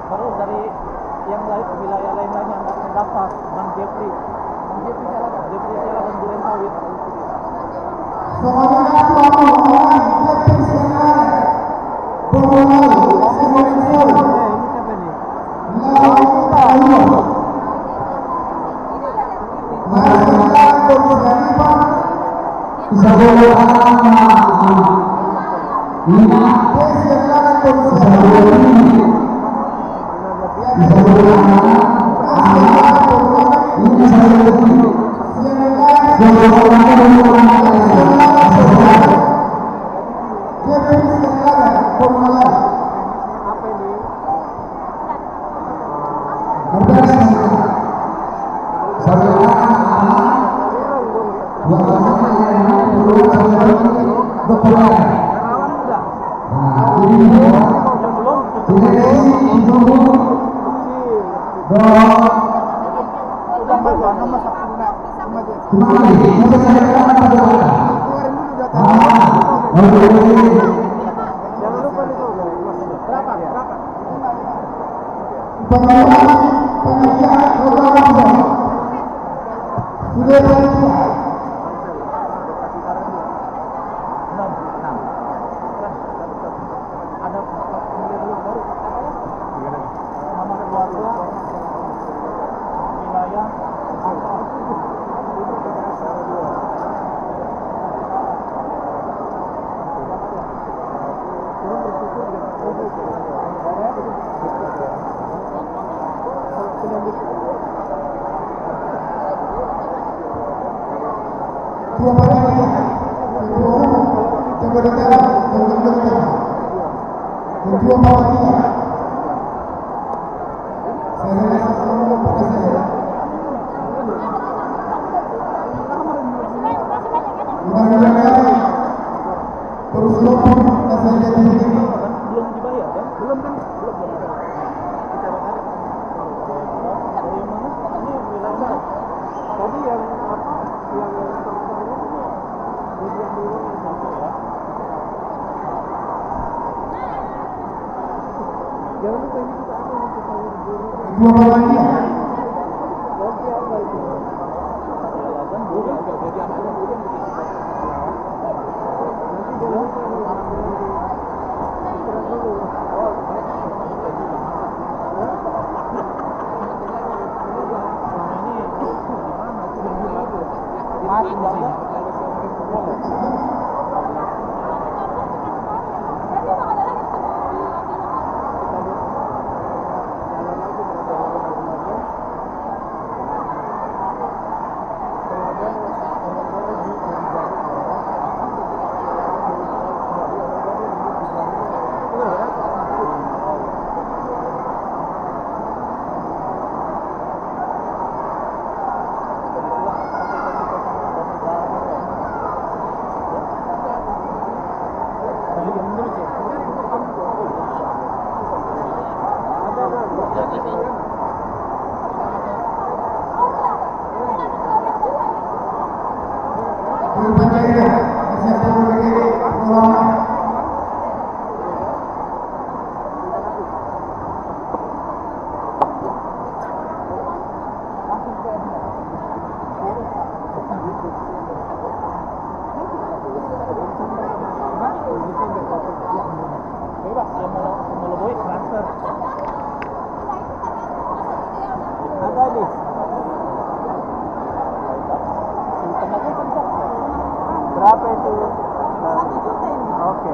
Terus dari yang lain, wilayah lain-lain yang nggak terdaftar, Bang Jepri. Bang Jepri Sela, Jepri Sela dan Duren Sawit. Berapa itu? Satu juta ini. Oke.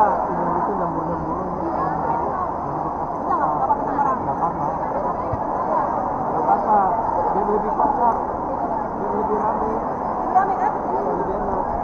Ini itu nyambur-nyambur. Nggak apa-apa. Nggak apa-apa. Biar lebih pacak. Biar lebih rame. Lebih rame, kan? Iya, lebih enak.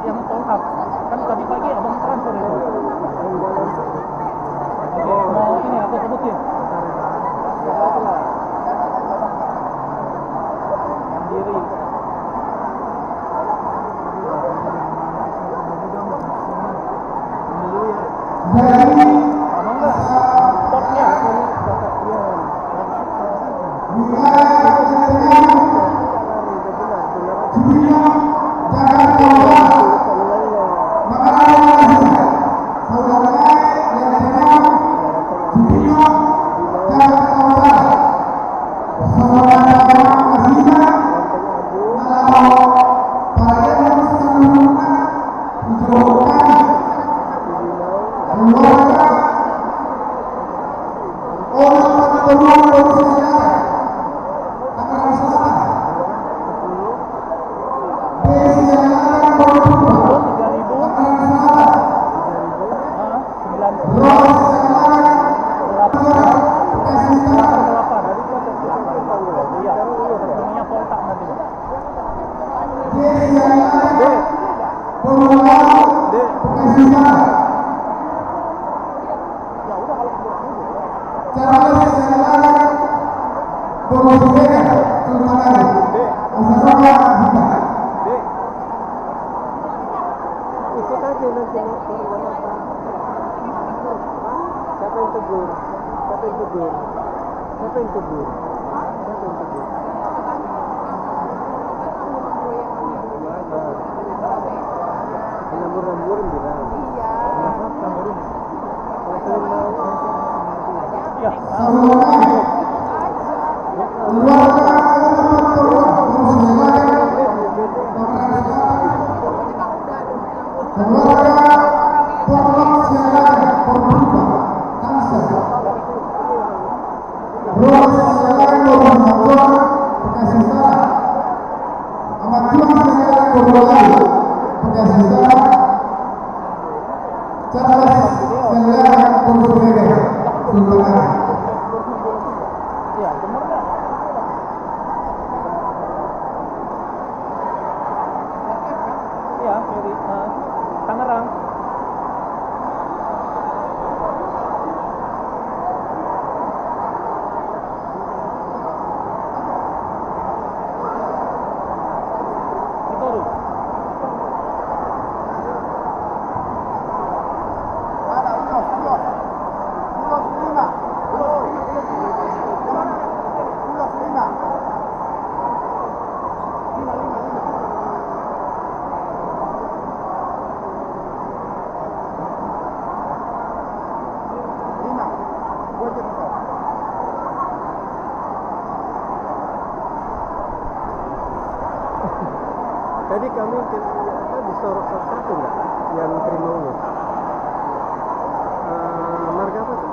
Yang top up. Kan tadi pagi abang transfer itu. Oke, mau ini aku sebutin. Mandiri. Jadi, abang nggak? Topnya. Siapa yang tegur? Siapa yang tegur? Siapa yang tegur? Siapa yang tegur? Lambur-lambur bilang. Iya. Iya, Ferry. Heeh. Tangerang. Itu, Ru. Tadi kami ke, apa, disorot satu-satu nggak yang terima ulos? Eh, marga apa tuh?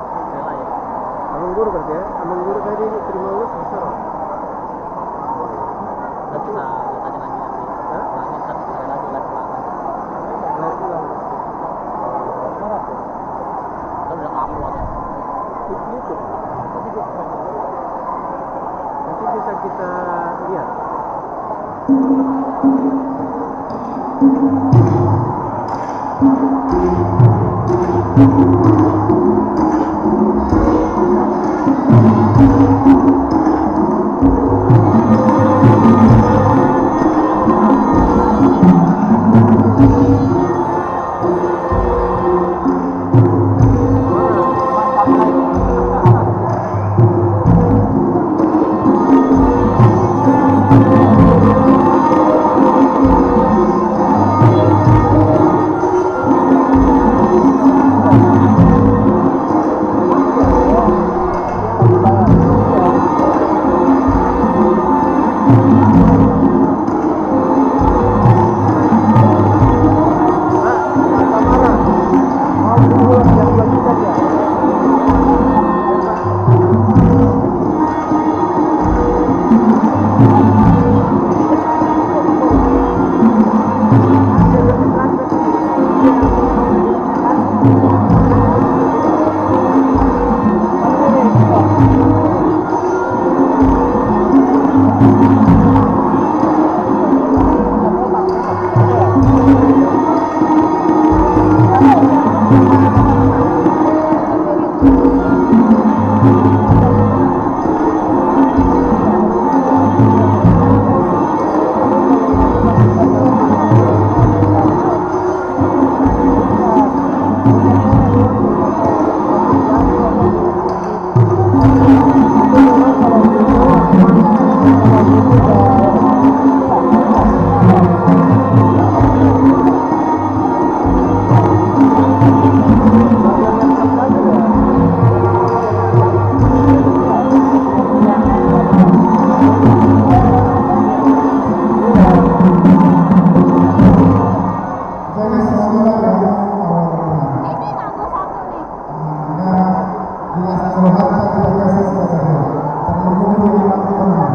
Amang Guru berarti ya? Amang Guru tadi terima ulos disorot. Nggak bisa, nggak tanya lagi nanti. Hah? Nggak, nggak, nggak ada lagi, live ulang. Live ulang. Kan udah upload ya. Di YouTube. Nanti bisa kita lihat. Jadi, semoga ya, Allah. Nah, jelas curhat tadi bagasi sebagai terlebih di waktu tengah.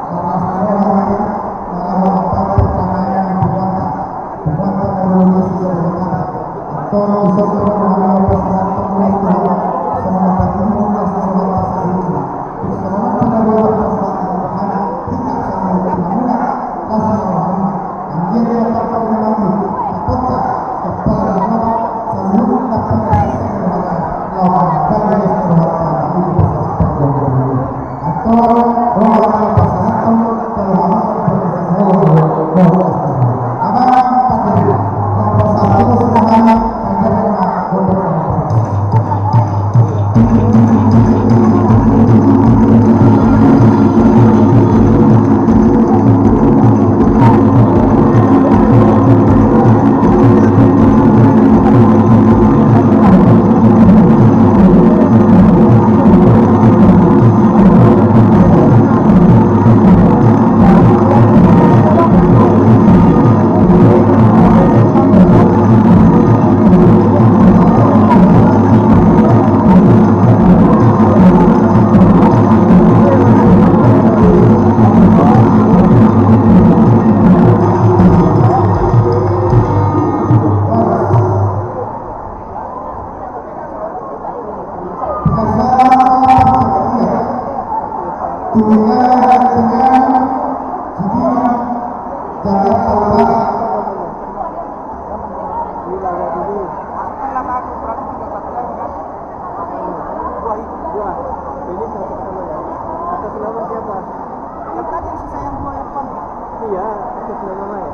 Karena semua orang itu malah melakukan pertanyaan di Tuhan. Tuhan tak perlu isi sebenarnya. Atau bisa berdoa pasal terus Tuhan. Selamat pagi, Tuhan, selamat pagi. Selamat pagi, Tuhan, selamat pagi. Kita sama-sama Atas nama siapa? Yang tadi yang saya yang dua yang paling. Iya, atas nama Mai.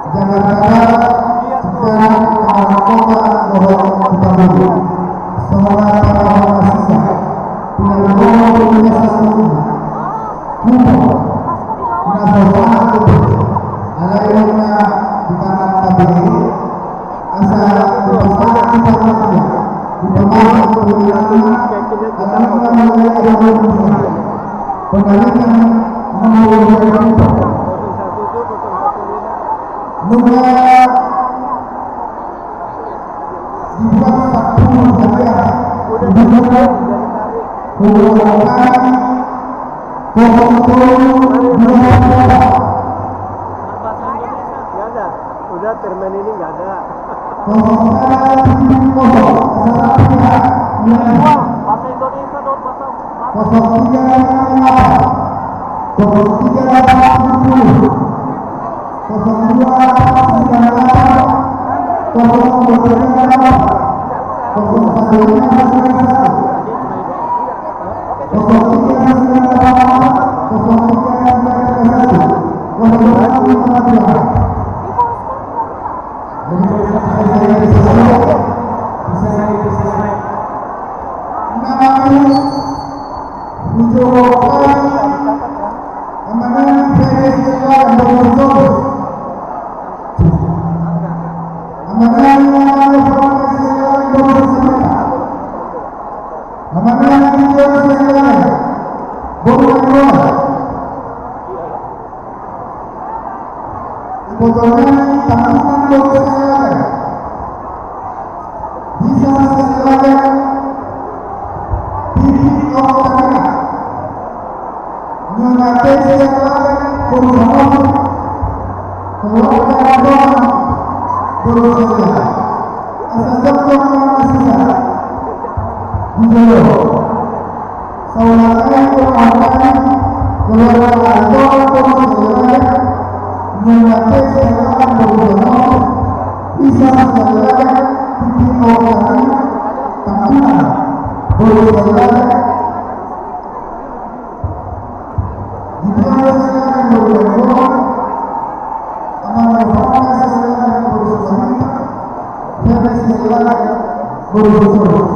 Jakarta Barat, Cikarang, Tangerang Kota, dohot Kota Baru. Songon i ma na sisa. Pinarroha do na sasungkun. Kupo. Na so sahat do. Alai na di tangan K P U. Asa dipasahat di tangan ia. Dipasahat di tangan ia. Alai na mulai ada. Penarikan nomor dua puluh. Nunga dibuat sampulu hadiah. Dibuat. Kosong tolu dua puluh. Nggak ada. Udah, termen ini nggak ada. Kosong sada tujuh kosong. Salah pihak. Bahasa Indonesia dong, bahasa. Kosong tiga delapan. Kosong tiga delapan tujuh puluh. Kosong dua delapan sembilan delapan. Kosong dua tiga delapan. Kosong satu lima sembilan satu. Kosong tiga sembilan delapan. Kosong tiga sembilan tiga satu. Kosong satu lima dua. Iboto nami Tambunan Boru Sialagan. Bisa Sialagan. Pipi Oktavina. Nunga pe Sialagan Boru Samosir. Keluarga Roman Boru Sialagan. Asa jokjok ma na sisa. Di jolo. Saulak nai tu ahu nai, keluarga Anton, Anton Sialagan, nunga pe Sialagan Boru Samosir, bisa Sialagan, Pipi Oktavina, Tambunan Boru Sialagan, Gideon Sialagan Boru Samosir, Amanda Fanta Sialagan Boru Samosir, Ferry Sialagan Boru Samosir.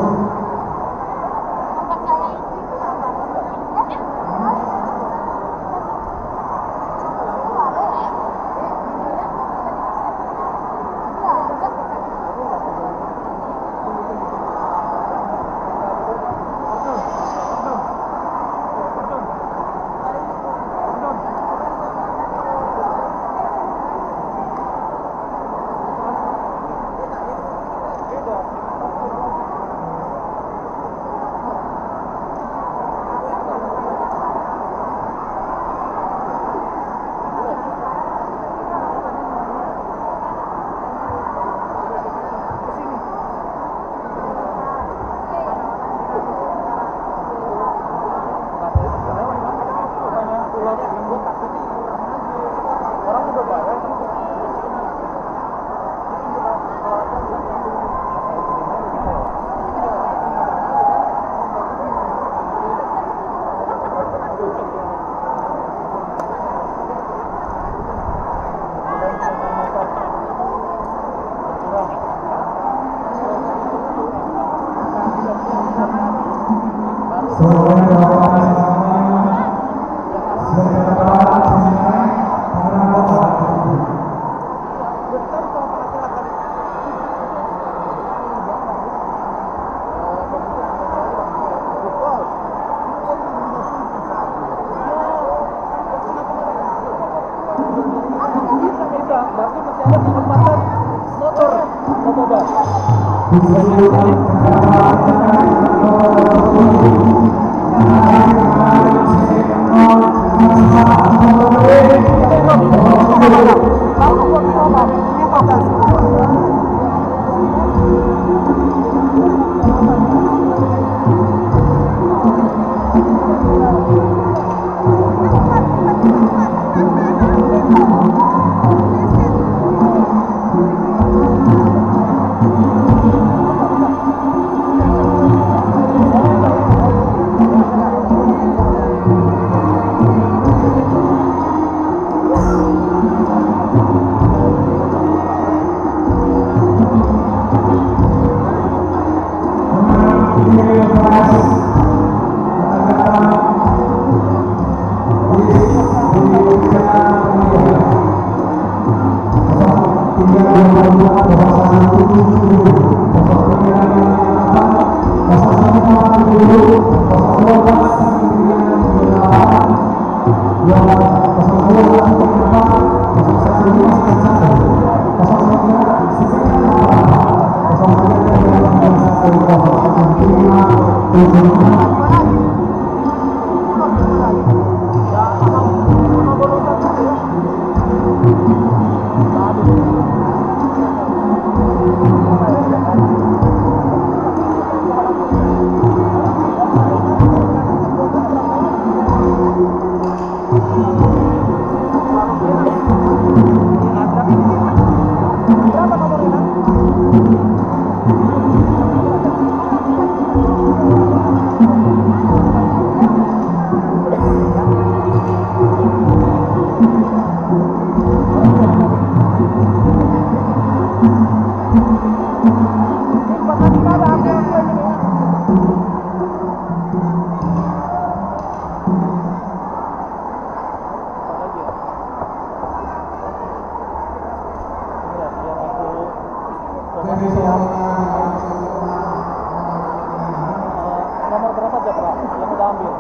Nomor berapa, Japra, yang udah ambil?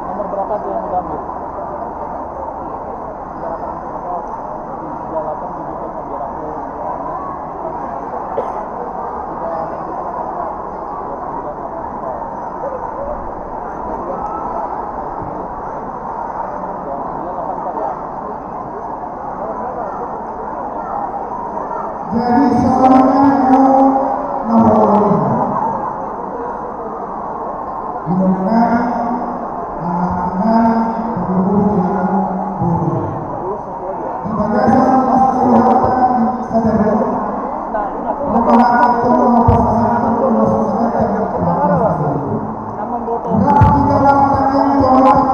Nomor berapa tuh yang udah ambil? Jadi, saudara, nomor Inongan, anak inang, pengurus yang bodoh. Di bagasan mas keluarga sadar. Maka akan tolong pasangan tolong pasangan dan berapa di dalam tangan tolong pasangan.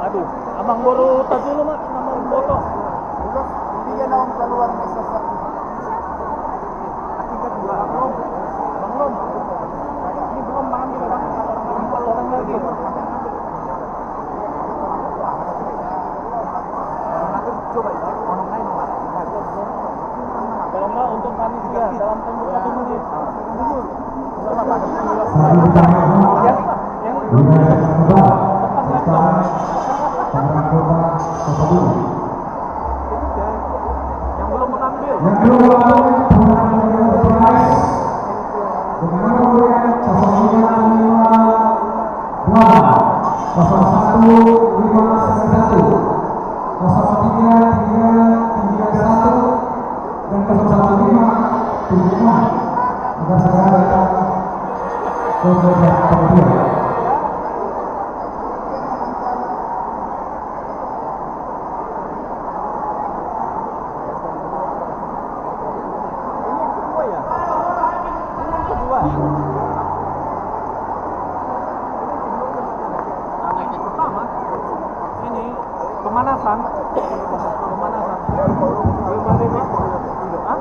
Aduh, amang boru ta dulu, Mak, amang boto. Belum, belum. Ini belum mengambil, Bang. Empat orang lagi. Kalau enggak, untuk panitia, dalam tempo satu menit. Yang, yang depan laptop. Dengan nomor urut kosong lima lima delapan, kosong satu lima sembilan satu, kosong tiga tiga tiga satu, dan kosong satu lima tujuh enam. Agar segera datang ke meja pengundian. Ini yang kedua ya? Ini yang kedua. Pertama, ini pemanasan. Pemanasan. Hah?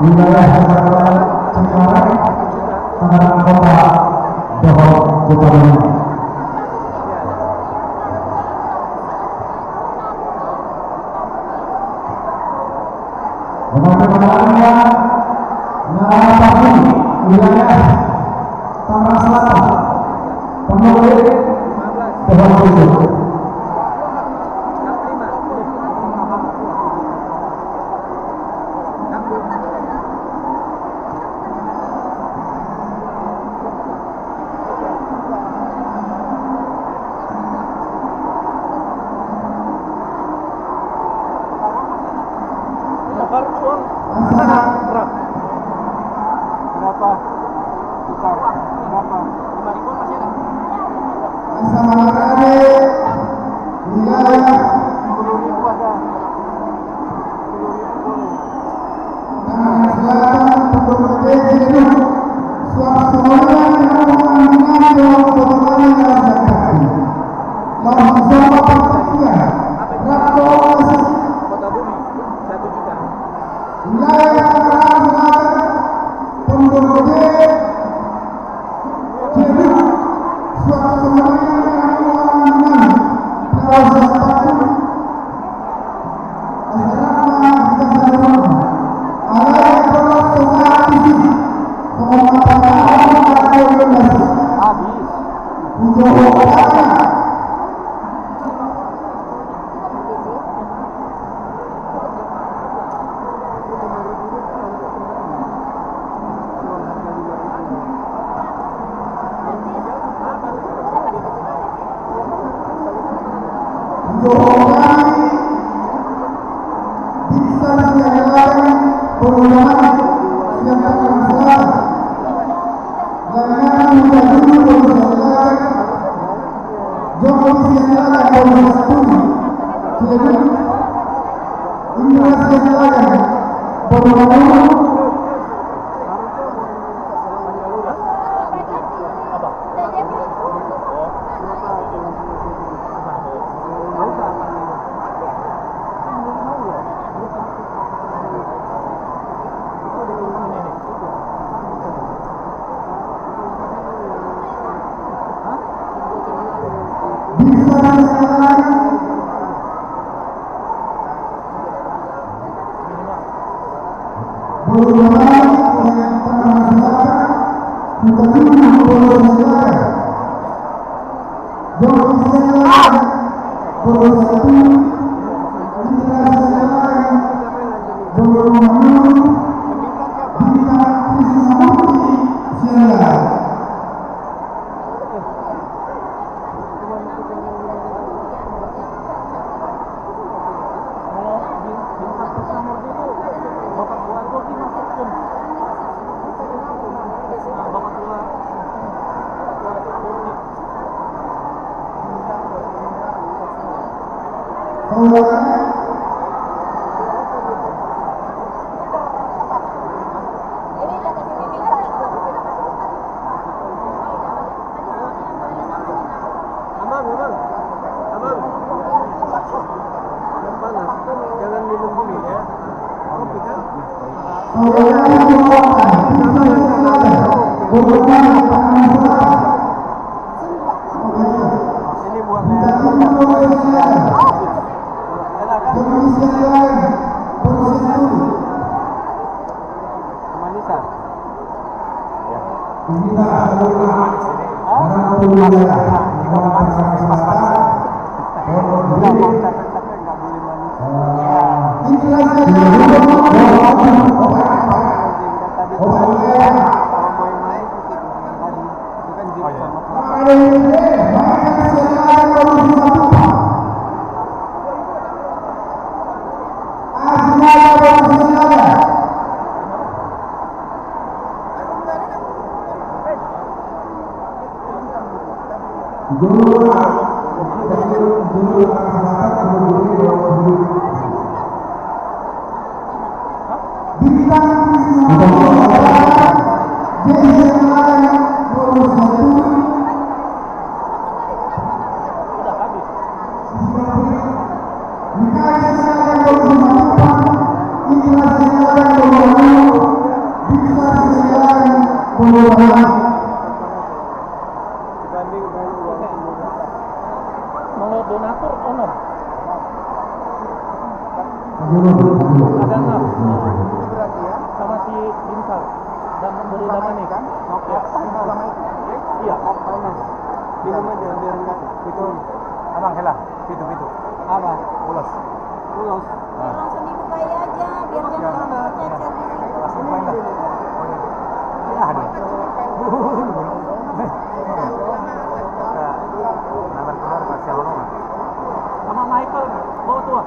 Wilayah Jakarta, Cengkareng, Tangerang Kota, dohot Kota Bandung. Pemain-pemainna na pahit wilayah Tangerang Selatan. Penuh dohot tujuh. Berapa? Berapa? Tukar. Berapa? Lima ribu masih ada? Asa mangarade wilayah. Sepuluh ribu ada. Sepuluh ribu boleh. Tangerang Selatan, Pondok Gede, Ciledug. Suasana yang langsung sama perhatian. Rap Polres. Kota Bumi, satu juta. Wilayah Tangerang Selatan, Pondok Gede, Ciledug, suasana yang langsung sama perhatian. Amang, amang. Amang. Yang panas. Jangan minum dulu ya. Kopi kan? Ini buat saya. Enak kan? Manisan. Hah? Molo donatur onom. Ada enam. Sama si Binsar. Dan baru dapat nih. Iya. Itu. Abang, hela. Pitu, pitu. Apa? Ulos. Ulos. Nah. Langsung dibukai aja, biar jangan tercecer di situ. Langsung bukain dah. Ya, ada. Sama Michael, bawa tua.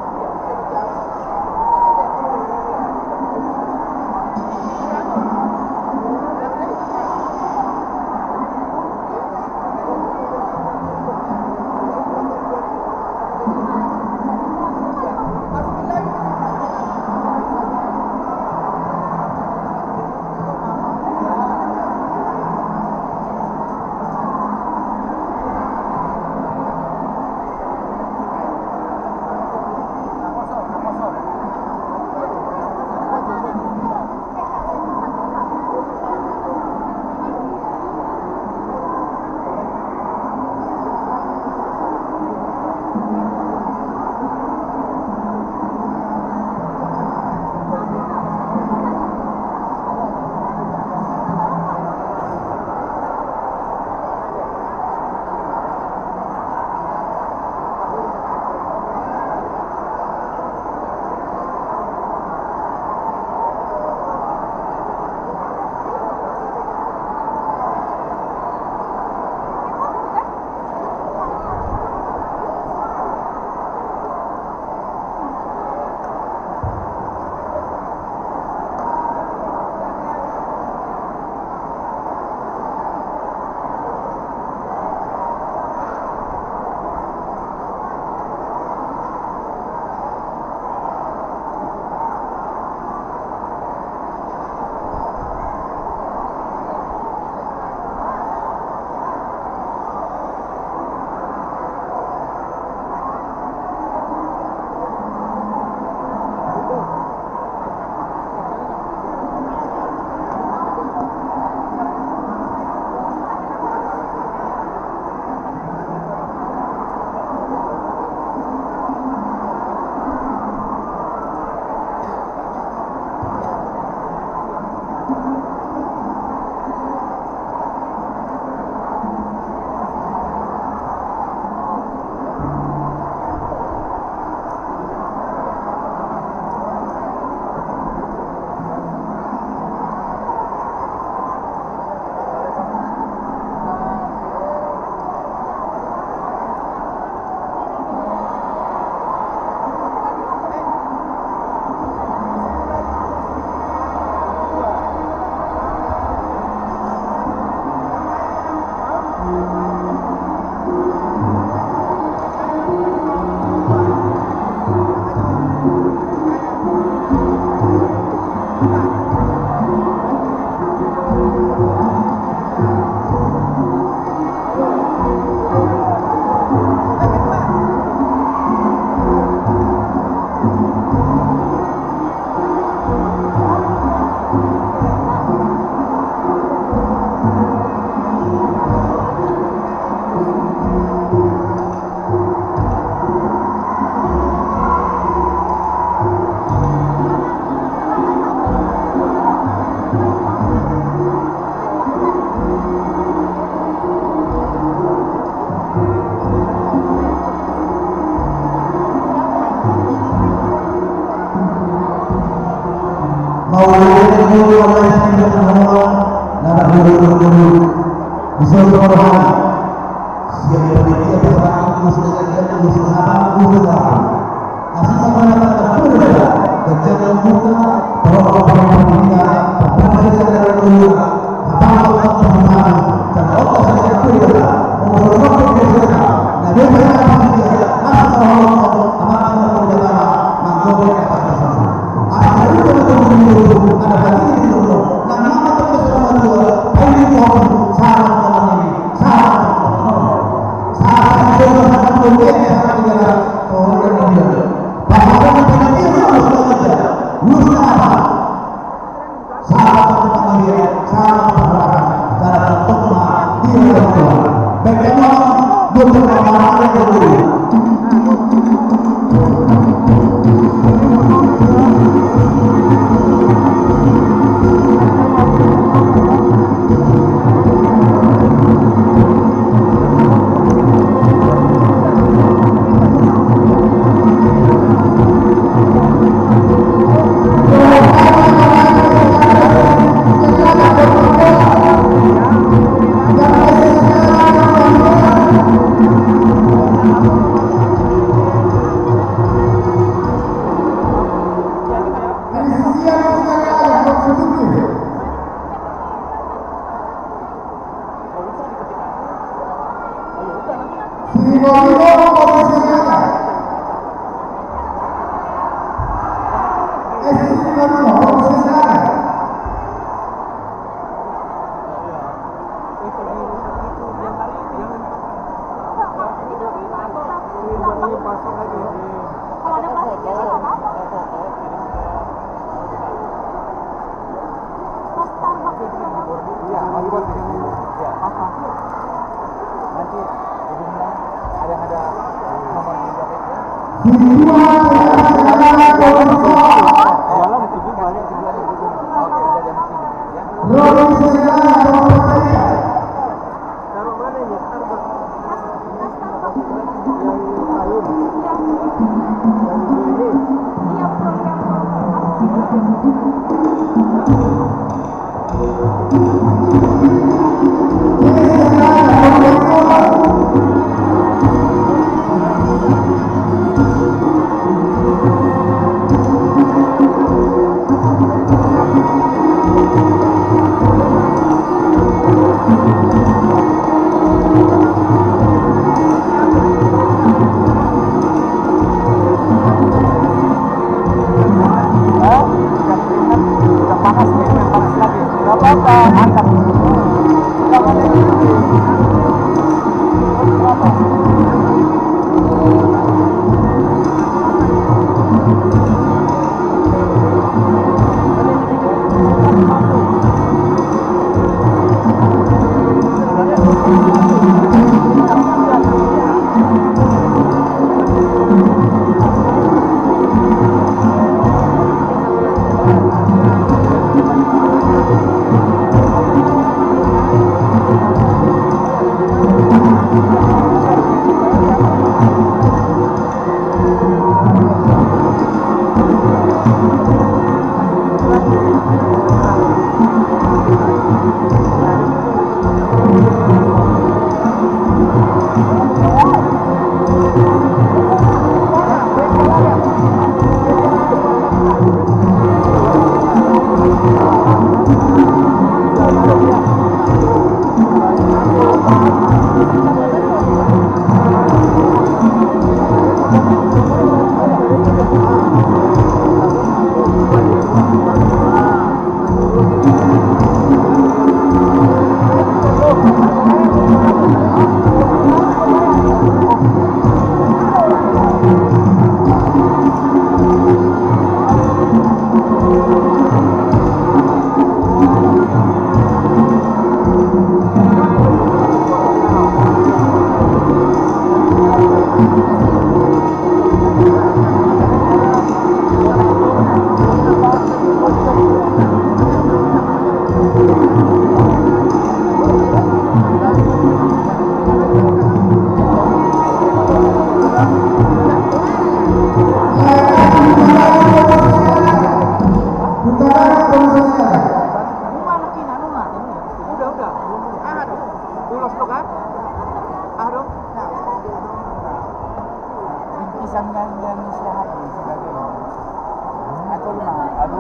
Ayo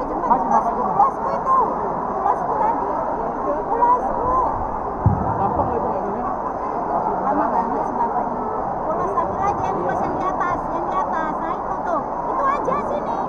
cepat, ulasku itu. Ulasku tadi. Ulasku. Gampang lah itu, nggak ini. Lama banget si bapak ini. Ulas lagi, yang ulas yang di atas, yang di atas. Nah, itu tuh. Itu aja sini.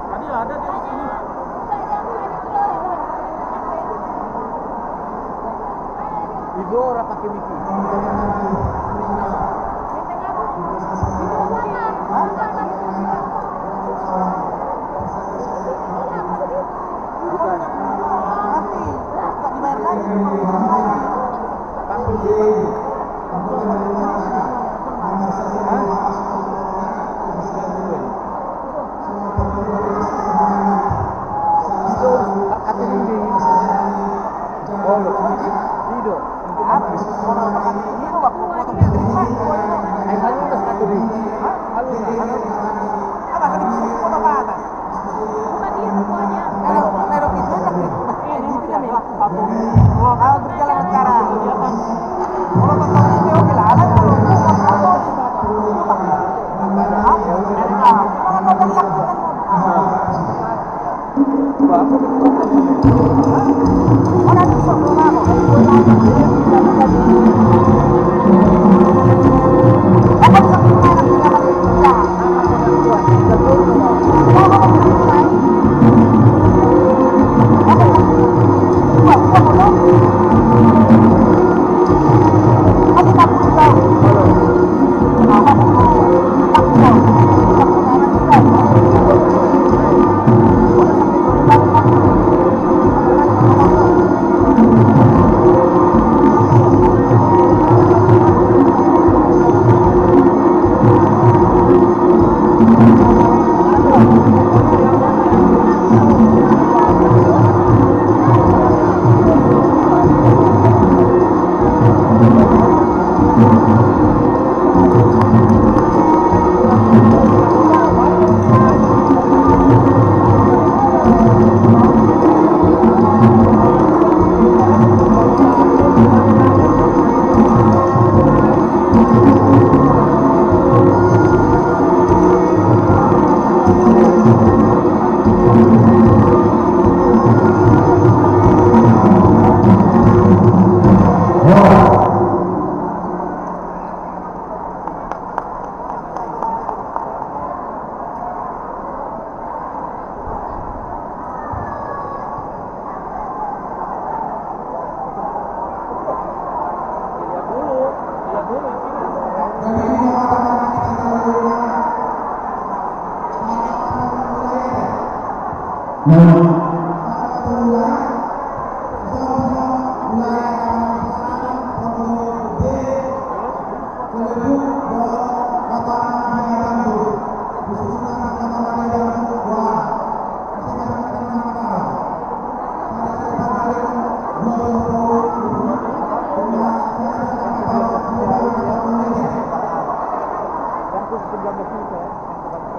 Tadi ada dia di sini. Ibu ora pakai miki. Hah? Bukan. Nanti tak dibayar lagi. Bukan dia ketuanya. Ayo, ayo, ayo, ayo, ayo, berjalan acara. Kalau tak tahu, dia oke lah, alat kalau bukan apa. Hah? Kalau ada yang lakukan, mana bisa, mana? Apa bisa?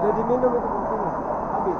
Jadi minum itu kopinya. Habis.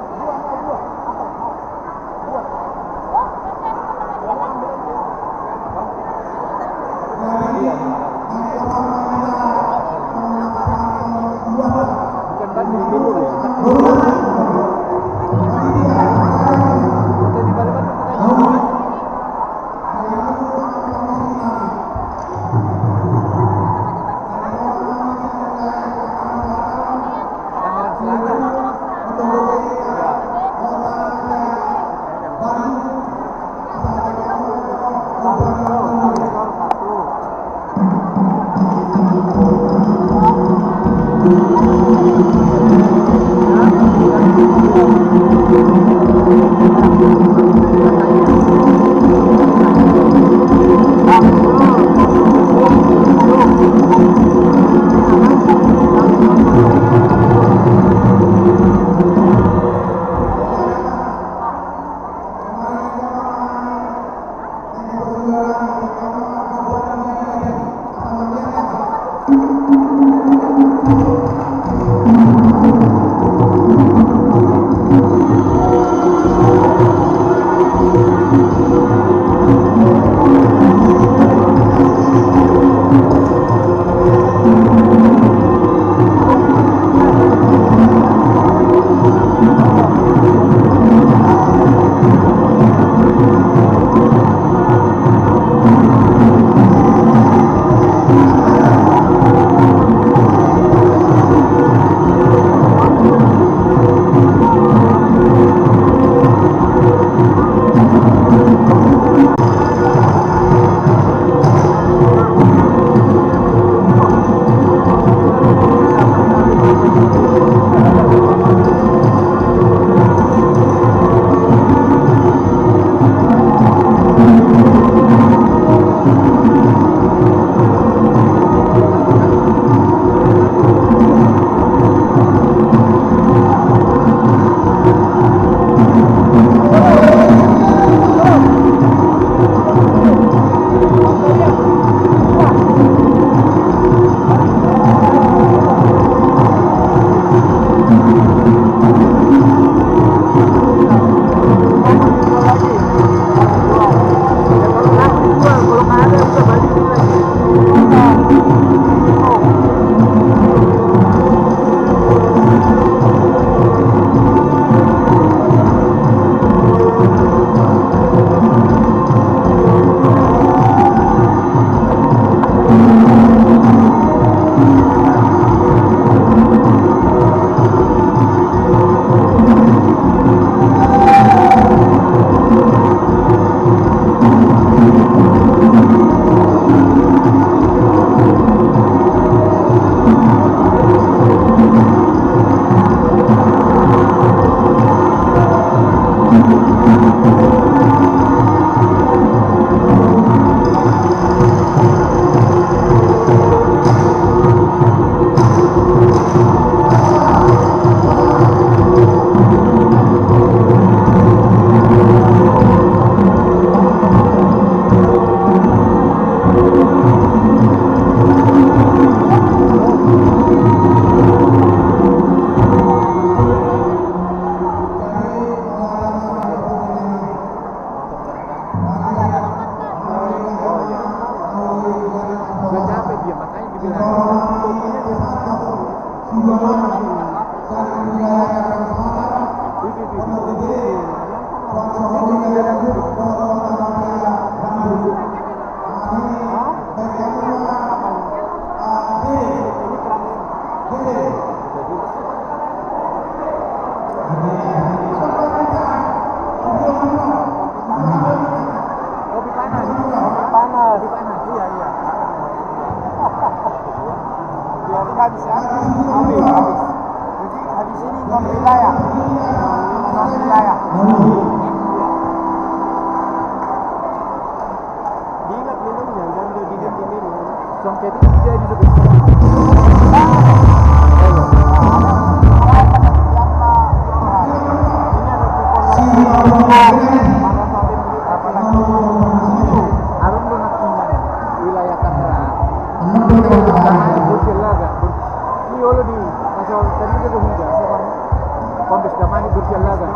Kopi panas. Kopi panas. Iya, iya. Berarti habis, ya? Habis, habis. Jadi habis ini non wilayah. Non wilayah. Diingat minumnya, dan dia diganti minum. Songket itu dia duduk. Ini ada kupon. Mana tadi beli apa lagi? Itu, Arum Lunak Inang, wilayah Tangerang. Ini olo di, asal tadi dia ke hujan, siapa? Kombes Damani Bursialaga.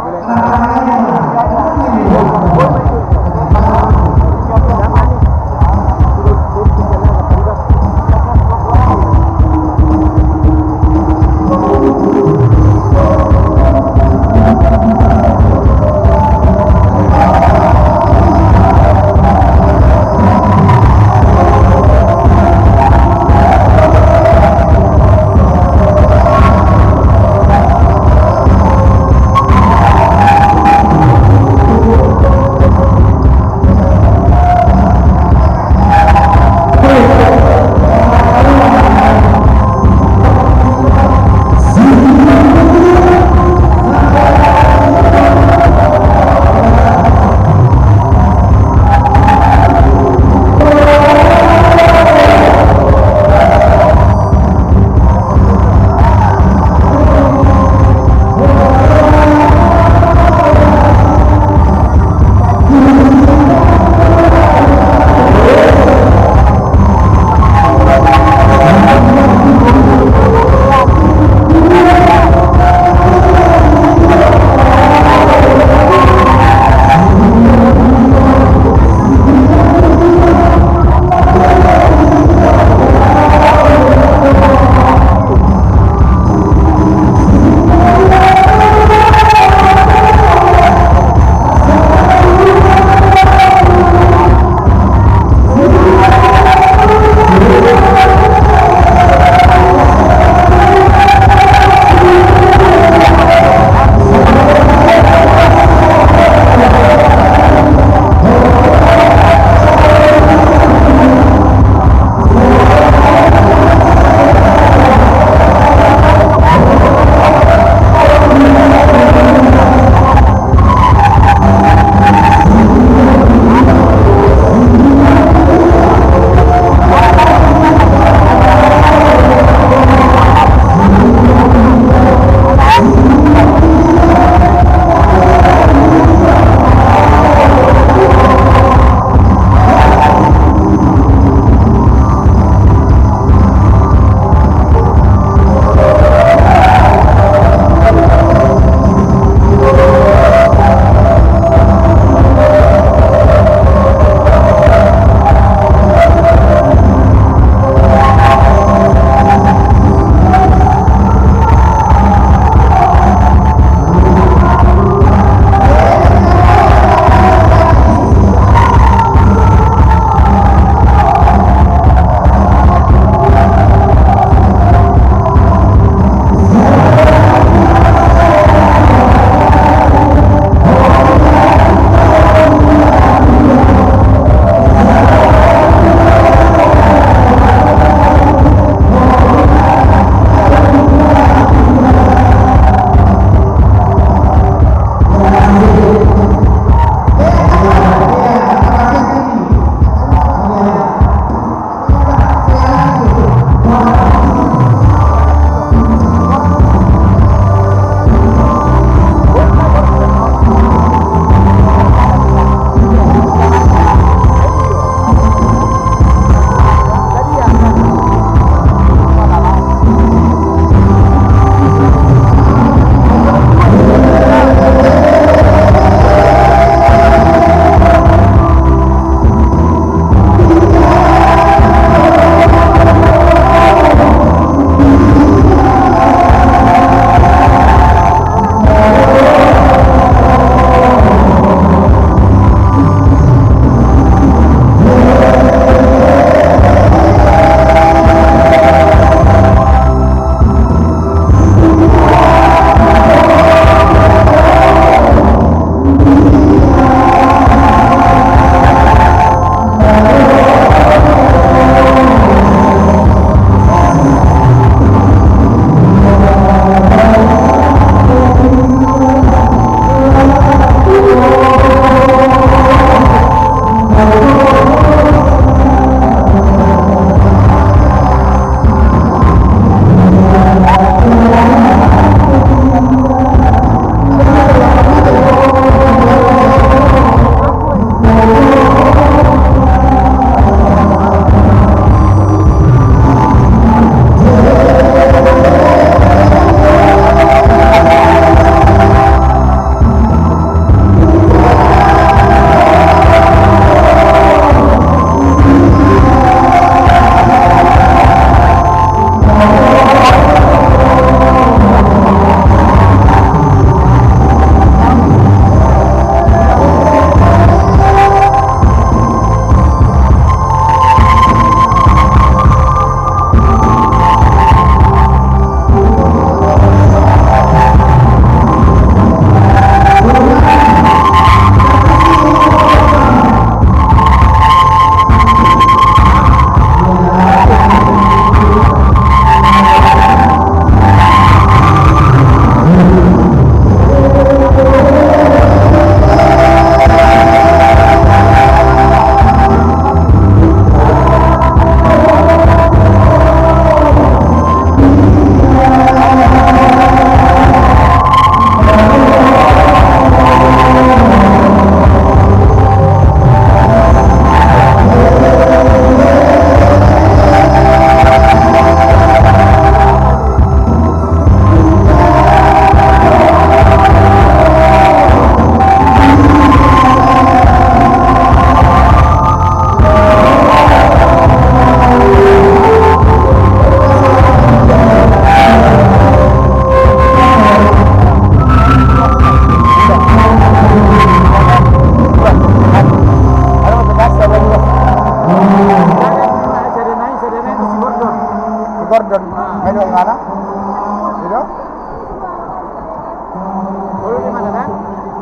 Tolu lima na kan?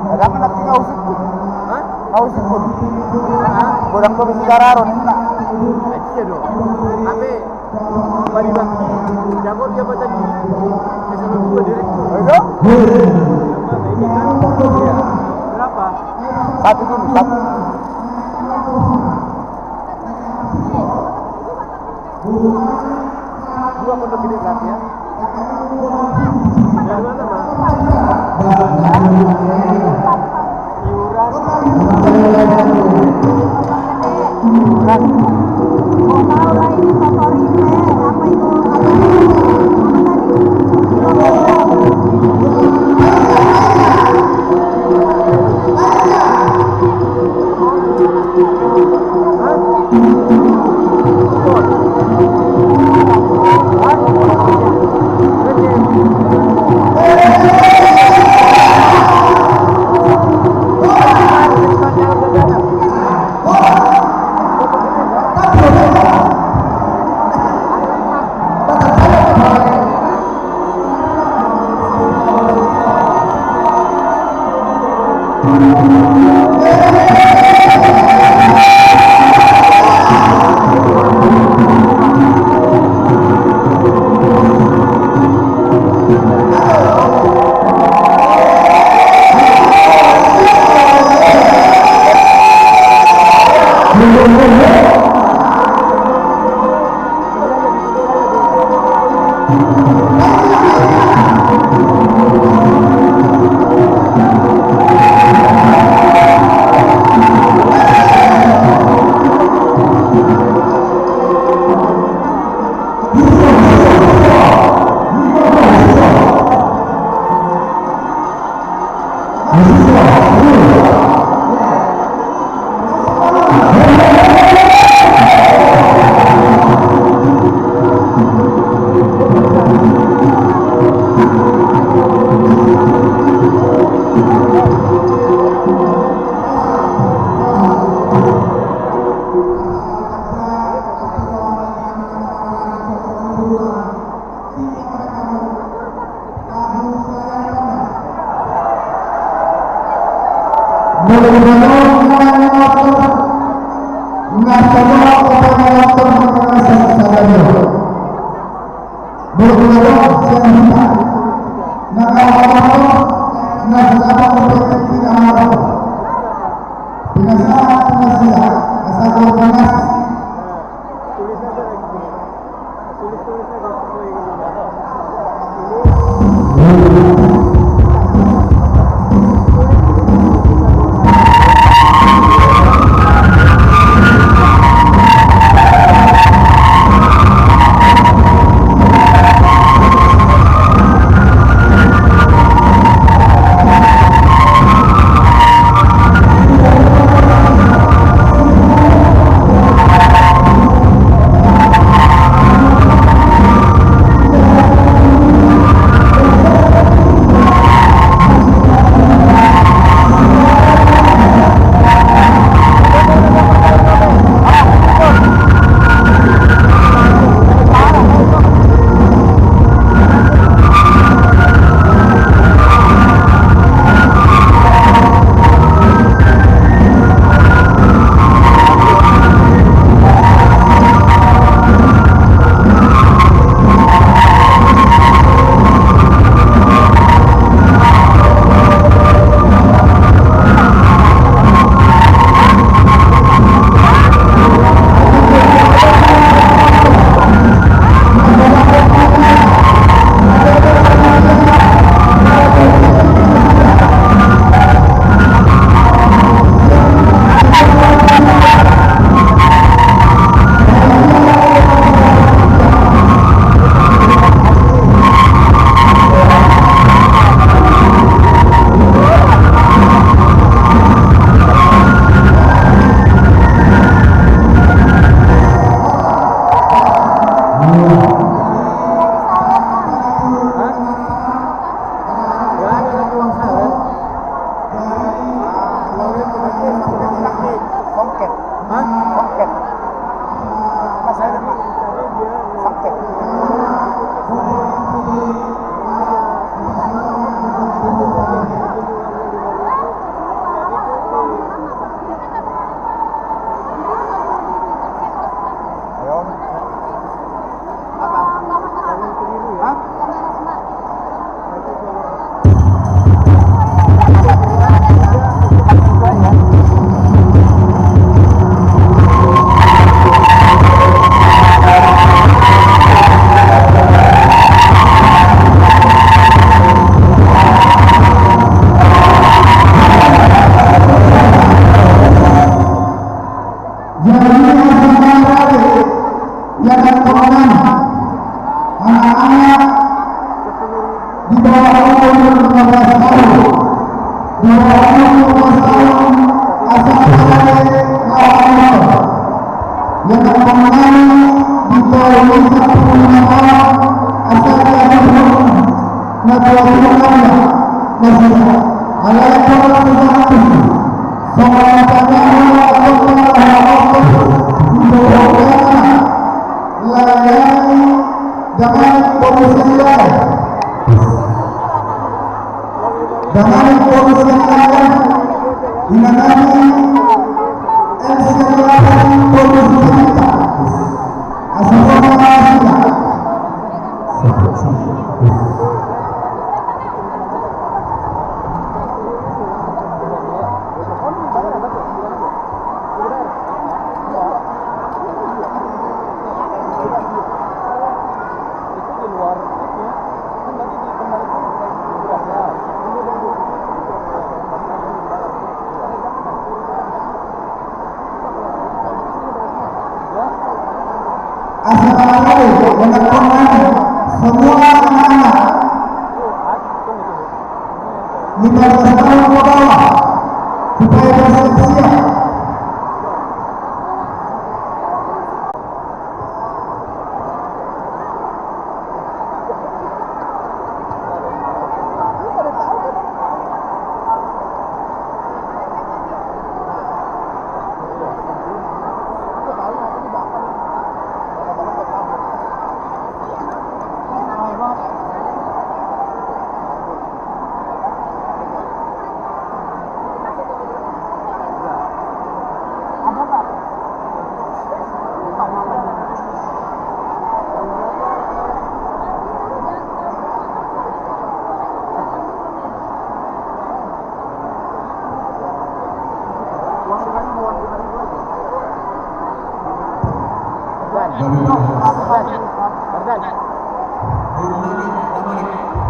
Ada apa nanti kau sukun? Hah? Kau sukun? Hah? Godang kau bisa dararon, enak. Iya dong. Tapi Bari Bakti, jago dia baca di eselon dua direktur. Ayo. Ini kan, iya. Berapa? Satu dulu, satu. Dua pondok gede berarti ya. Dari mana, Mas? Iuran. Iuran. Songket. Hah? Songket. Mas, saya ada, Pak. Songket. Damang polisi yang lain. Inanami M C R delapan polisi kita. Asal Assalamualaikum, semua anak-anak. Lima belas tahun ke bawah, supaya bersiap-siap.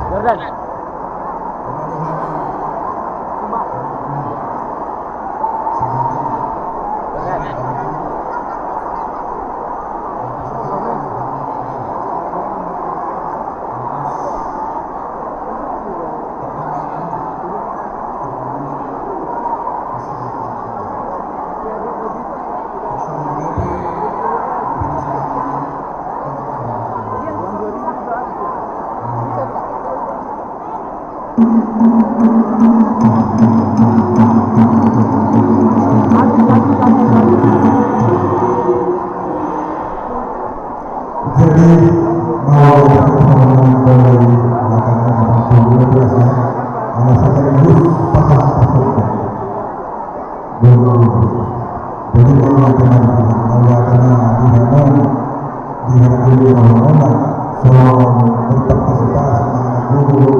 Jordan. Jadi, mau dari belakangnya abang dulu biasa, alasan dari bus pasang pasang. Dulu, jadi kalau ada nanti, kalau ada nanti, di hari ini, so berpartisipasi dengan guru,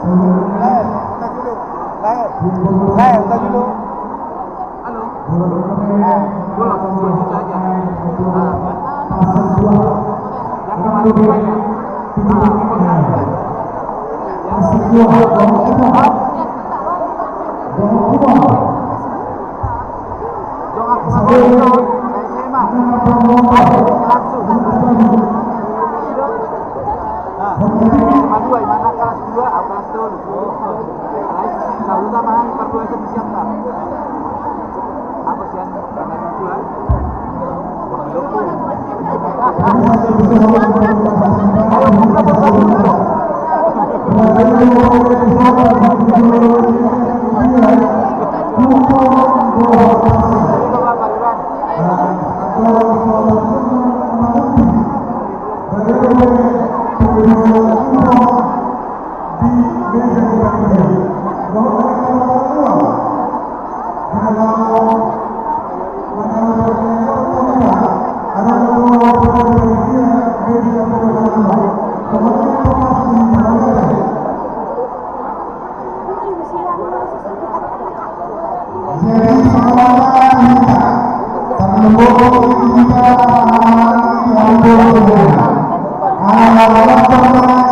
Lae, uta julu. Lae. Lae, uta julu. Halo. Ah, ulang, dua juta aja. Ah. Yang kemarin banyak. Ah, yang Jadi, saudara kita, terlebih kita orang-orang yang berdoa, orang-orang berdoa,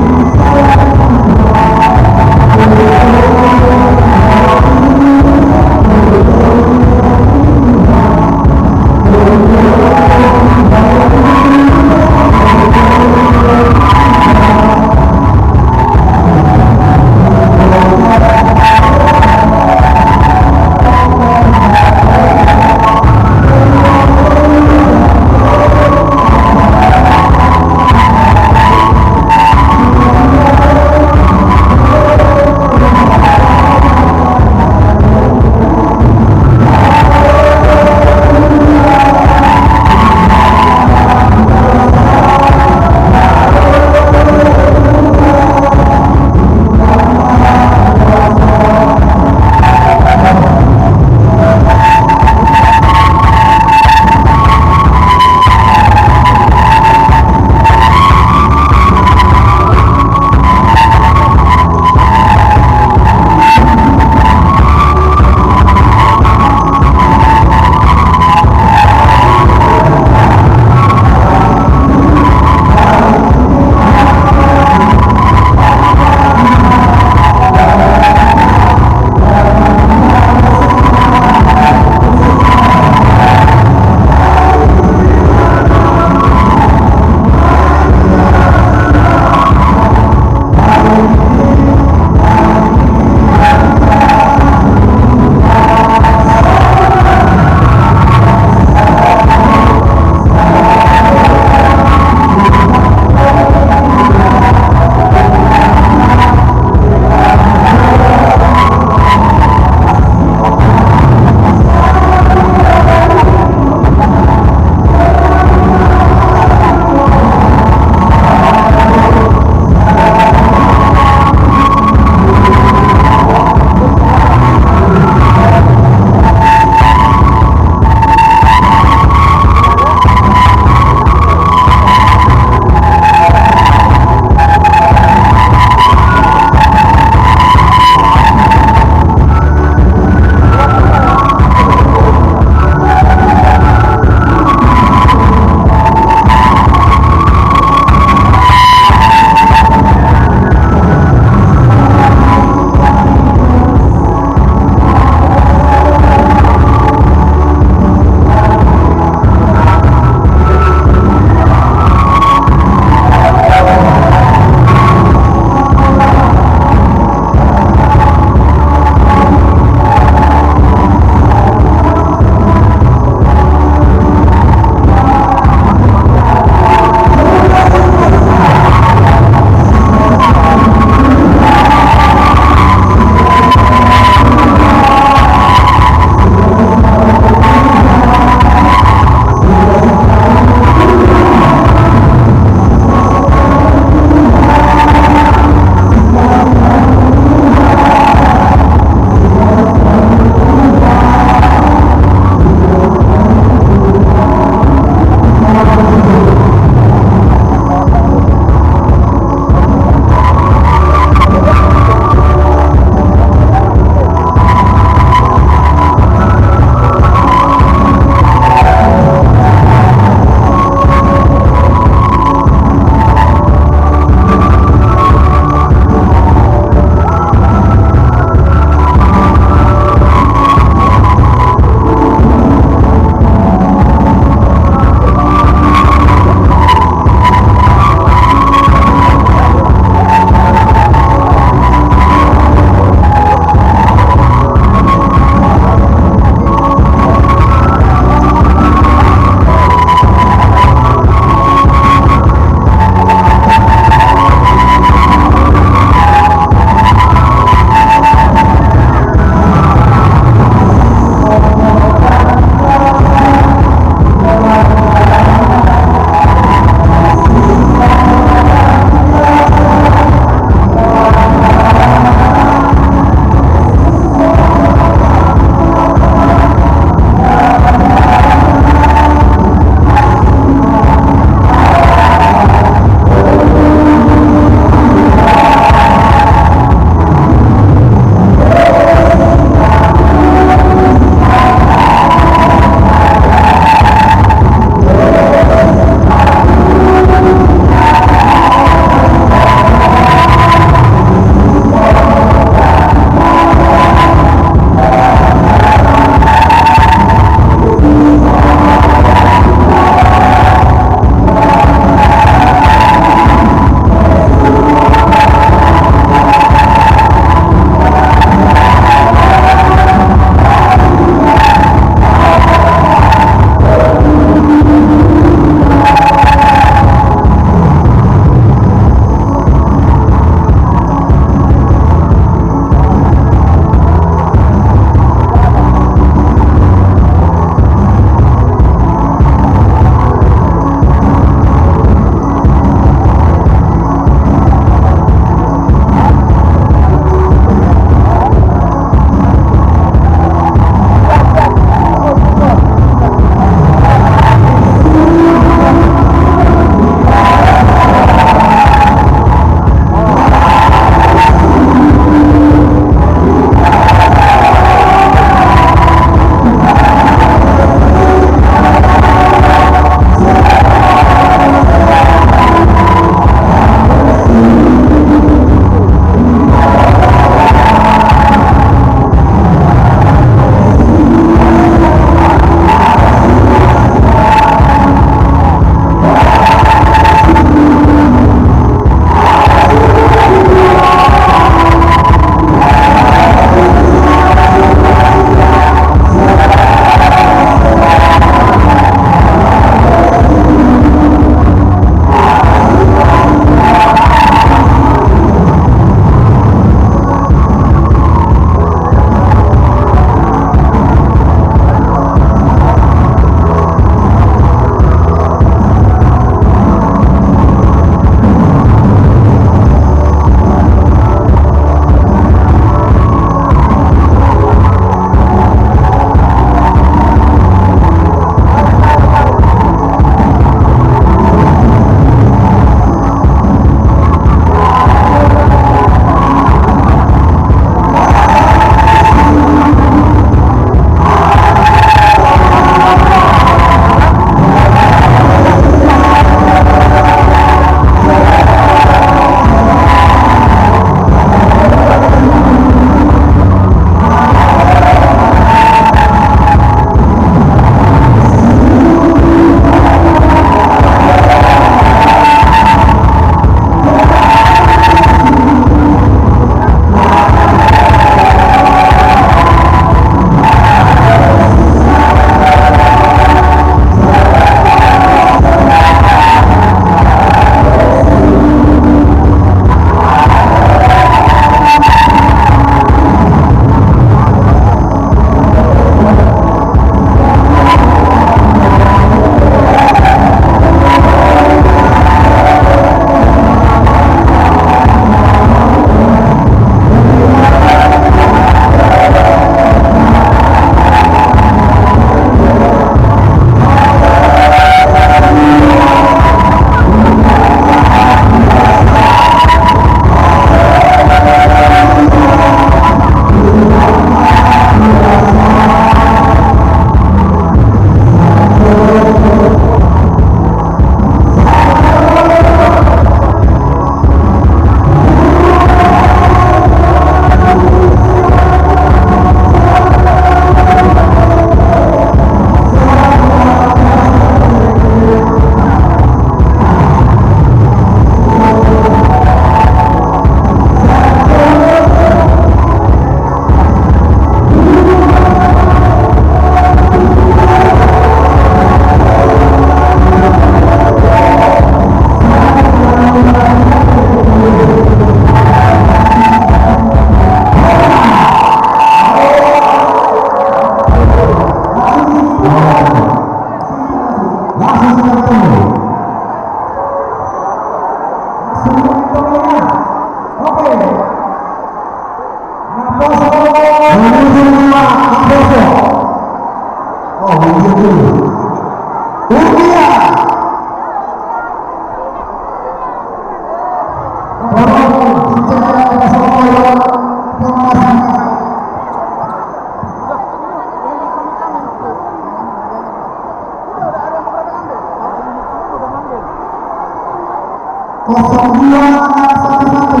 Kosong dua enam satu satu.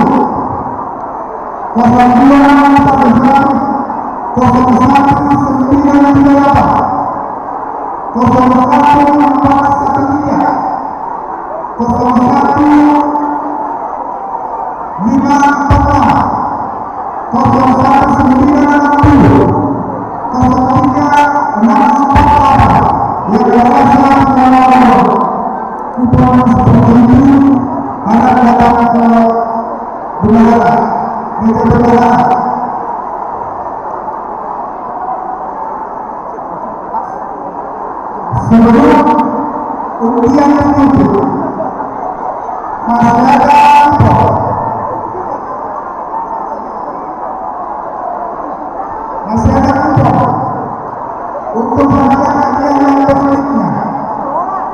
Kosong dua enam satu satu. Kosong satu sembilan tiga delapan. Kosong satu empat satu tiga. Kosong satu lima empat enam. Kosong satu sembilan enam puluh. Kosong tiga enam empat delapan. Yang berhasil melawan kupon seperti itu, harap datang ke bendahara, meja bendahara. Sebelum undian ditutup, masih ada kupon. Masih ada kupon untuk hadiah-hadiah yang berikutnya.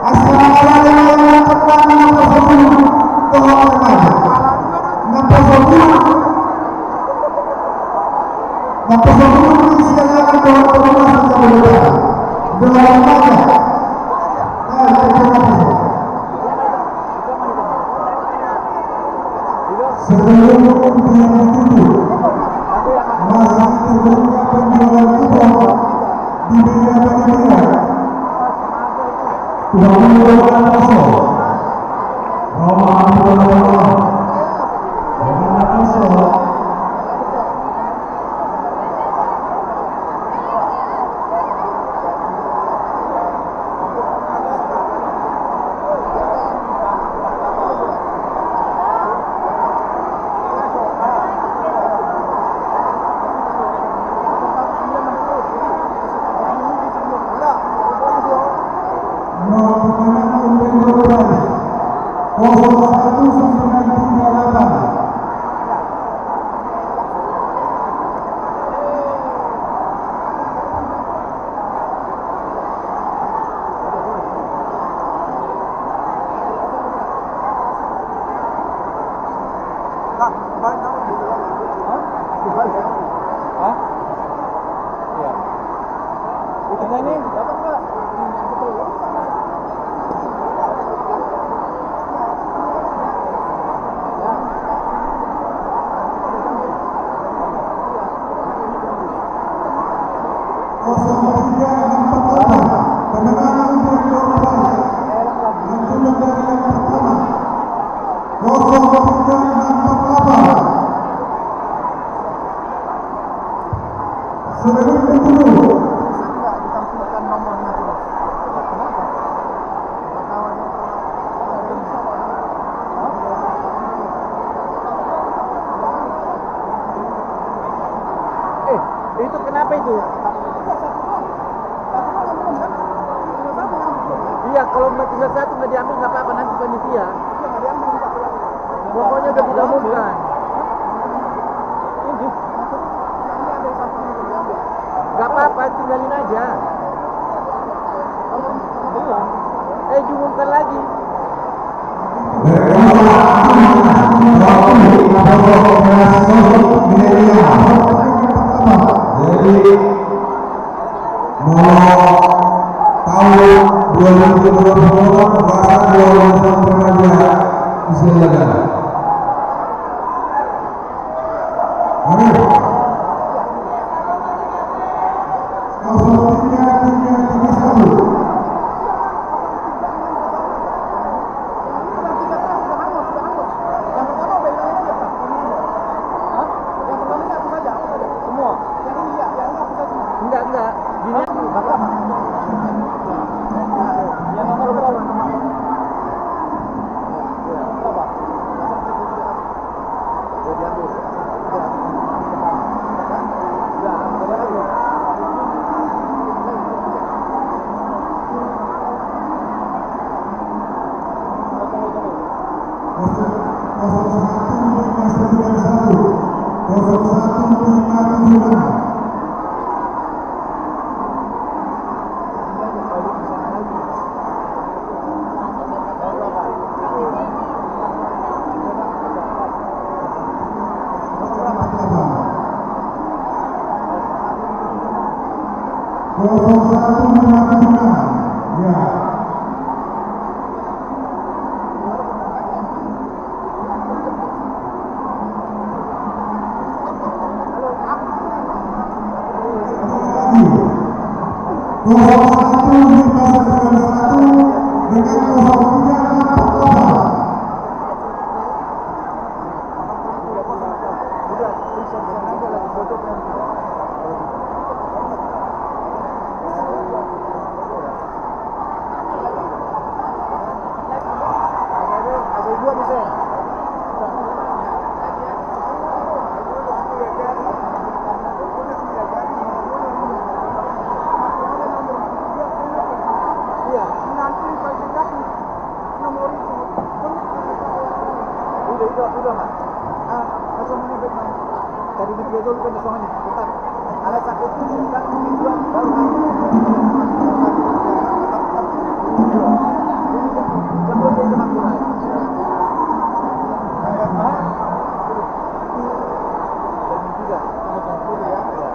Assalamualaikum warahmatullahi wabarakatuh. Dohot remaja. Naposobulung. Naposobulung, silakan dohot remaja. Dohot remaja. Sebelum undian ditutup, masih terbuka penjualan kupon di meja panitia. Tukang kupon Roma Poso. Roma, Roma, Roma. Roma Poso. Kosong satu sembilan tiga delapan. Hah? Iya. Itu nyanyi. Kosong tiga enam empat delapan. Pemenang untuk door prize. Lanjutkan dari yang pertama. Kosong tiga enam empat delapan. Sebelum ditutup. Eh, itu kenapa itu? Iya, kalau nggak tinggal satu nggak diambil nggak apa-apa, nanti panitia. Pokoknya udah kita umumkan. Nggak apa-apa, tinggalin aja. Eh, diumumkan lagi. Jadi, molo taon dua ribu dua puluh, rasa dua ribu dua puluh remaja, bisa dilakukan. Amin. Kosong tiga tiga tiga satu. Enggak, enggak. Di Kosong satu lima sembilan satu, kosong satu lima tujuh enam. Kosong satu lima tujuh enam. Ya. Udah, udah, Mas. Ah, langsung ini, Mas. Tadi di Piazol kan langsung ini, tetap. Ada satu tujuh kan tujuan baru. Yang dua dia kena kurang. Hah? Demi tiga. Demi tiga, ya.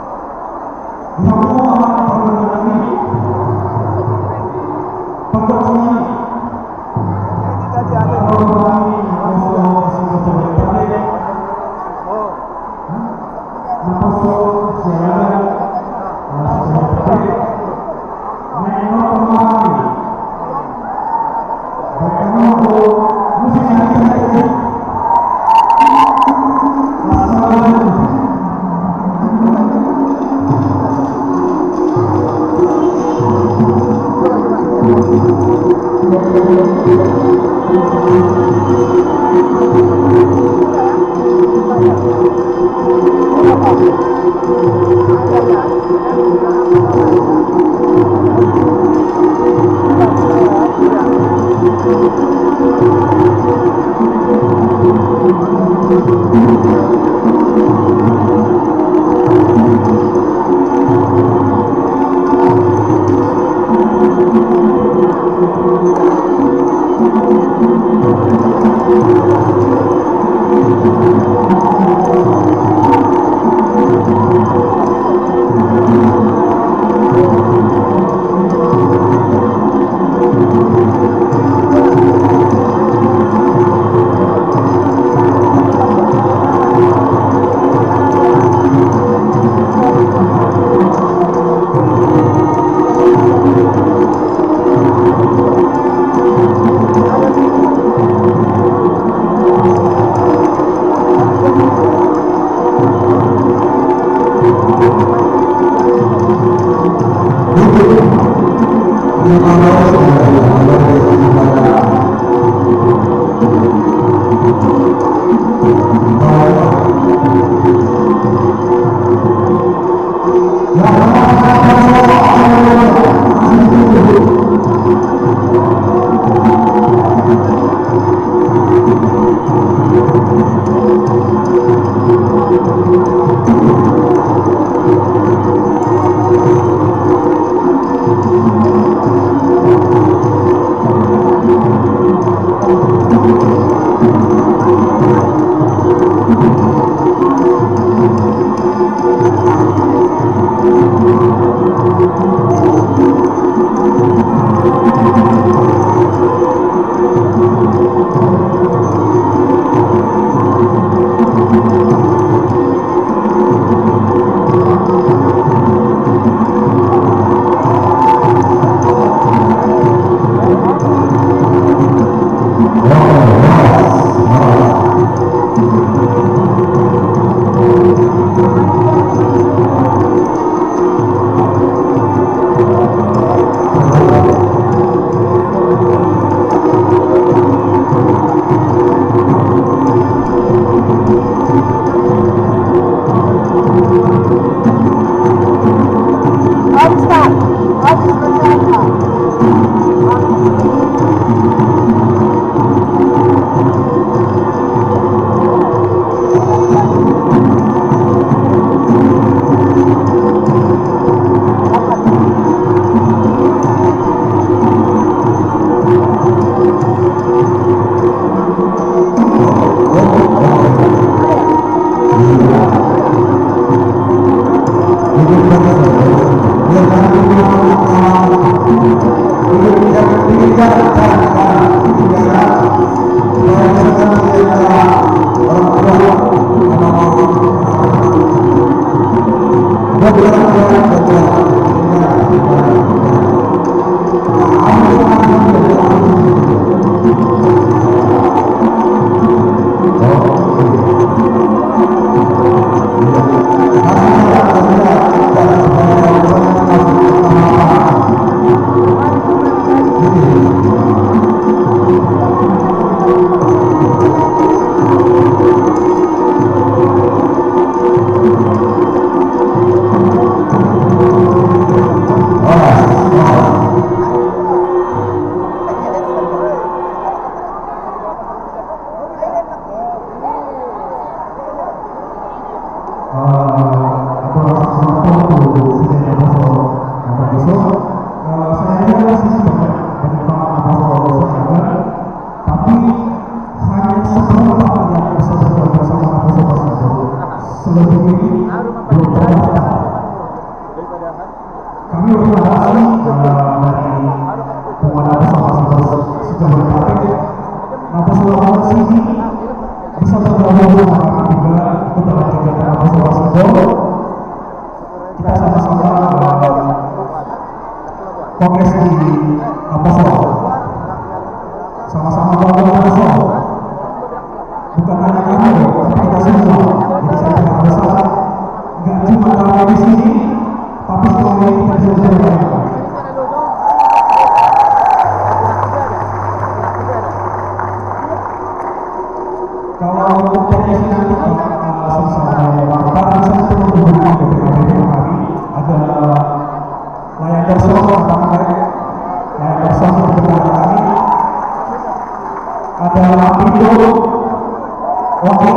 Oke.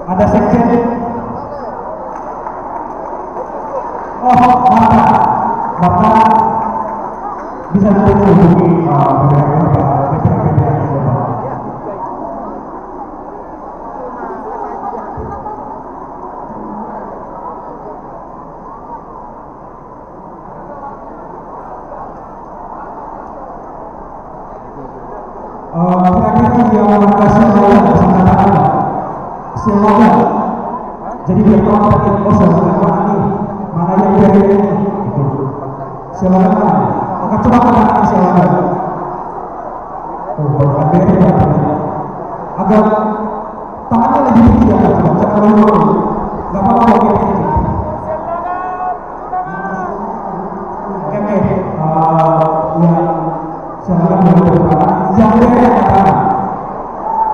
Ada sekjen. Oh, Marta. Marta. Bisa nanti menghubungi, eh, B P H, B P H, B P H. Eh, kira-kira yang masih mau singkatan, silakan. Jadi biar tahu tadi, oh, silakan mana nih, mana yang dari ini, gitu. Silakan mana? Angkat coba ke tangan, silakan. Tuh, baru ada yang datang. Agak tangannya lebih tinggi, ya, Mas. Jangan terlalu tinggi. Nggak apa-apa, oke, oke. Oke, oke. Eh, ya, silakan dulu, Pak. Yang bere, Pak.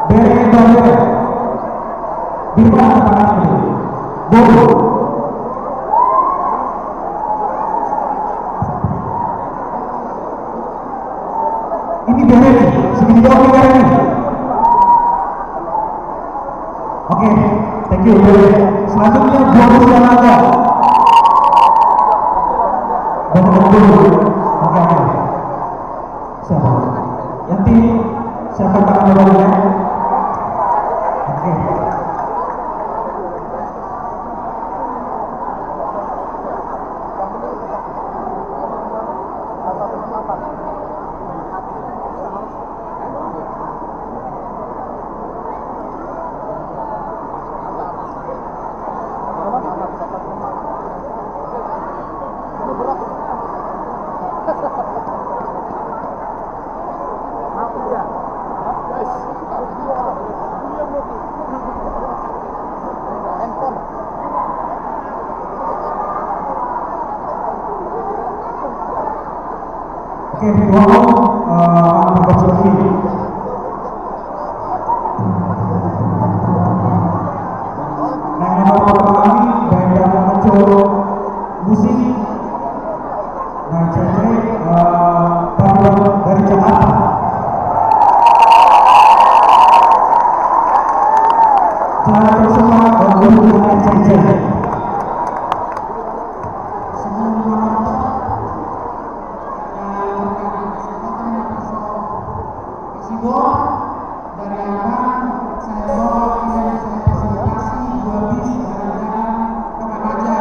Bere, bere. Di mana tangannya? Boleh. Ini bere nih, segini doang nih bere nih. Oke, thank you, bere. Selanjutnya, Boris Yamato. Boris Yamato. Oke, oke. Siapa? Yanti, siapa tangan bawahnya? Oke. Oke, dua, eh, Bang Bos Yogi. Nah, nomor pertama kami, Bang Bang Ojo Musik. Nah, cek, cek, eh, Bang Bang dari Jakarta. Jalan terus, Bang, Bang Bang, cek, cek. Sebelum menonton, eh, pertama, saya mau kasih gol dari abang, saya bawa, saya, saya fasilitasi dua bis dari Jalan Tengah Raja.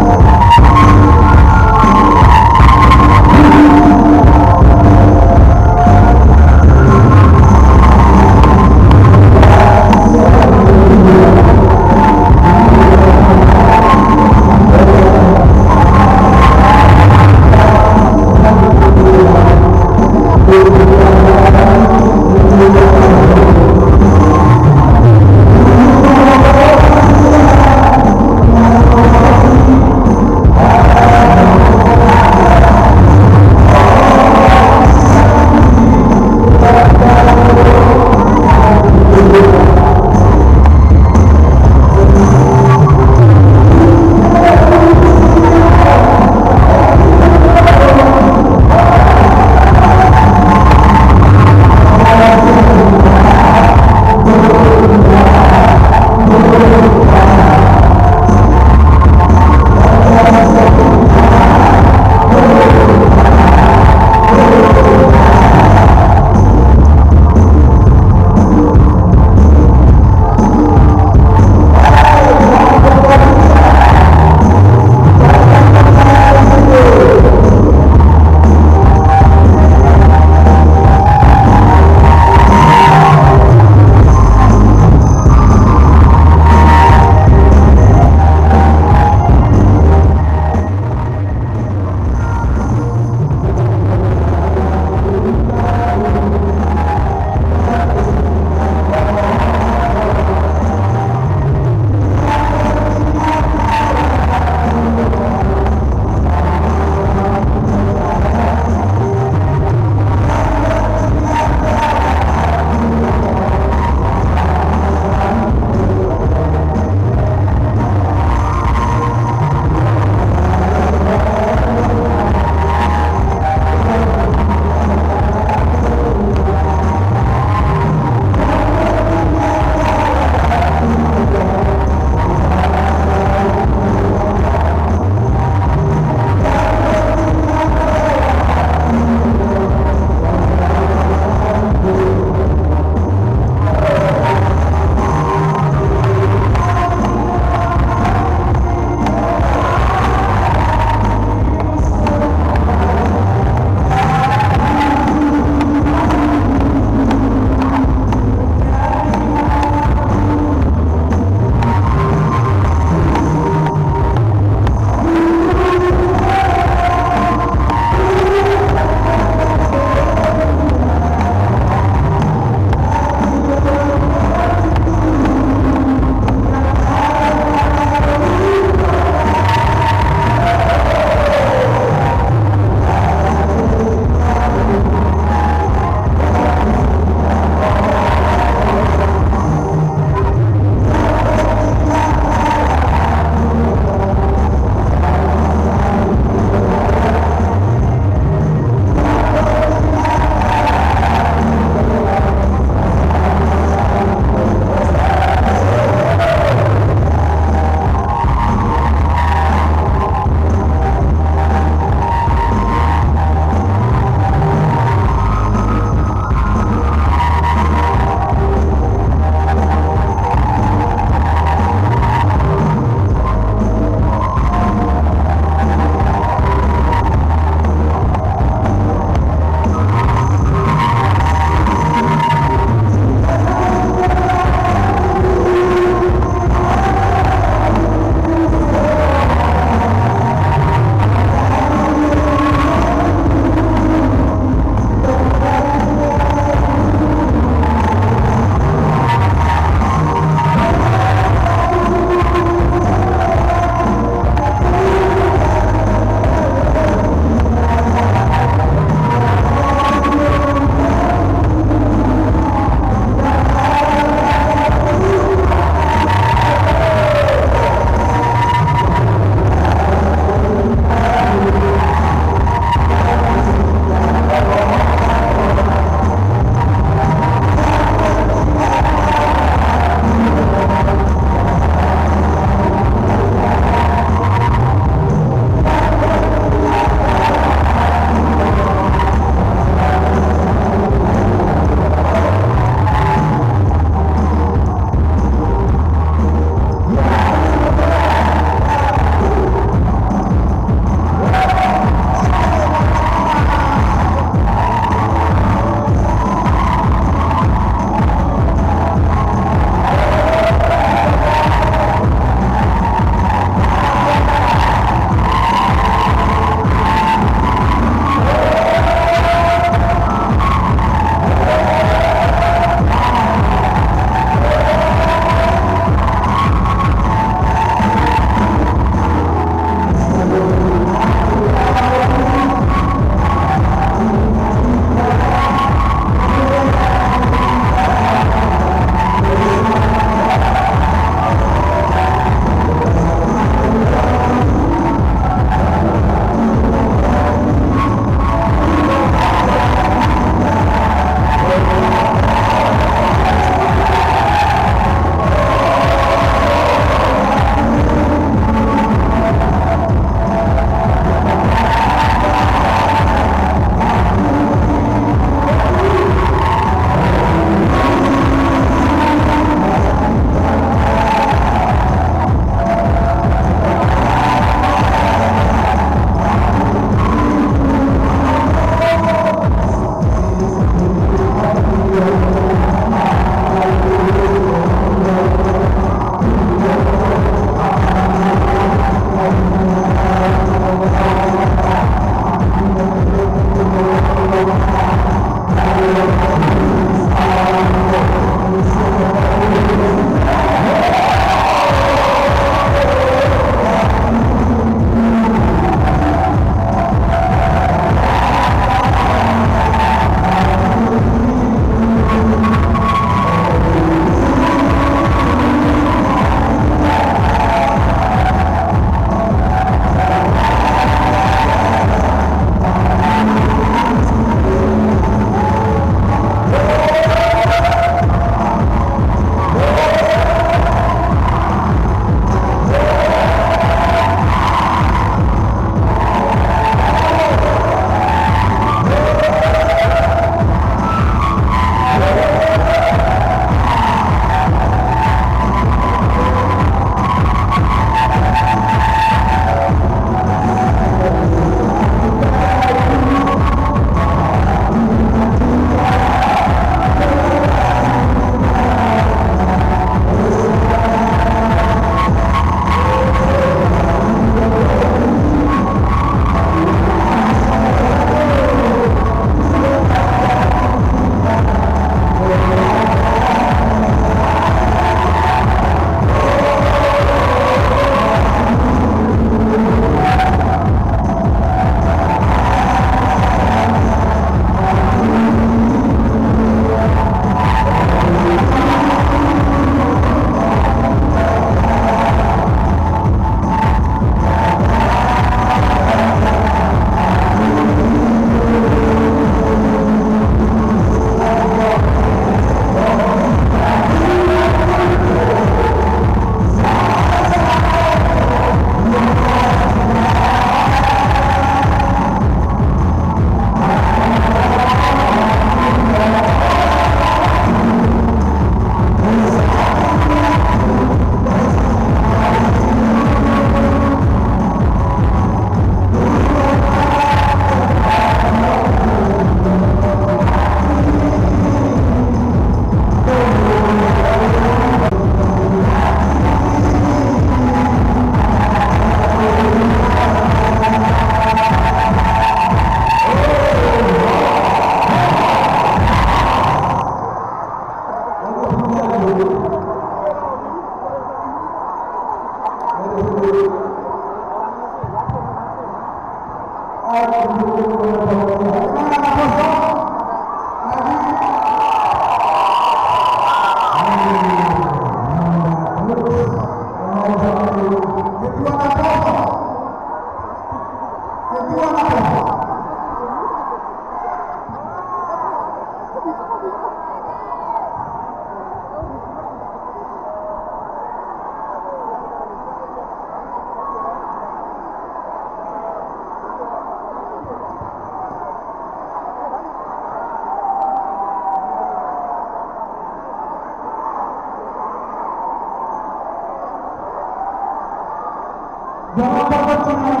Jangan takut, jangan.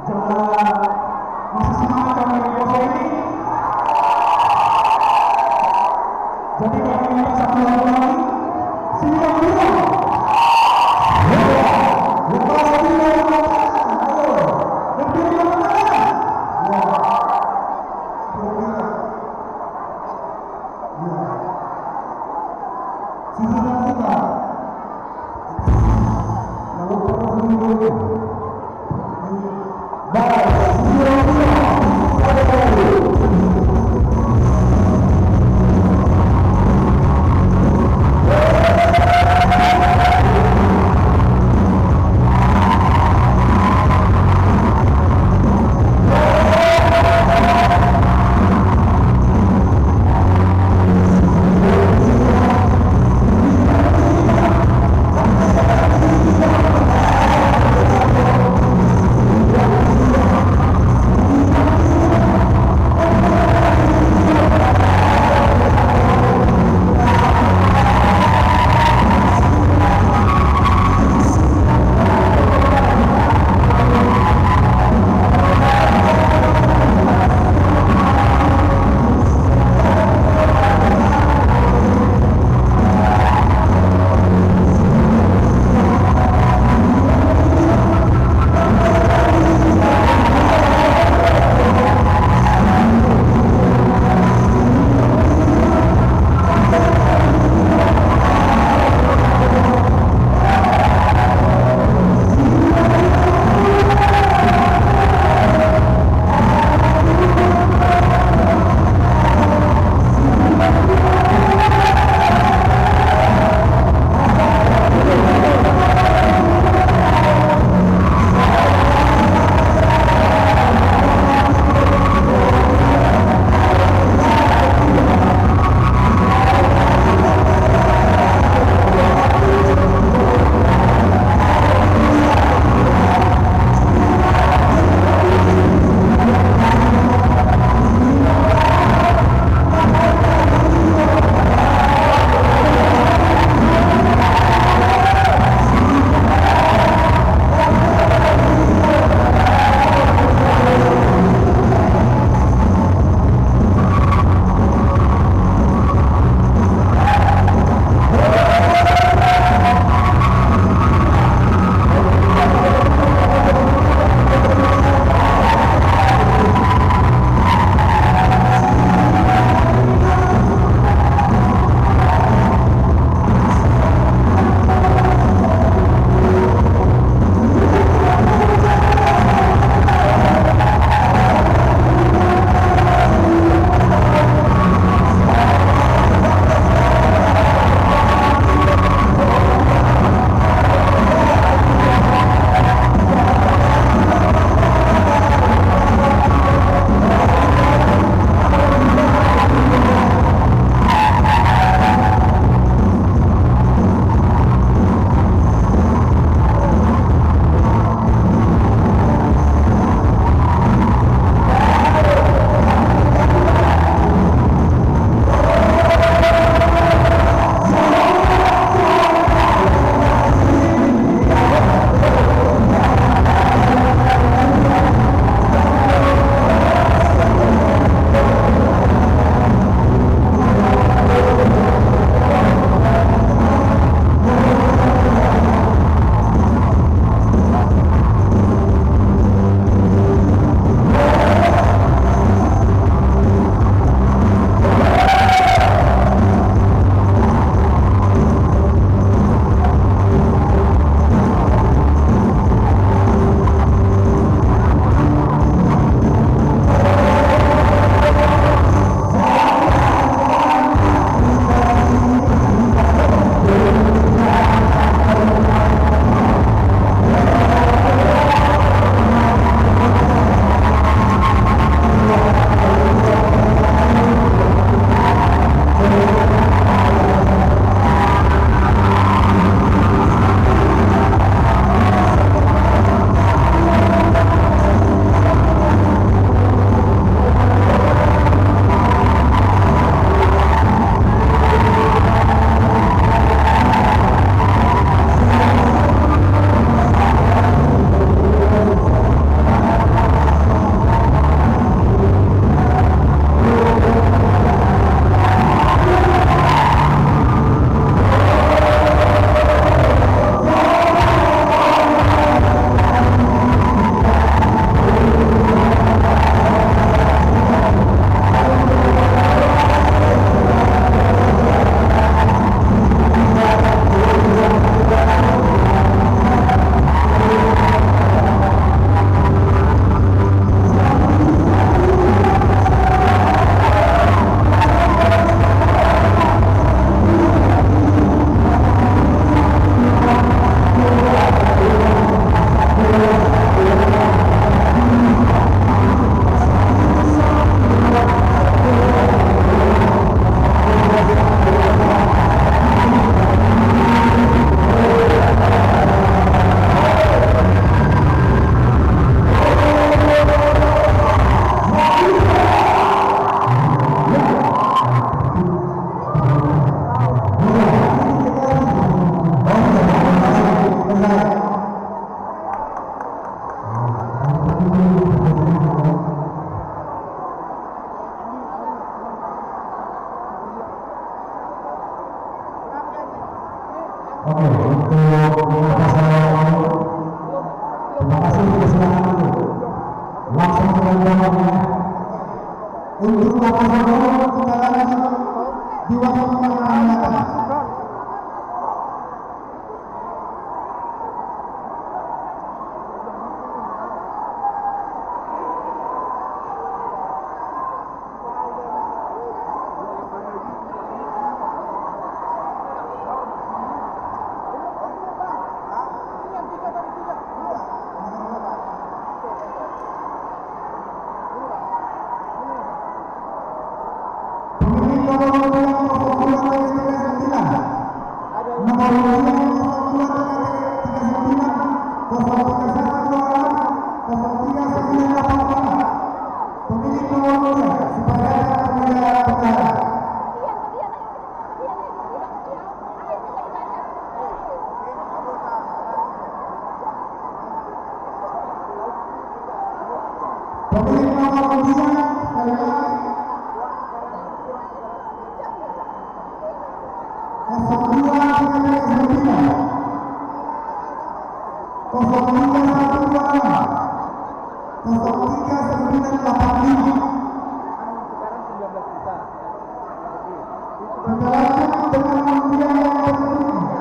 Jangan, masih semangat kami di poso ini. Jadi kami minta satu lagu lagi. Siap, siap. Ya, ya, Pak, satu lagu lagi. Ayo. Yang punya mana? Ya. Siap, siap. Untuk apa saja kita lanjut di waktu yang akan datang. Pemilik nomor undian kosong dua tiga tiga sembilan. Nomor undian kosong dua tiga tiga sembilan, kosong tiga satu dua enam, kosong tiga sembilan delapan lima. Pemilik nomor undian, Supriyatna Pemida Petahana. Pemilik nomor undian, sekali lagi, kosong dua tiga tiga sembilan, kosong tiga satu dua enam, kosong tiga sembilan delapan lima. Kita lanjut dengan undian yang berikutnya.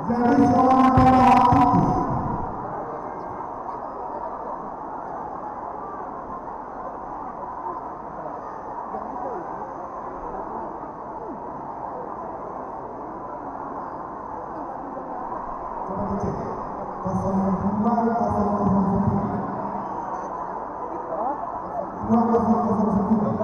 Jadi, seorang perawat itu. Coba dicek. Kosong dua, kosong kosong sembilan. Dua kosong kosong sembilan.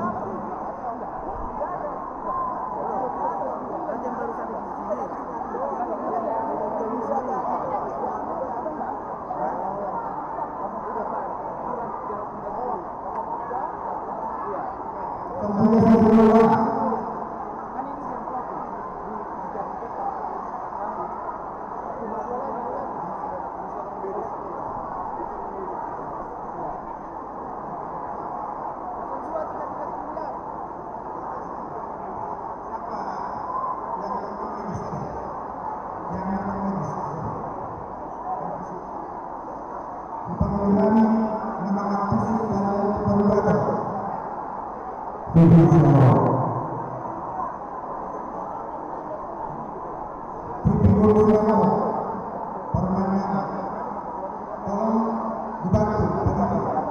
Di pangalihan na mangantusi baru, baru datang. Pipi gol sudah mau. Permainan. Tolong dibantu panitia.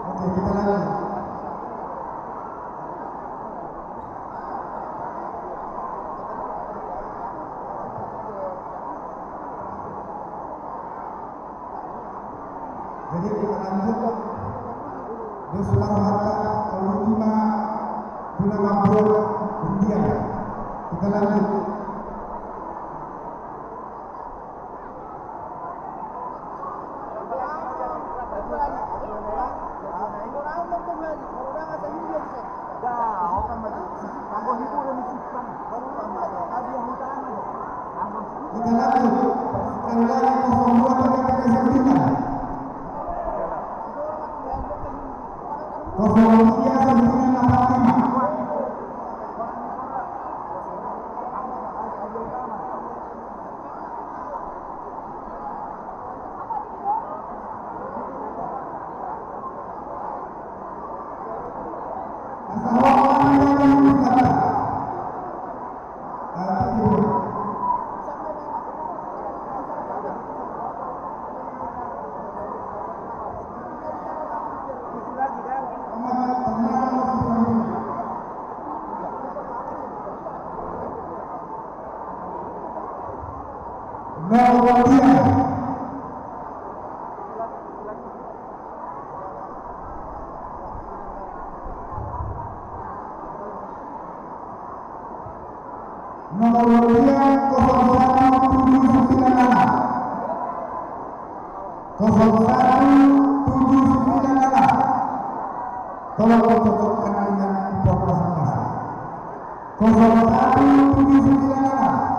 Oke, kita lanjut. Jadi, kita lanjut. Dos ma rohanta, alusi ma, guna mambuat undian. Kita lanjut. Kita lanjut. Sekali lagi, kosong dua tiga tiga sembilan. Kosong tiga sembilan delapan lima. Nomor dia. Nomor dia, kosong satu tujuh sembilan enam. Kosong satu tujuh sembilan enam. Tolong dicocokkan dengan kupon masing-masing. Kosong satu tujuh sembilan enam.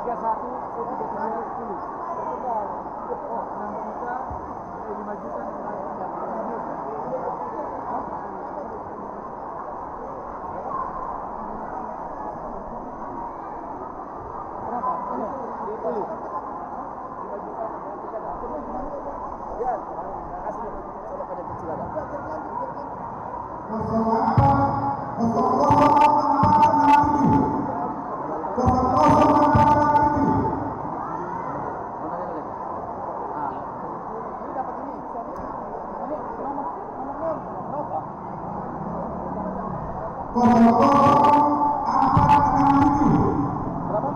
Tiga satu, oh, tiga satu, sepuluh. Oh, enam juta, eh, lima juta, enam juta. Berapa? Ini, sepuluh. Kosong empat, kosong kosong empat enam tujuh. Kosong kosong empat enam tujuh. Kosong kosong empat enam tujuh. Berapa?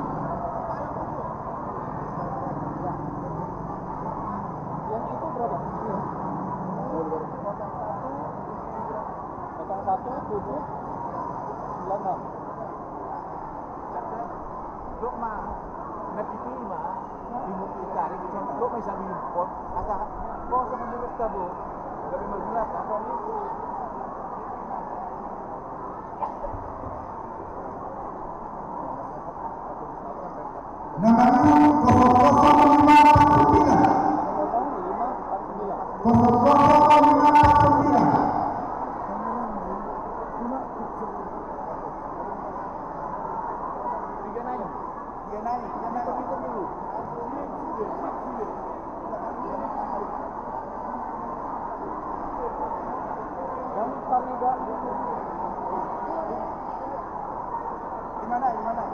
Yang itu berapa? Kosong satu, kosong satu, tujuh, sembilan enam. Dok ma, na piti ma, timu itarik, dok ma, isa bimpon, asa kosong menurut tabo, gabe margulata. Nomor kosong kosong lima empat sembilan. Kosong kosong lima empat sembilan. Tiga naik. Tiga naik. Tiga naik. Hitung dulu. Yang paling gak. Gimana, gimana?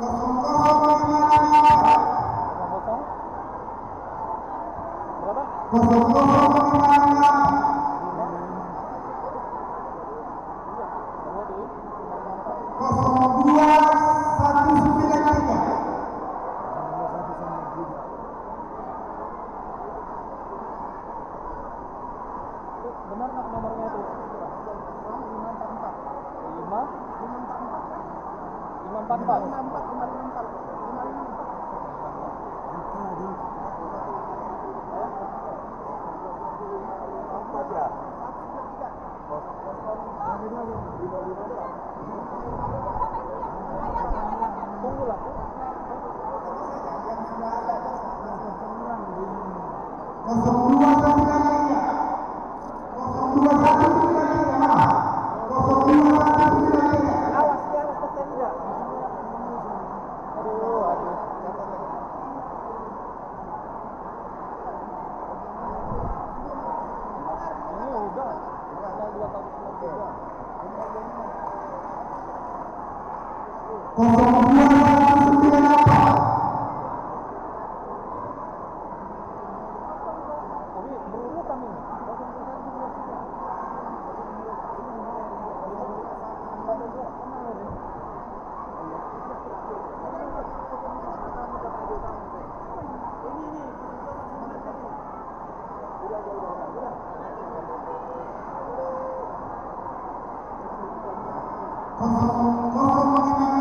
Kosong kosong lima lima. Kosong kosong? Berapa? Kosong kosong lima lima. Kosong dua satu sembilan tiga. Benar nggak nomornya itu? Lima? Lima empat empat. Lima empat empat. Kosong dua satu sembilan tiga. Kosong dua satu sembilan tiga. Kosong dua satu sembilan tiga. Awas, ya, awas, tertenda. Aduh, aduh. Ini udah. Kosong dua satu sembilan delapan. Kosong kosong lima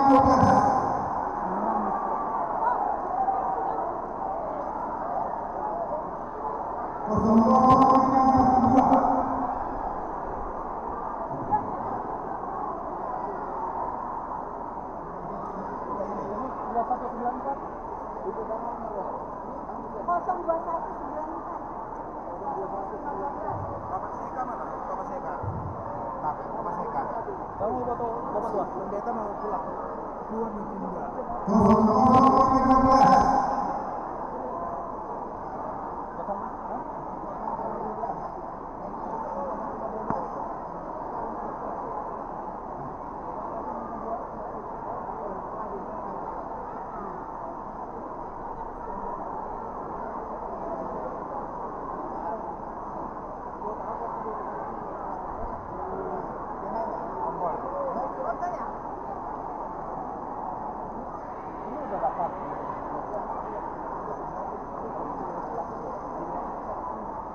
dua belas. Kosong kosong lima satu dua. Dua satu sembilan empat. Kosong dua satu sembilan empat. Bapak Seka mana? Bapak Seka. Bapak Seka. Kamu foto Bapak tua? Pendeta mau pulang. Kosong kosong lima belas.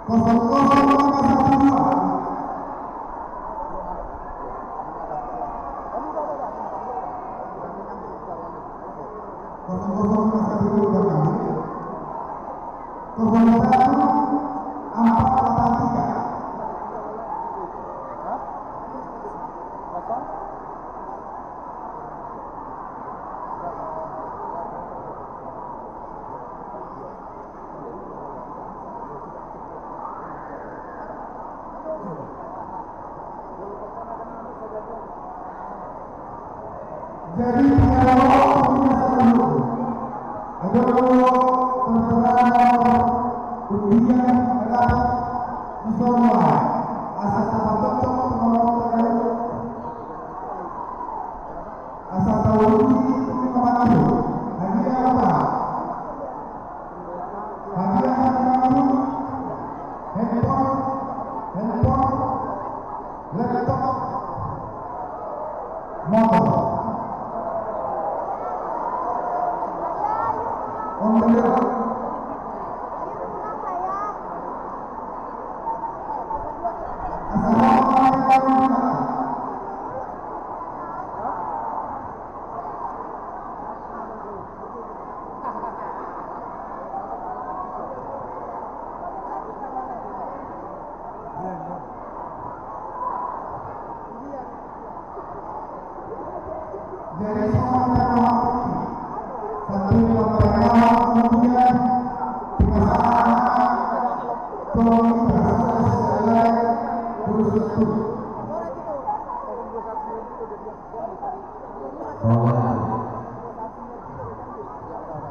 Kosong kosong lima satu dua. Kosong kosong lima satu dua. Kosong satu empat delapan tiga. Jadi, pengawasan ini sangat mendukung. Ada tertera undian dapat disolai. Asal dapat cocok pengawasan tadi. Asa tahu ini, ini apa tuh? Hadiah apa? Hadiah apa tuh? Handphone, handphone, laptop, motor. Om bener. Asa Jadi, sama-sama satu pertama kemudian kita sama-sama terus itu.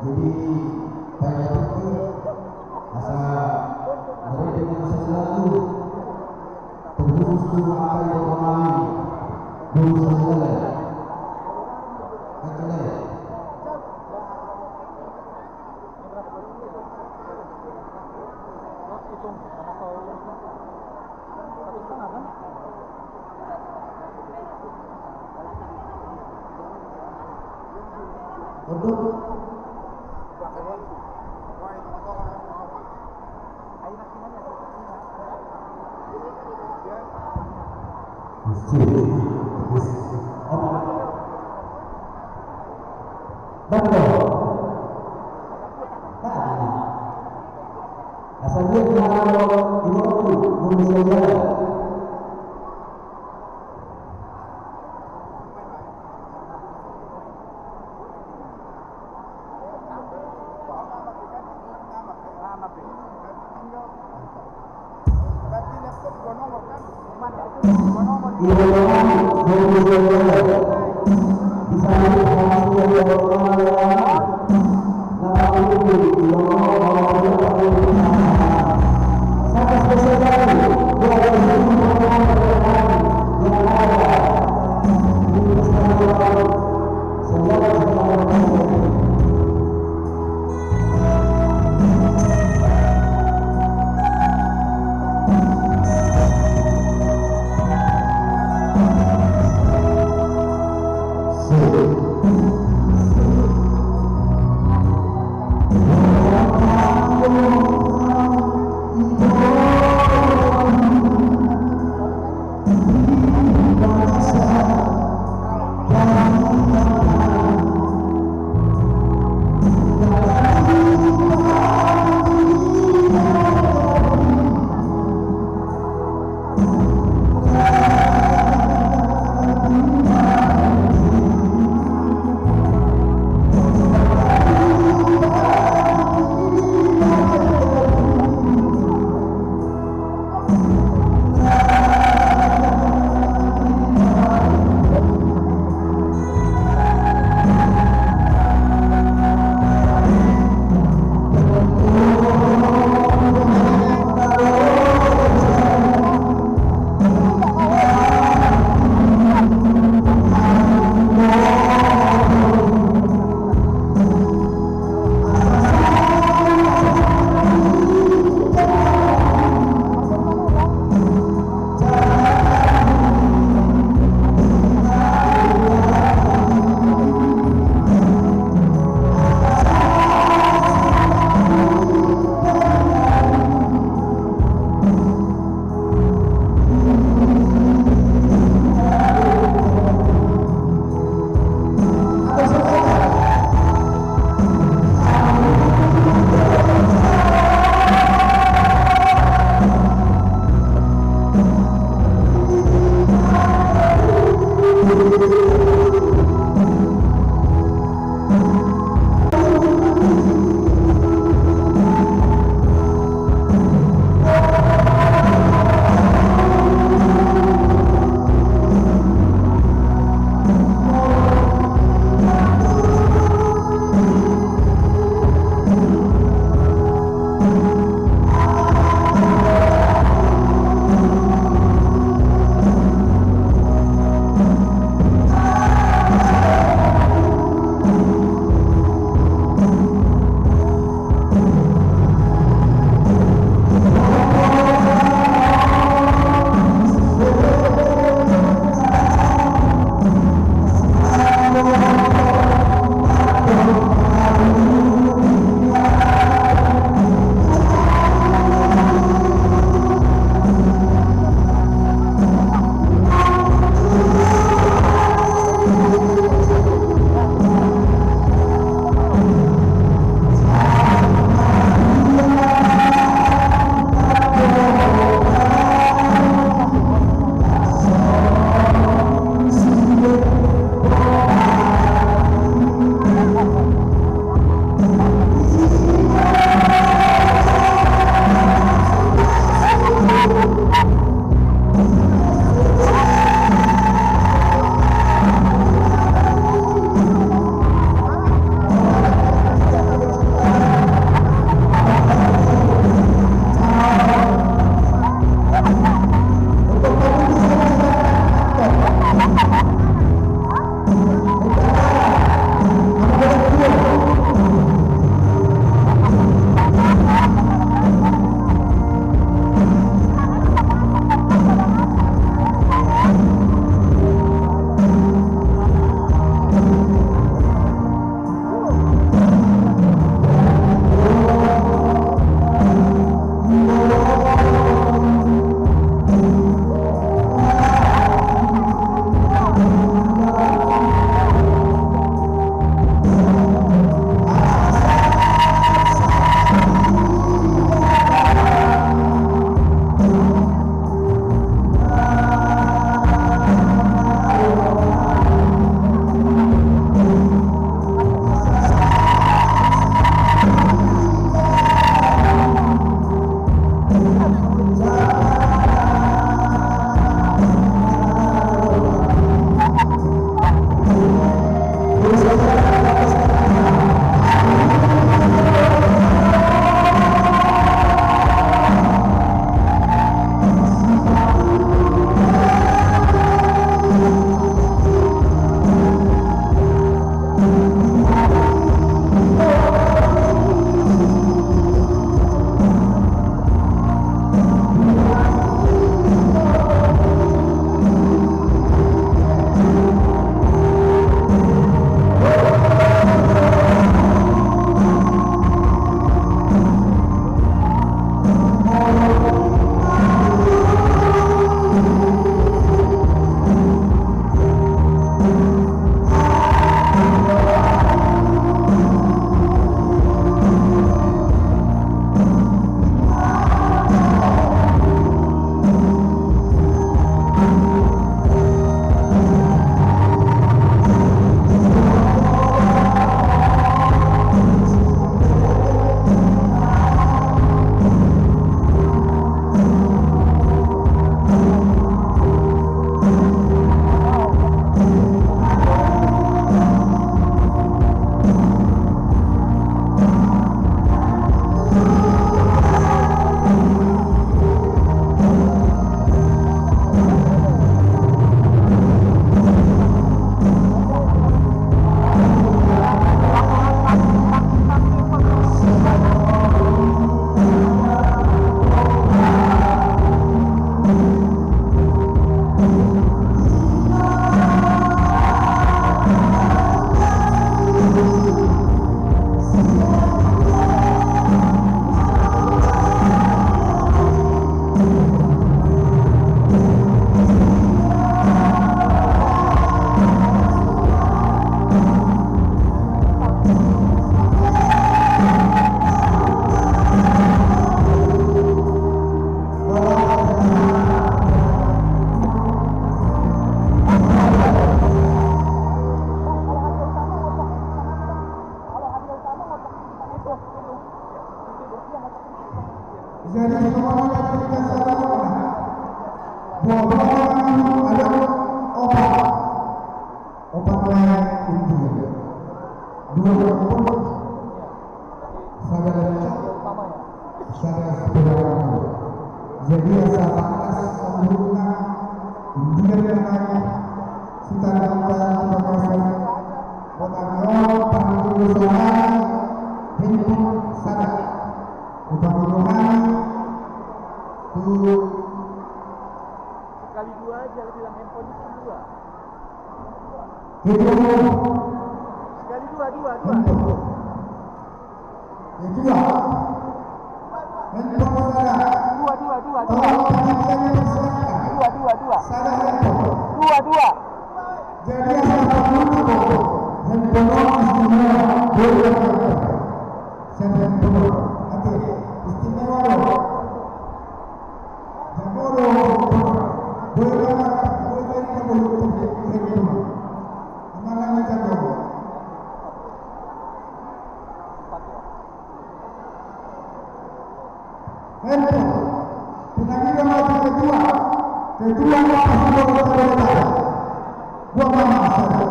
Jadi, banyak itu asa mereka yang selalu terus tu akan berkembang. Terus saja. Kacau. Untuk Betul. Asal dia di mana lo, di mana tu, manusia dia. Jadi, songon na tadi hita saluhutna, boha-boha mangihu adong opat. Opat nai undian. Dua handphone, sada laptop, sada sepeda motor. Jadi, asa tangkas saluhutna undian na naeng sitangihon tu bagasan botima on, parjolo sahali handphone sada. Upa ni rohani tu. Sekali dua aja, lu bilang handphone itu dua. Kedua. Sekali dua, dua, dua. Handphone. Kedua. Handphone sada. Dua, dua, dua, dua. Tolong panitia dipersiapkan. Dua, dua, dua. Sada handphone. Dua, dua. Jadi, asa tangihon, handphone on istimewa, dua handphone. Sada handphone. Ate, istimewa do. Jago do handphone. Boi ma, boi ma, boi ma, boi ma handphone. Di mana ni jago? Handphone. Pinangido ma tu ketua. Ketua ma pasti boru tabeta. Dua mama sada.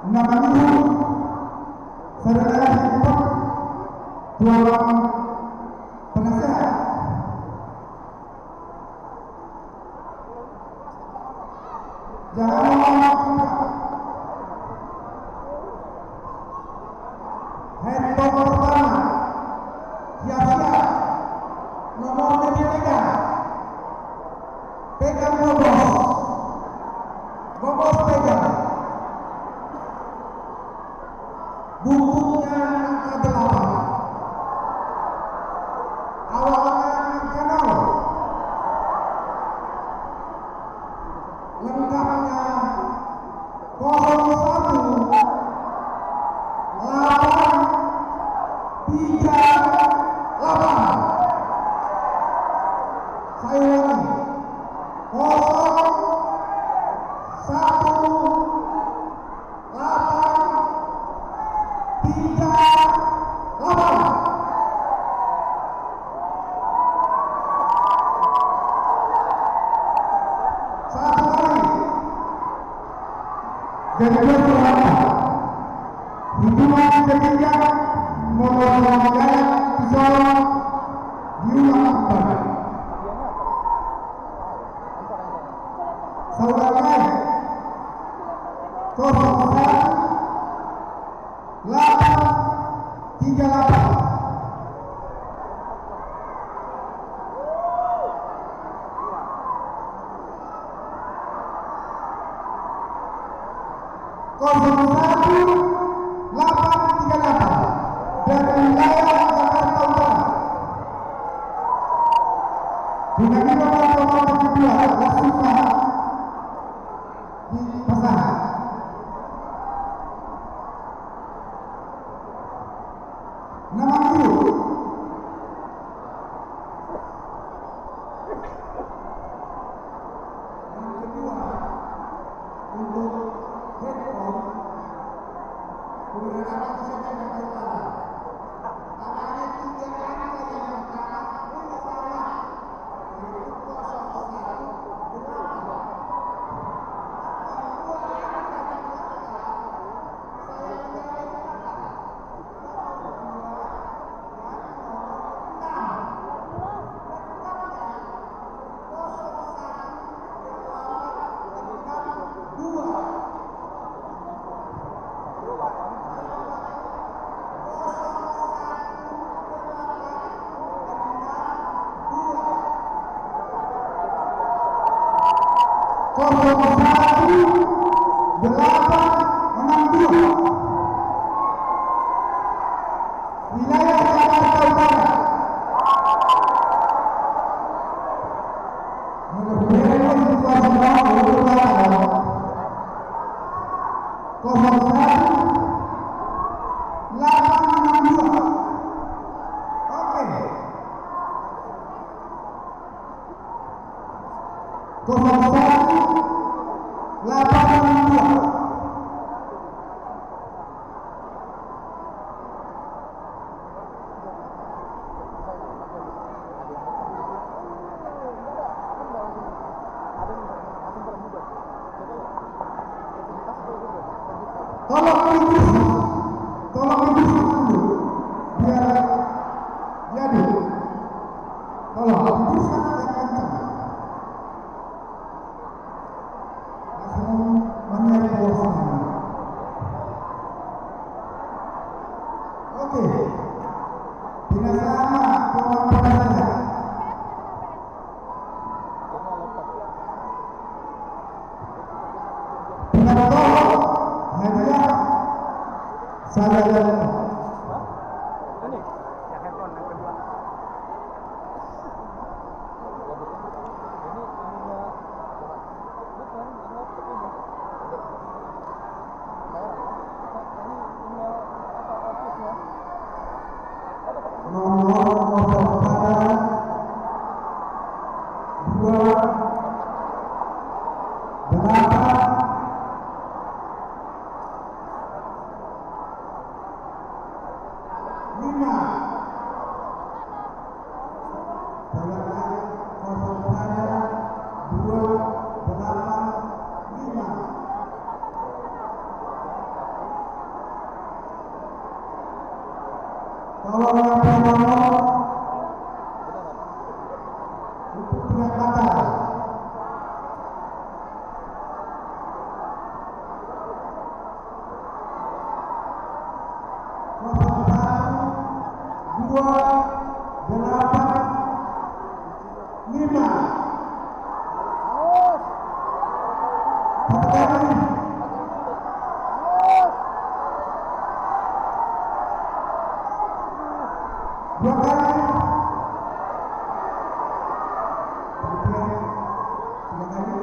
Na mangihu sada nai handphone. Dua mama penasehat. Jahowa ma. Handphone pertama. Siap-siap. Nomorna dipegang. Pegang, gobos. Gobos, pegang. Buntutnya angka delapan. Awalnya angka nol. Lengkapnya kosong satu delapan tiga delapan. Saya ulangi. Kosong satu delapan tiga delapan. Satu kali. Jadi, hitungan ketiga, nomor sembilan, diulang kembali. Saya ulangi. Kosong satu delapan tiga delapan. Kosong satu delapan tiga delapan, dari wilayah Jakarta Utara. Dengan nomor kedua, langsung di pasangan. Nama guru. Yang kedua, untuk handphone, kemudian apa bisa kita tahu? Ada tiga angka yang pertama, ini salah. Itu kosong satu delapan. Kedua angka di belakang, saya tidak ingat. Kosong satu delapan enam dua. Wilayah Jakarta Utara. Mudah-mudahan ini situasi baru, betul, Pak. Kosong satu delapan enam dua. Oke. Kosong satu Pinasahat ma, tolong pinasahat. Pinasahat, hadiah. Saya. Nomor kosong sada, dua, delapan, lima. Saya ulangi, kosong sada, dua, delapan, lima. Tolong yang punya nomor untuk pihak Batak. Kosong satu, dua, delapan, lima. Satu kali. Dua kali. Tiga kali.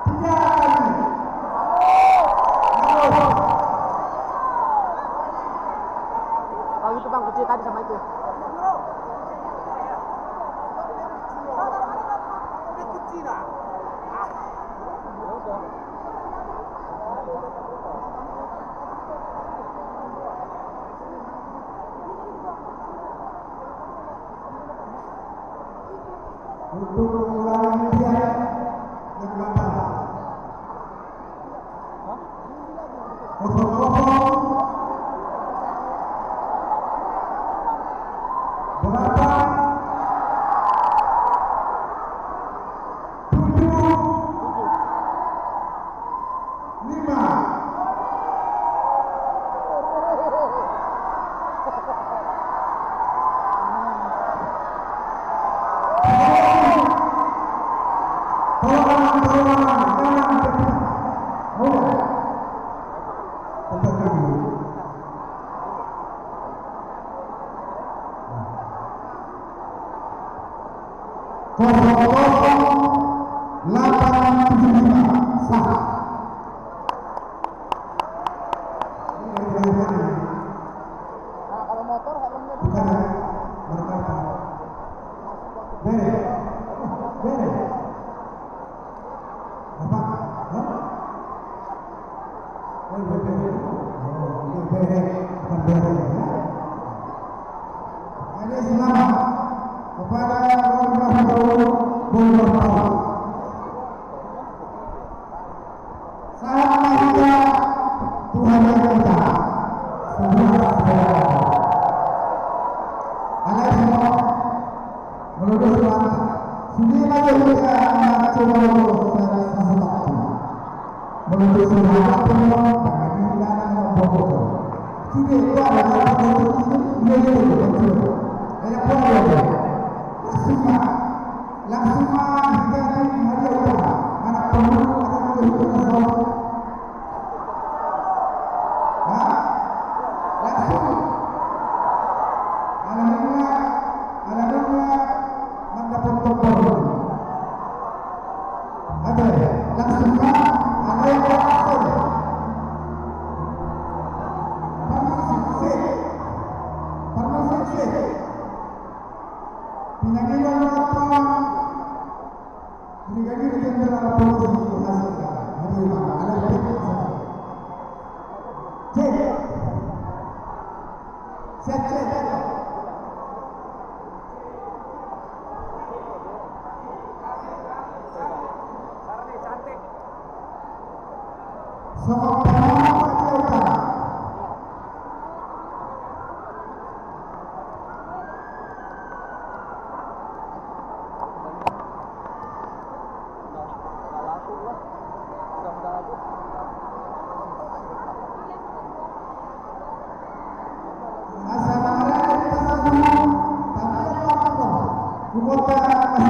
Tiga kali. Kalau itu, Bang, kecil tadi sama itu. Untuk mengulangi tiap yang batal. Kosong kosong. Delapan. Tujuh. Lima. Kosong kosong delapan tujuh lima, sah. Nah, kalau motor helmnya dulu. Bukan, ya? Mereka apa? Bere. Bere. Apa? Hah? Oh, iya, bere. Oh, iya, bere. Bukan bere, ya. Jadi, selamat kepada warga Bogor Town. Sahat ma hita tu hadiah nita. Sahat ma hita. Alai songon, molo dos hita, sude ma jo hita na coba molo sasatangku. Molo dos hita, molo dos hita, sude, tua, ada apa, ada apa, ada apa. Langsung ma. Langsung ma hita tu hadiah utama. Mana perlu ada tu hadiah utama. Ha? Langsung. Ala nunga, ala nunga mandapot kompor. Ate, langsung ma, ala nunga langsung. Parmusik, sik. Parmusik, sik. Pinangido ma Brigadir Jenderal Polisi Hasan. Hadiah utama, ada. Cek. Cek, cek, cek. Songon panorama hadiah utama. Panitia.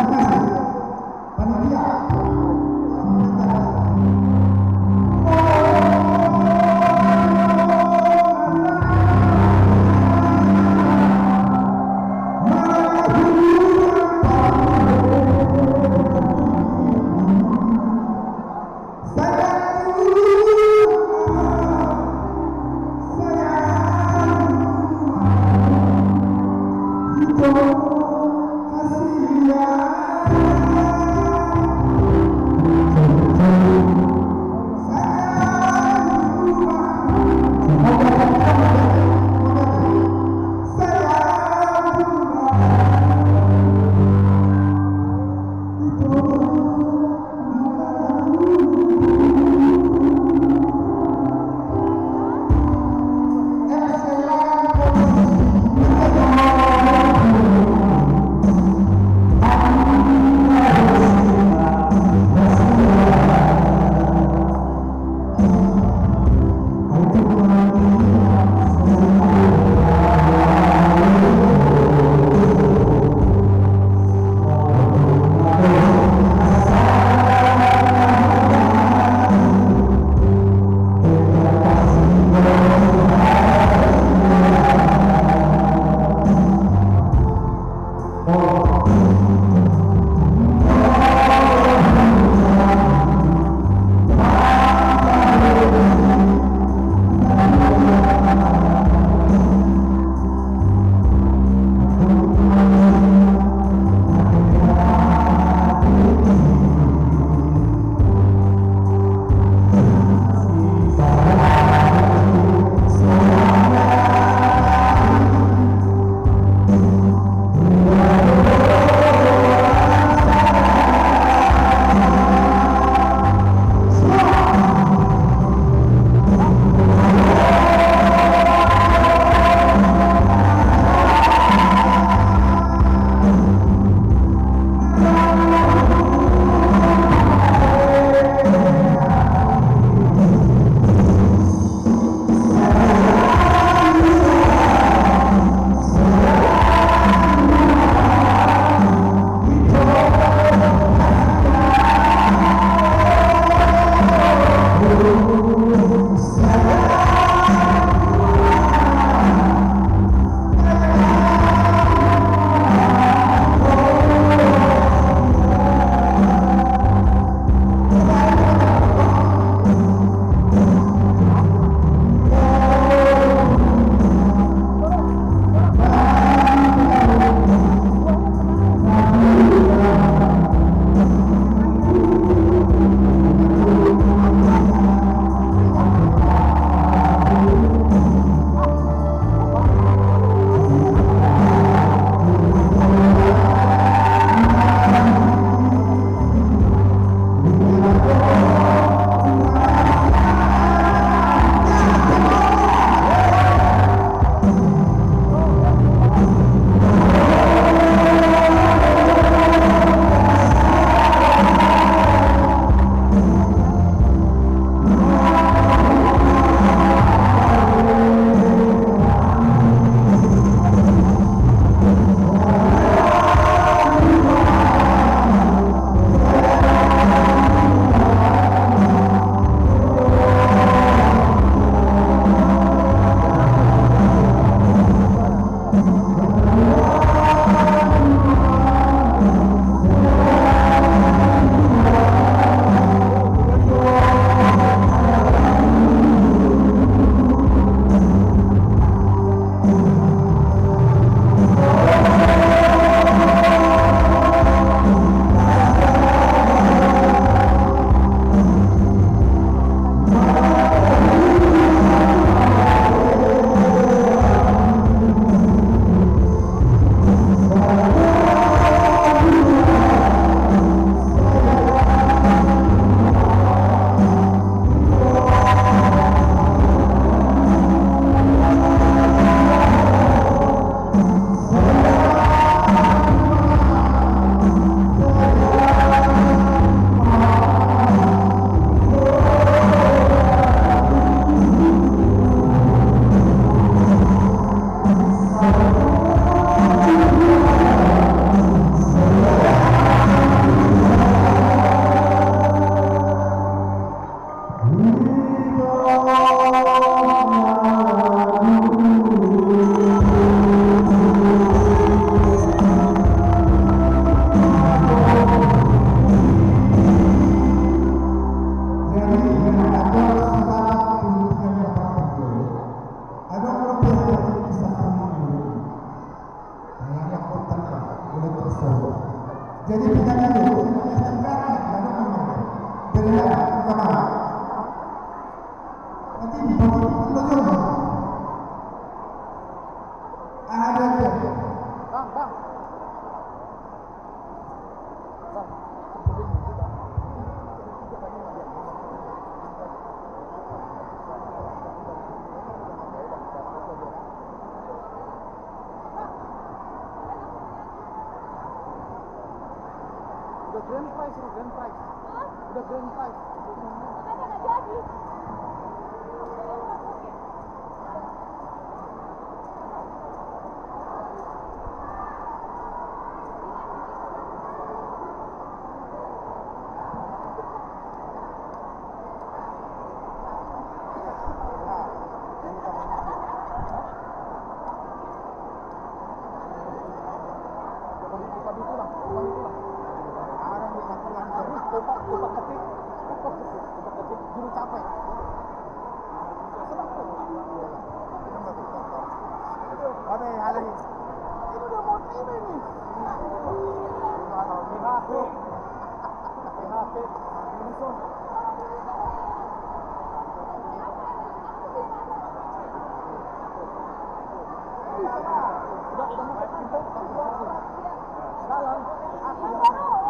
Udah grand prize, udah grand prize. Hah? Udah grand prize. Makanya nggak jadi.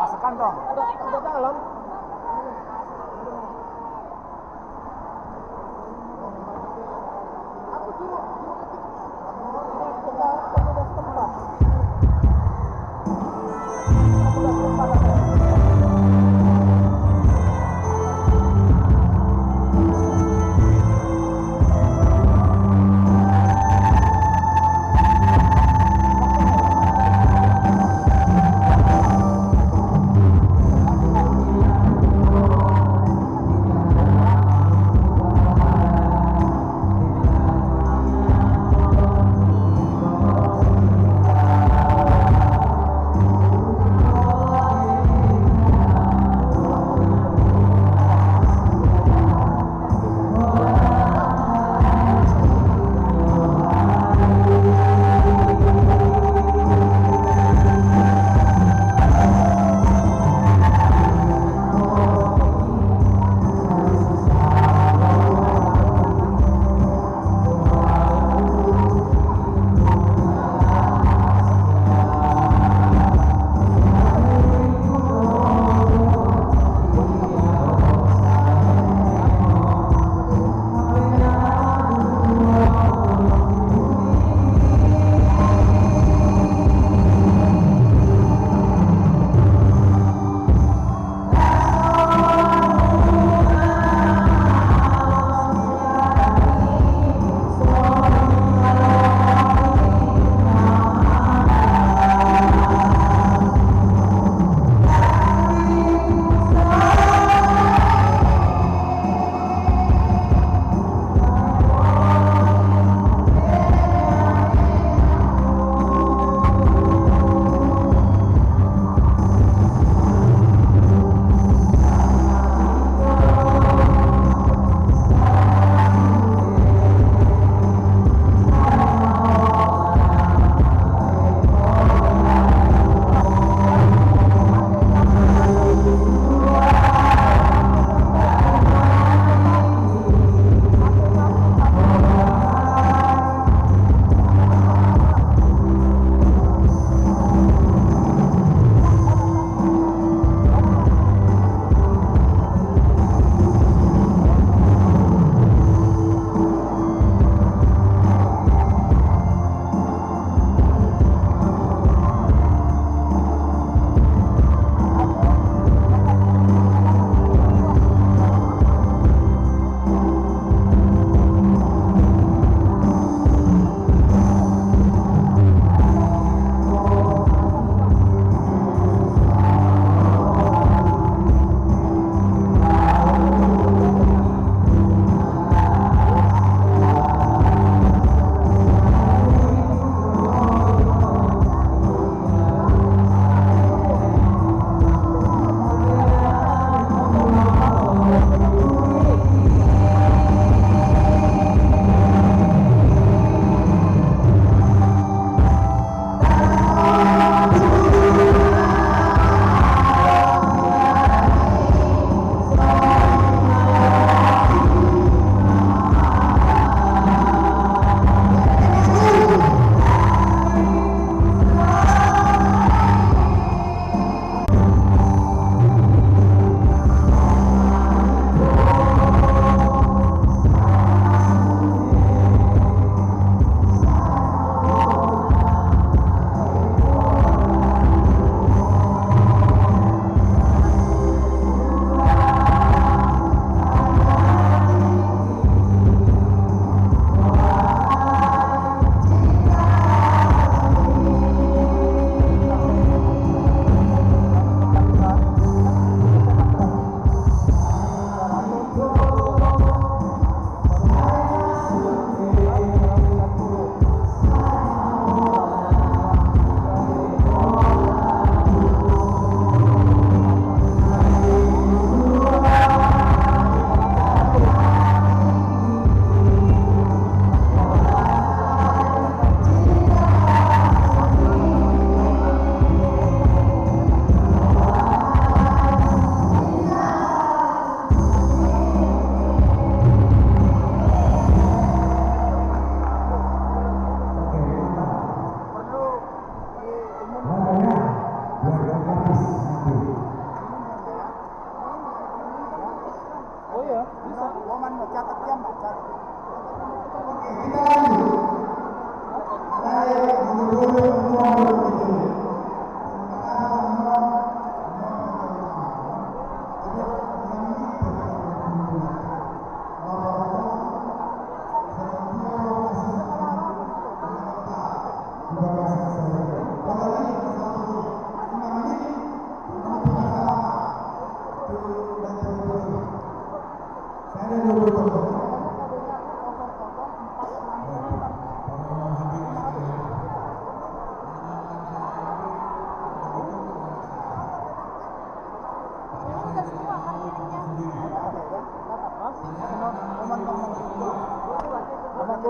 Masuk kantong. Udah, udah dalam.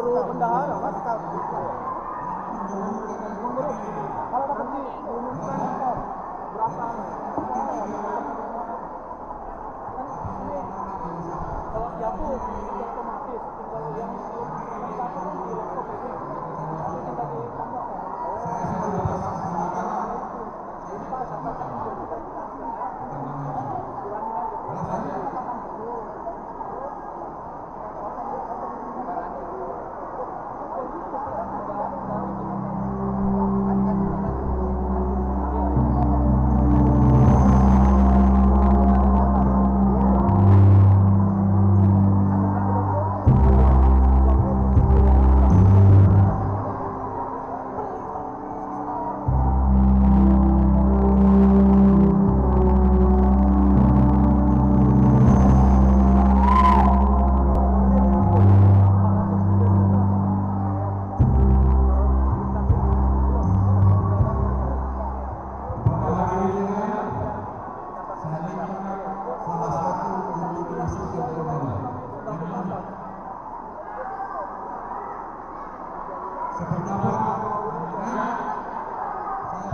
Bendahara, Mas. Menurut, kalau dapat diumumkan berapa? Kan ini, kalau jago, otomatis tinggal yang belum, yang satu kan di laptop ini. Itu tinggal ditambahkan. Jadi, pas apa kan,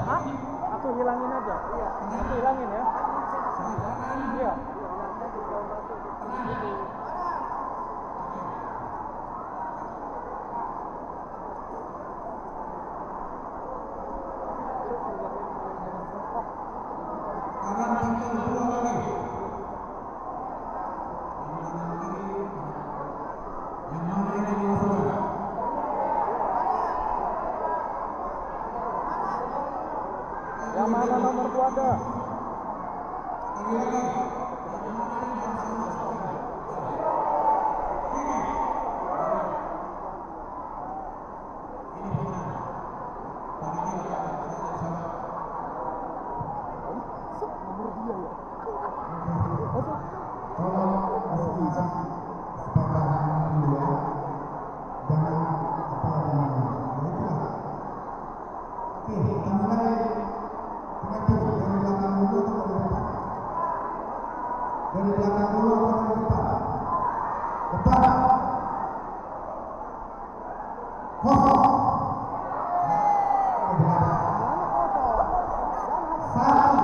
Hah? Aku hilangin aja. Aku hilangin ya. Iya. Yang mana nomor dua ada? Tolong masing-masing sepeda dulu ya. Jangan apa, jangan. Ya, itulah. Oke, kita mulai. Pengatur dari belakang dulu atau dari depan? Dari belakang dulu atau dari depan? Depan. Kosong. Satu.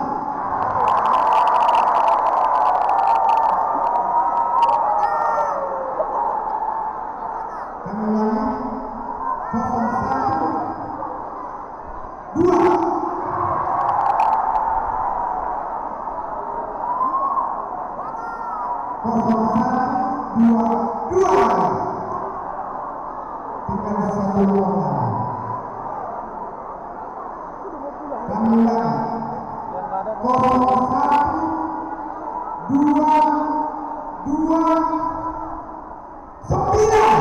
Kami ulangi. Kosong satu. Dua. Kosong satu dua dua. Tinggal satu orang lagi. Kami ulangi. Kosong satu dua dua. Sembilan.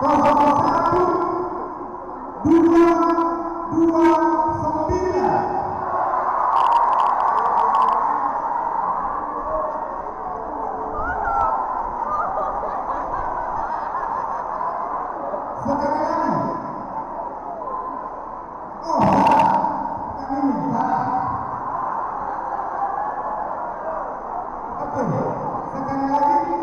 Kosong satu dua dua sembilan. Sekali lagi. Oh, salah. Yang ini, salah. Oke, sekali lagi.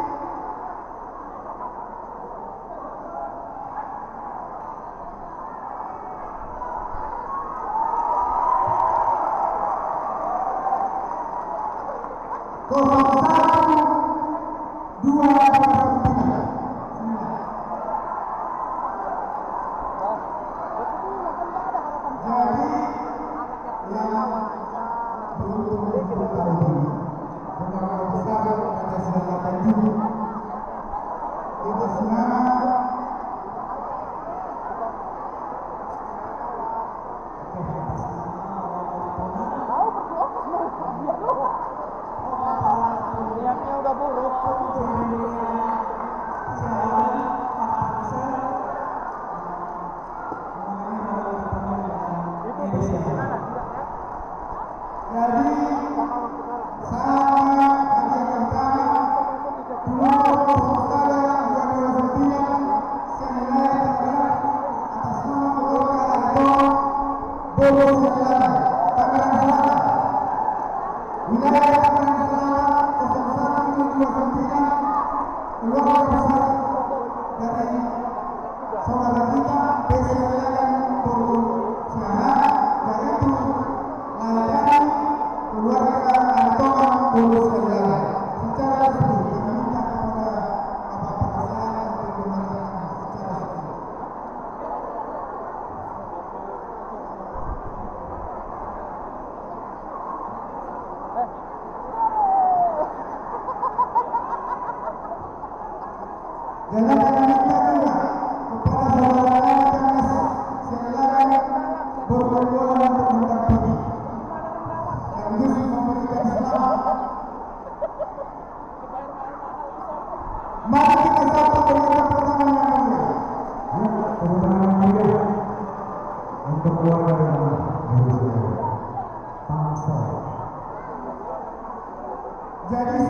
Kosong satu dua dua sembilan. Jadi, yang beruntung untuk tahun ini, Bapak Besar Raja Silakan Tanjung, atas nama Niatnya udah buruk. Itu gimana, tidak, ya? Jadi, sama hadiah utama, dua kosong satu dua dua sembilan, senilai terberat atas nama keluarga Aritonang, Bobo Silaban. Jadi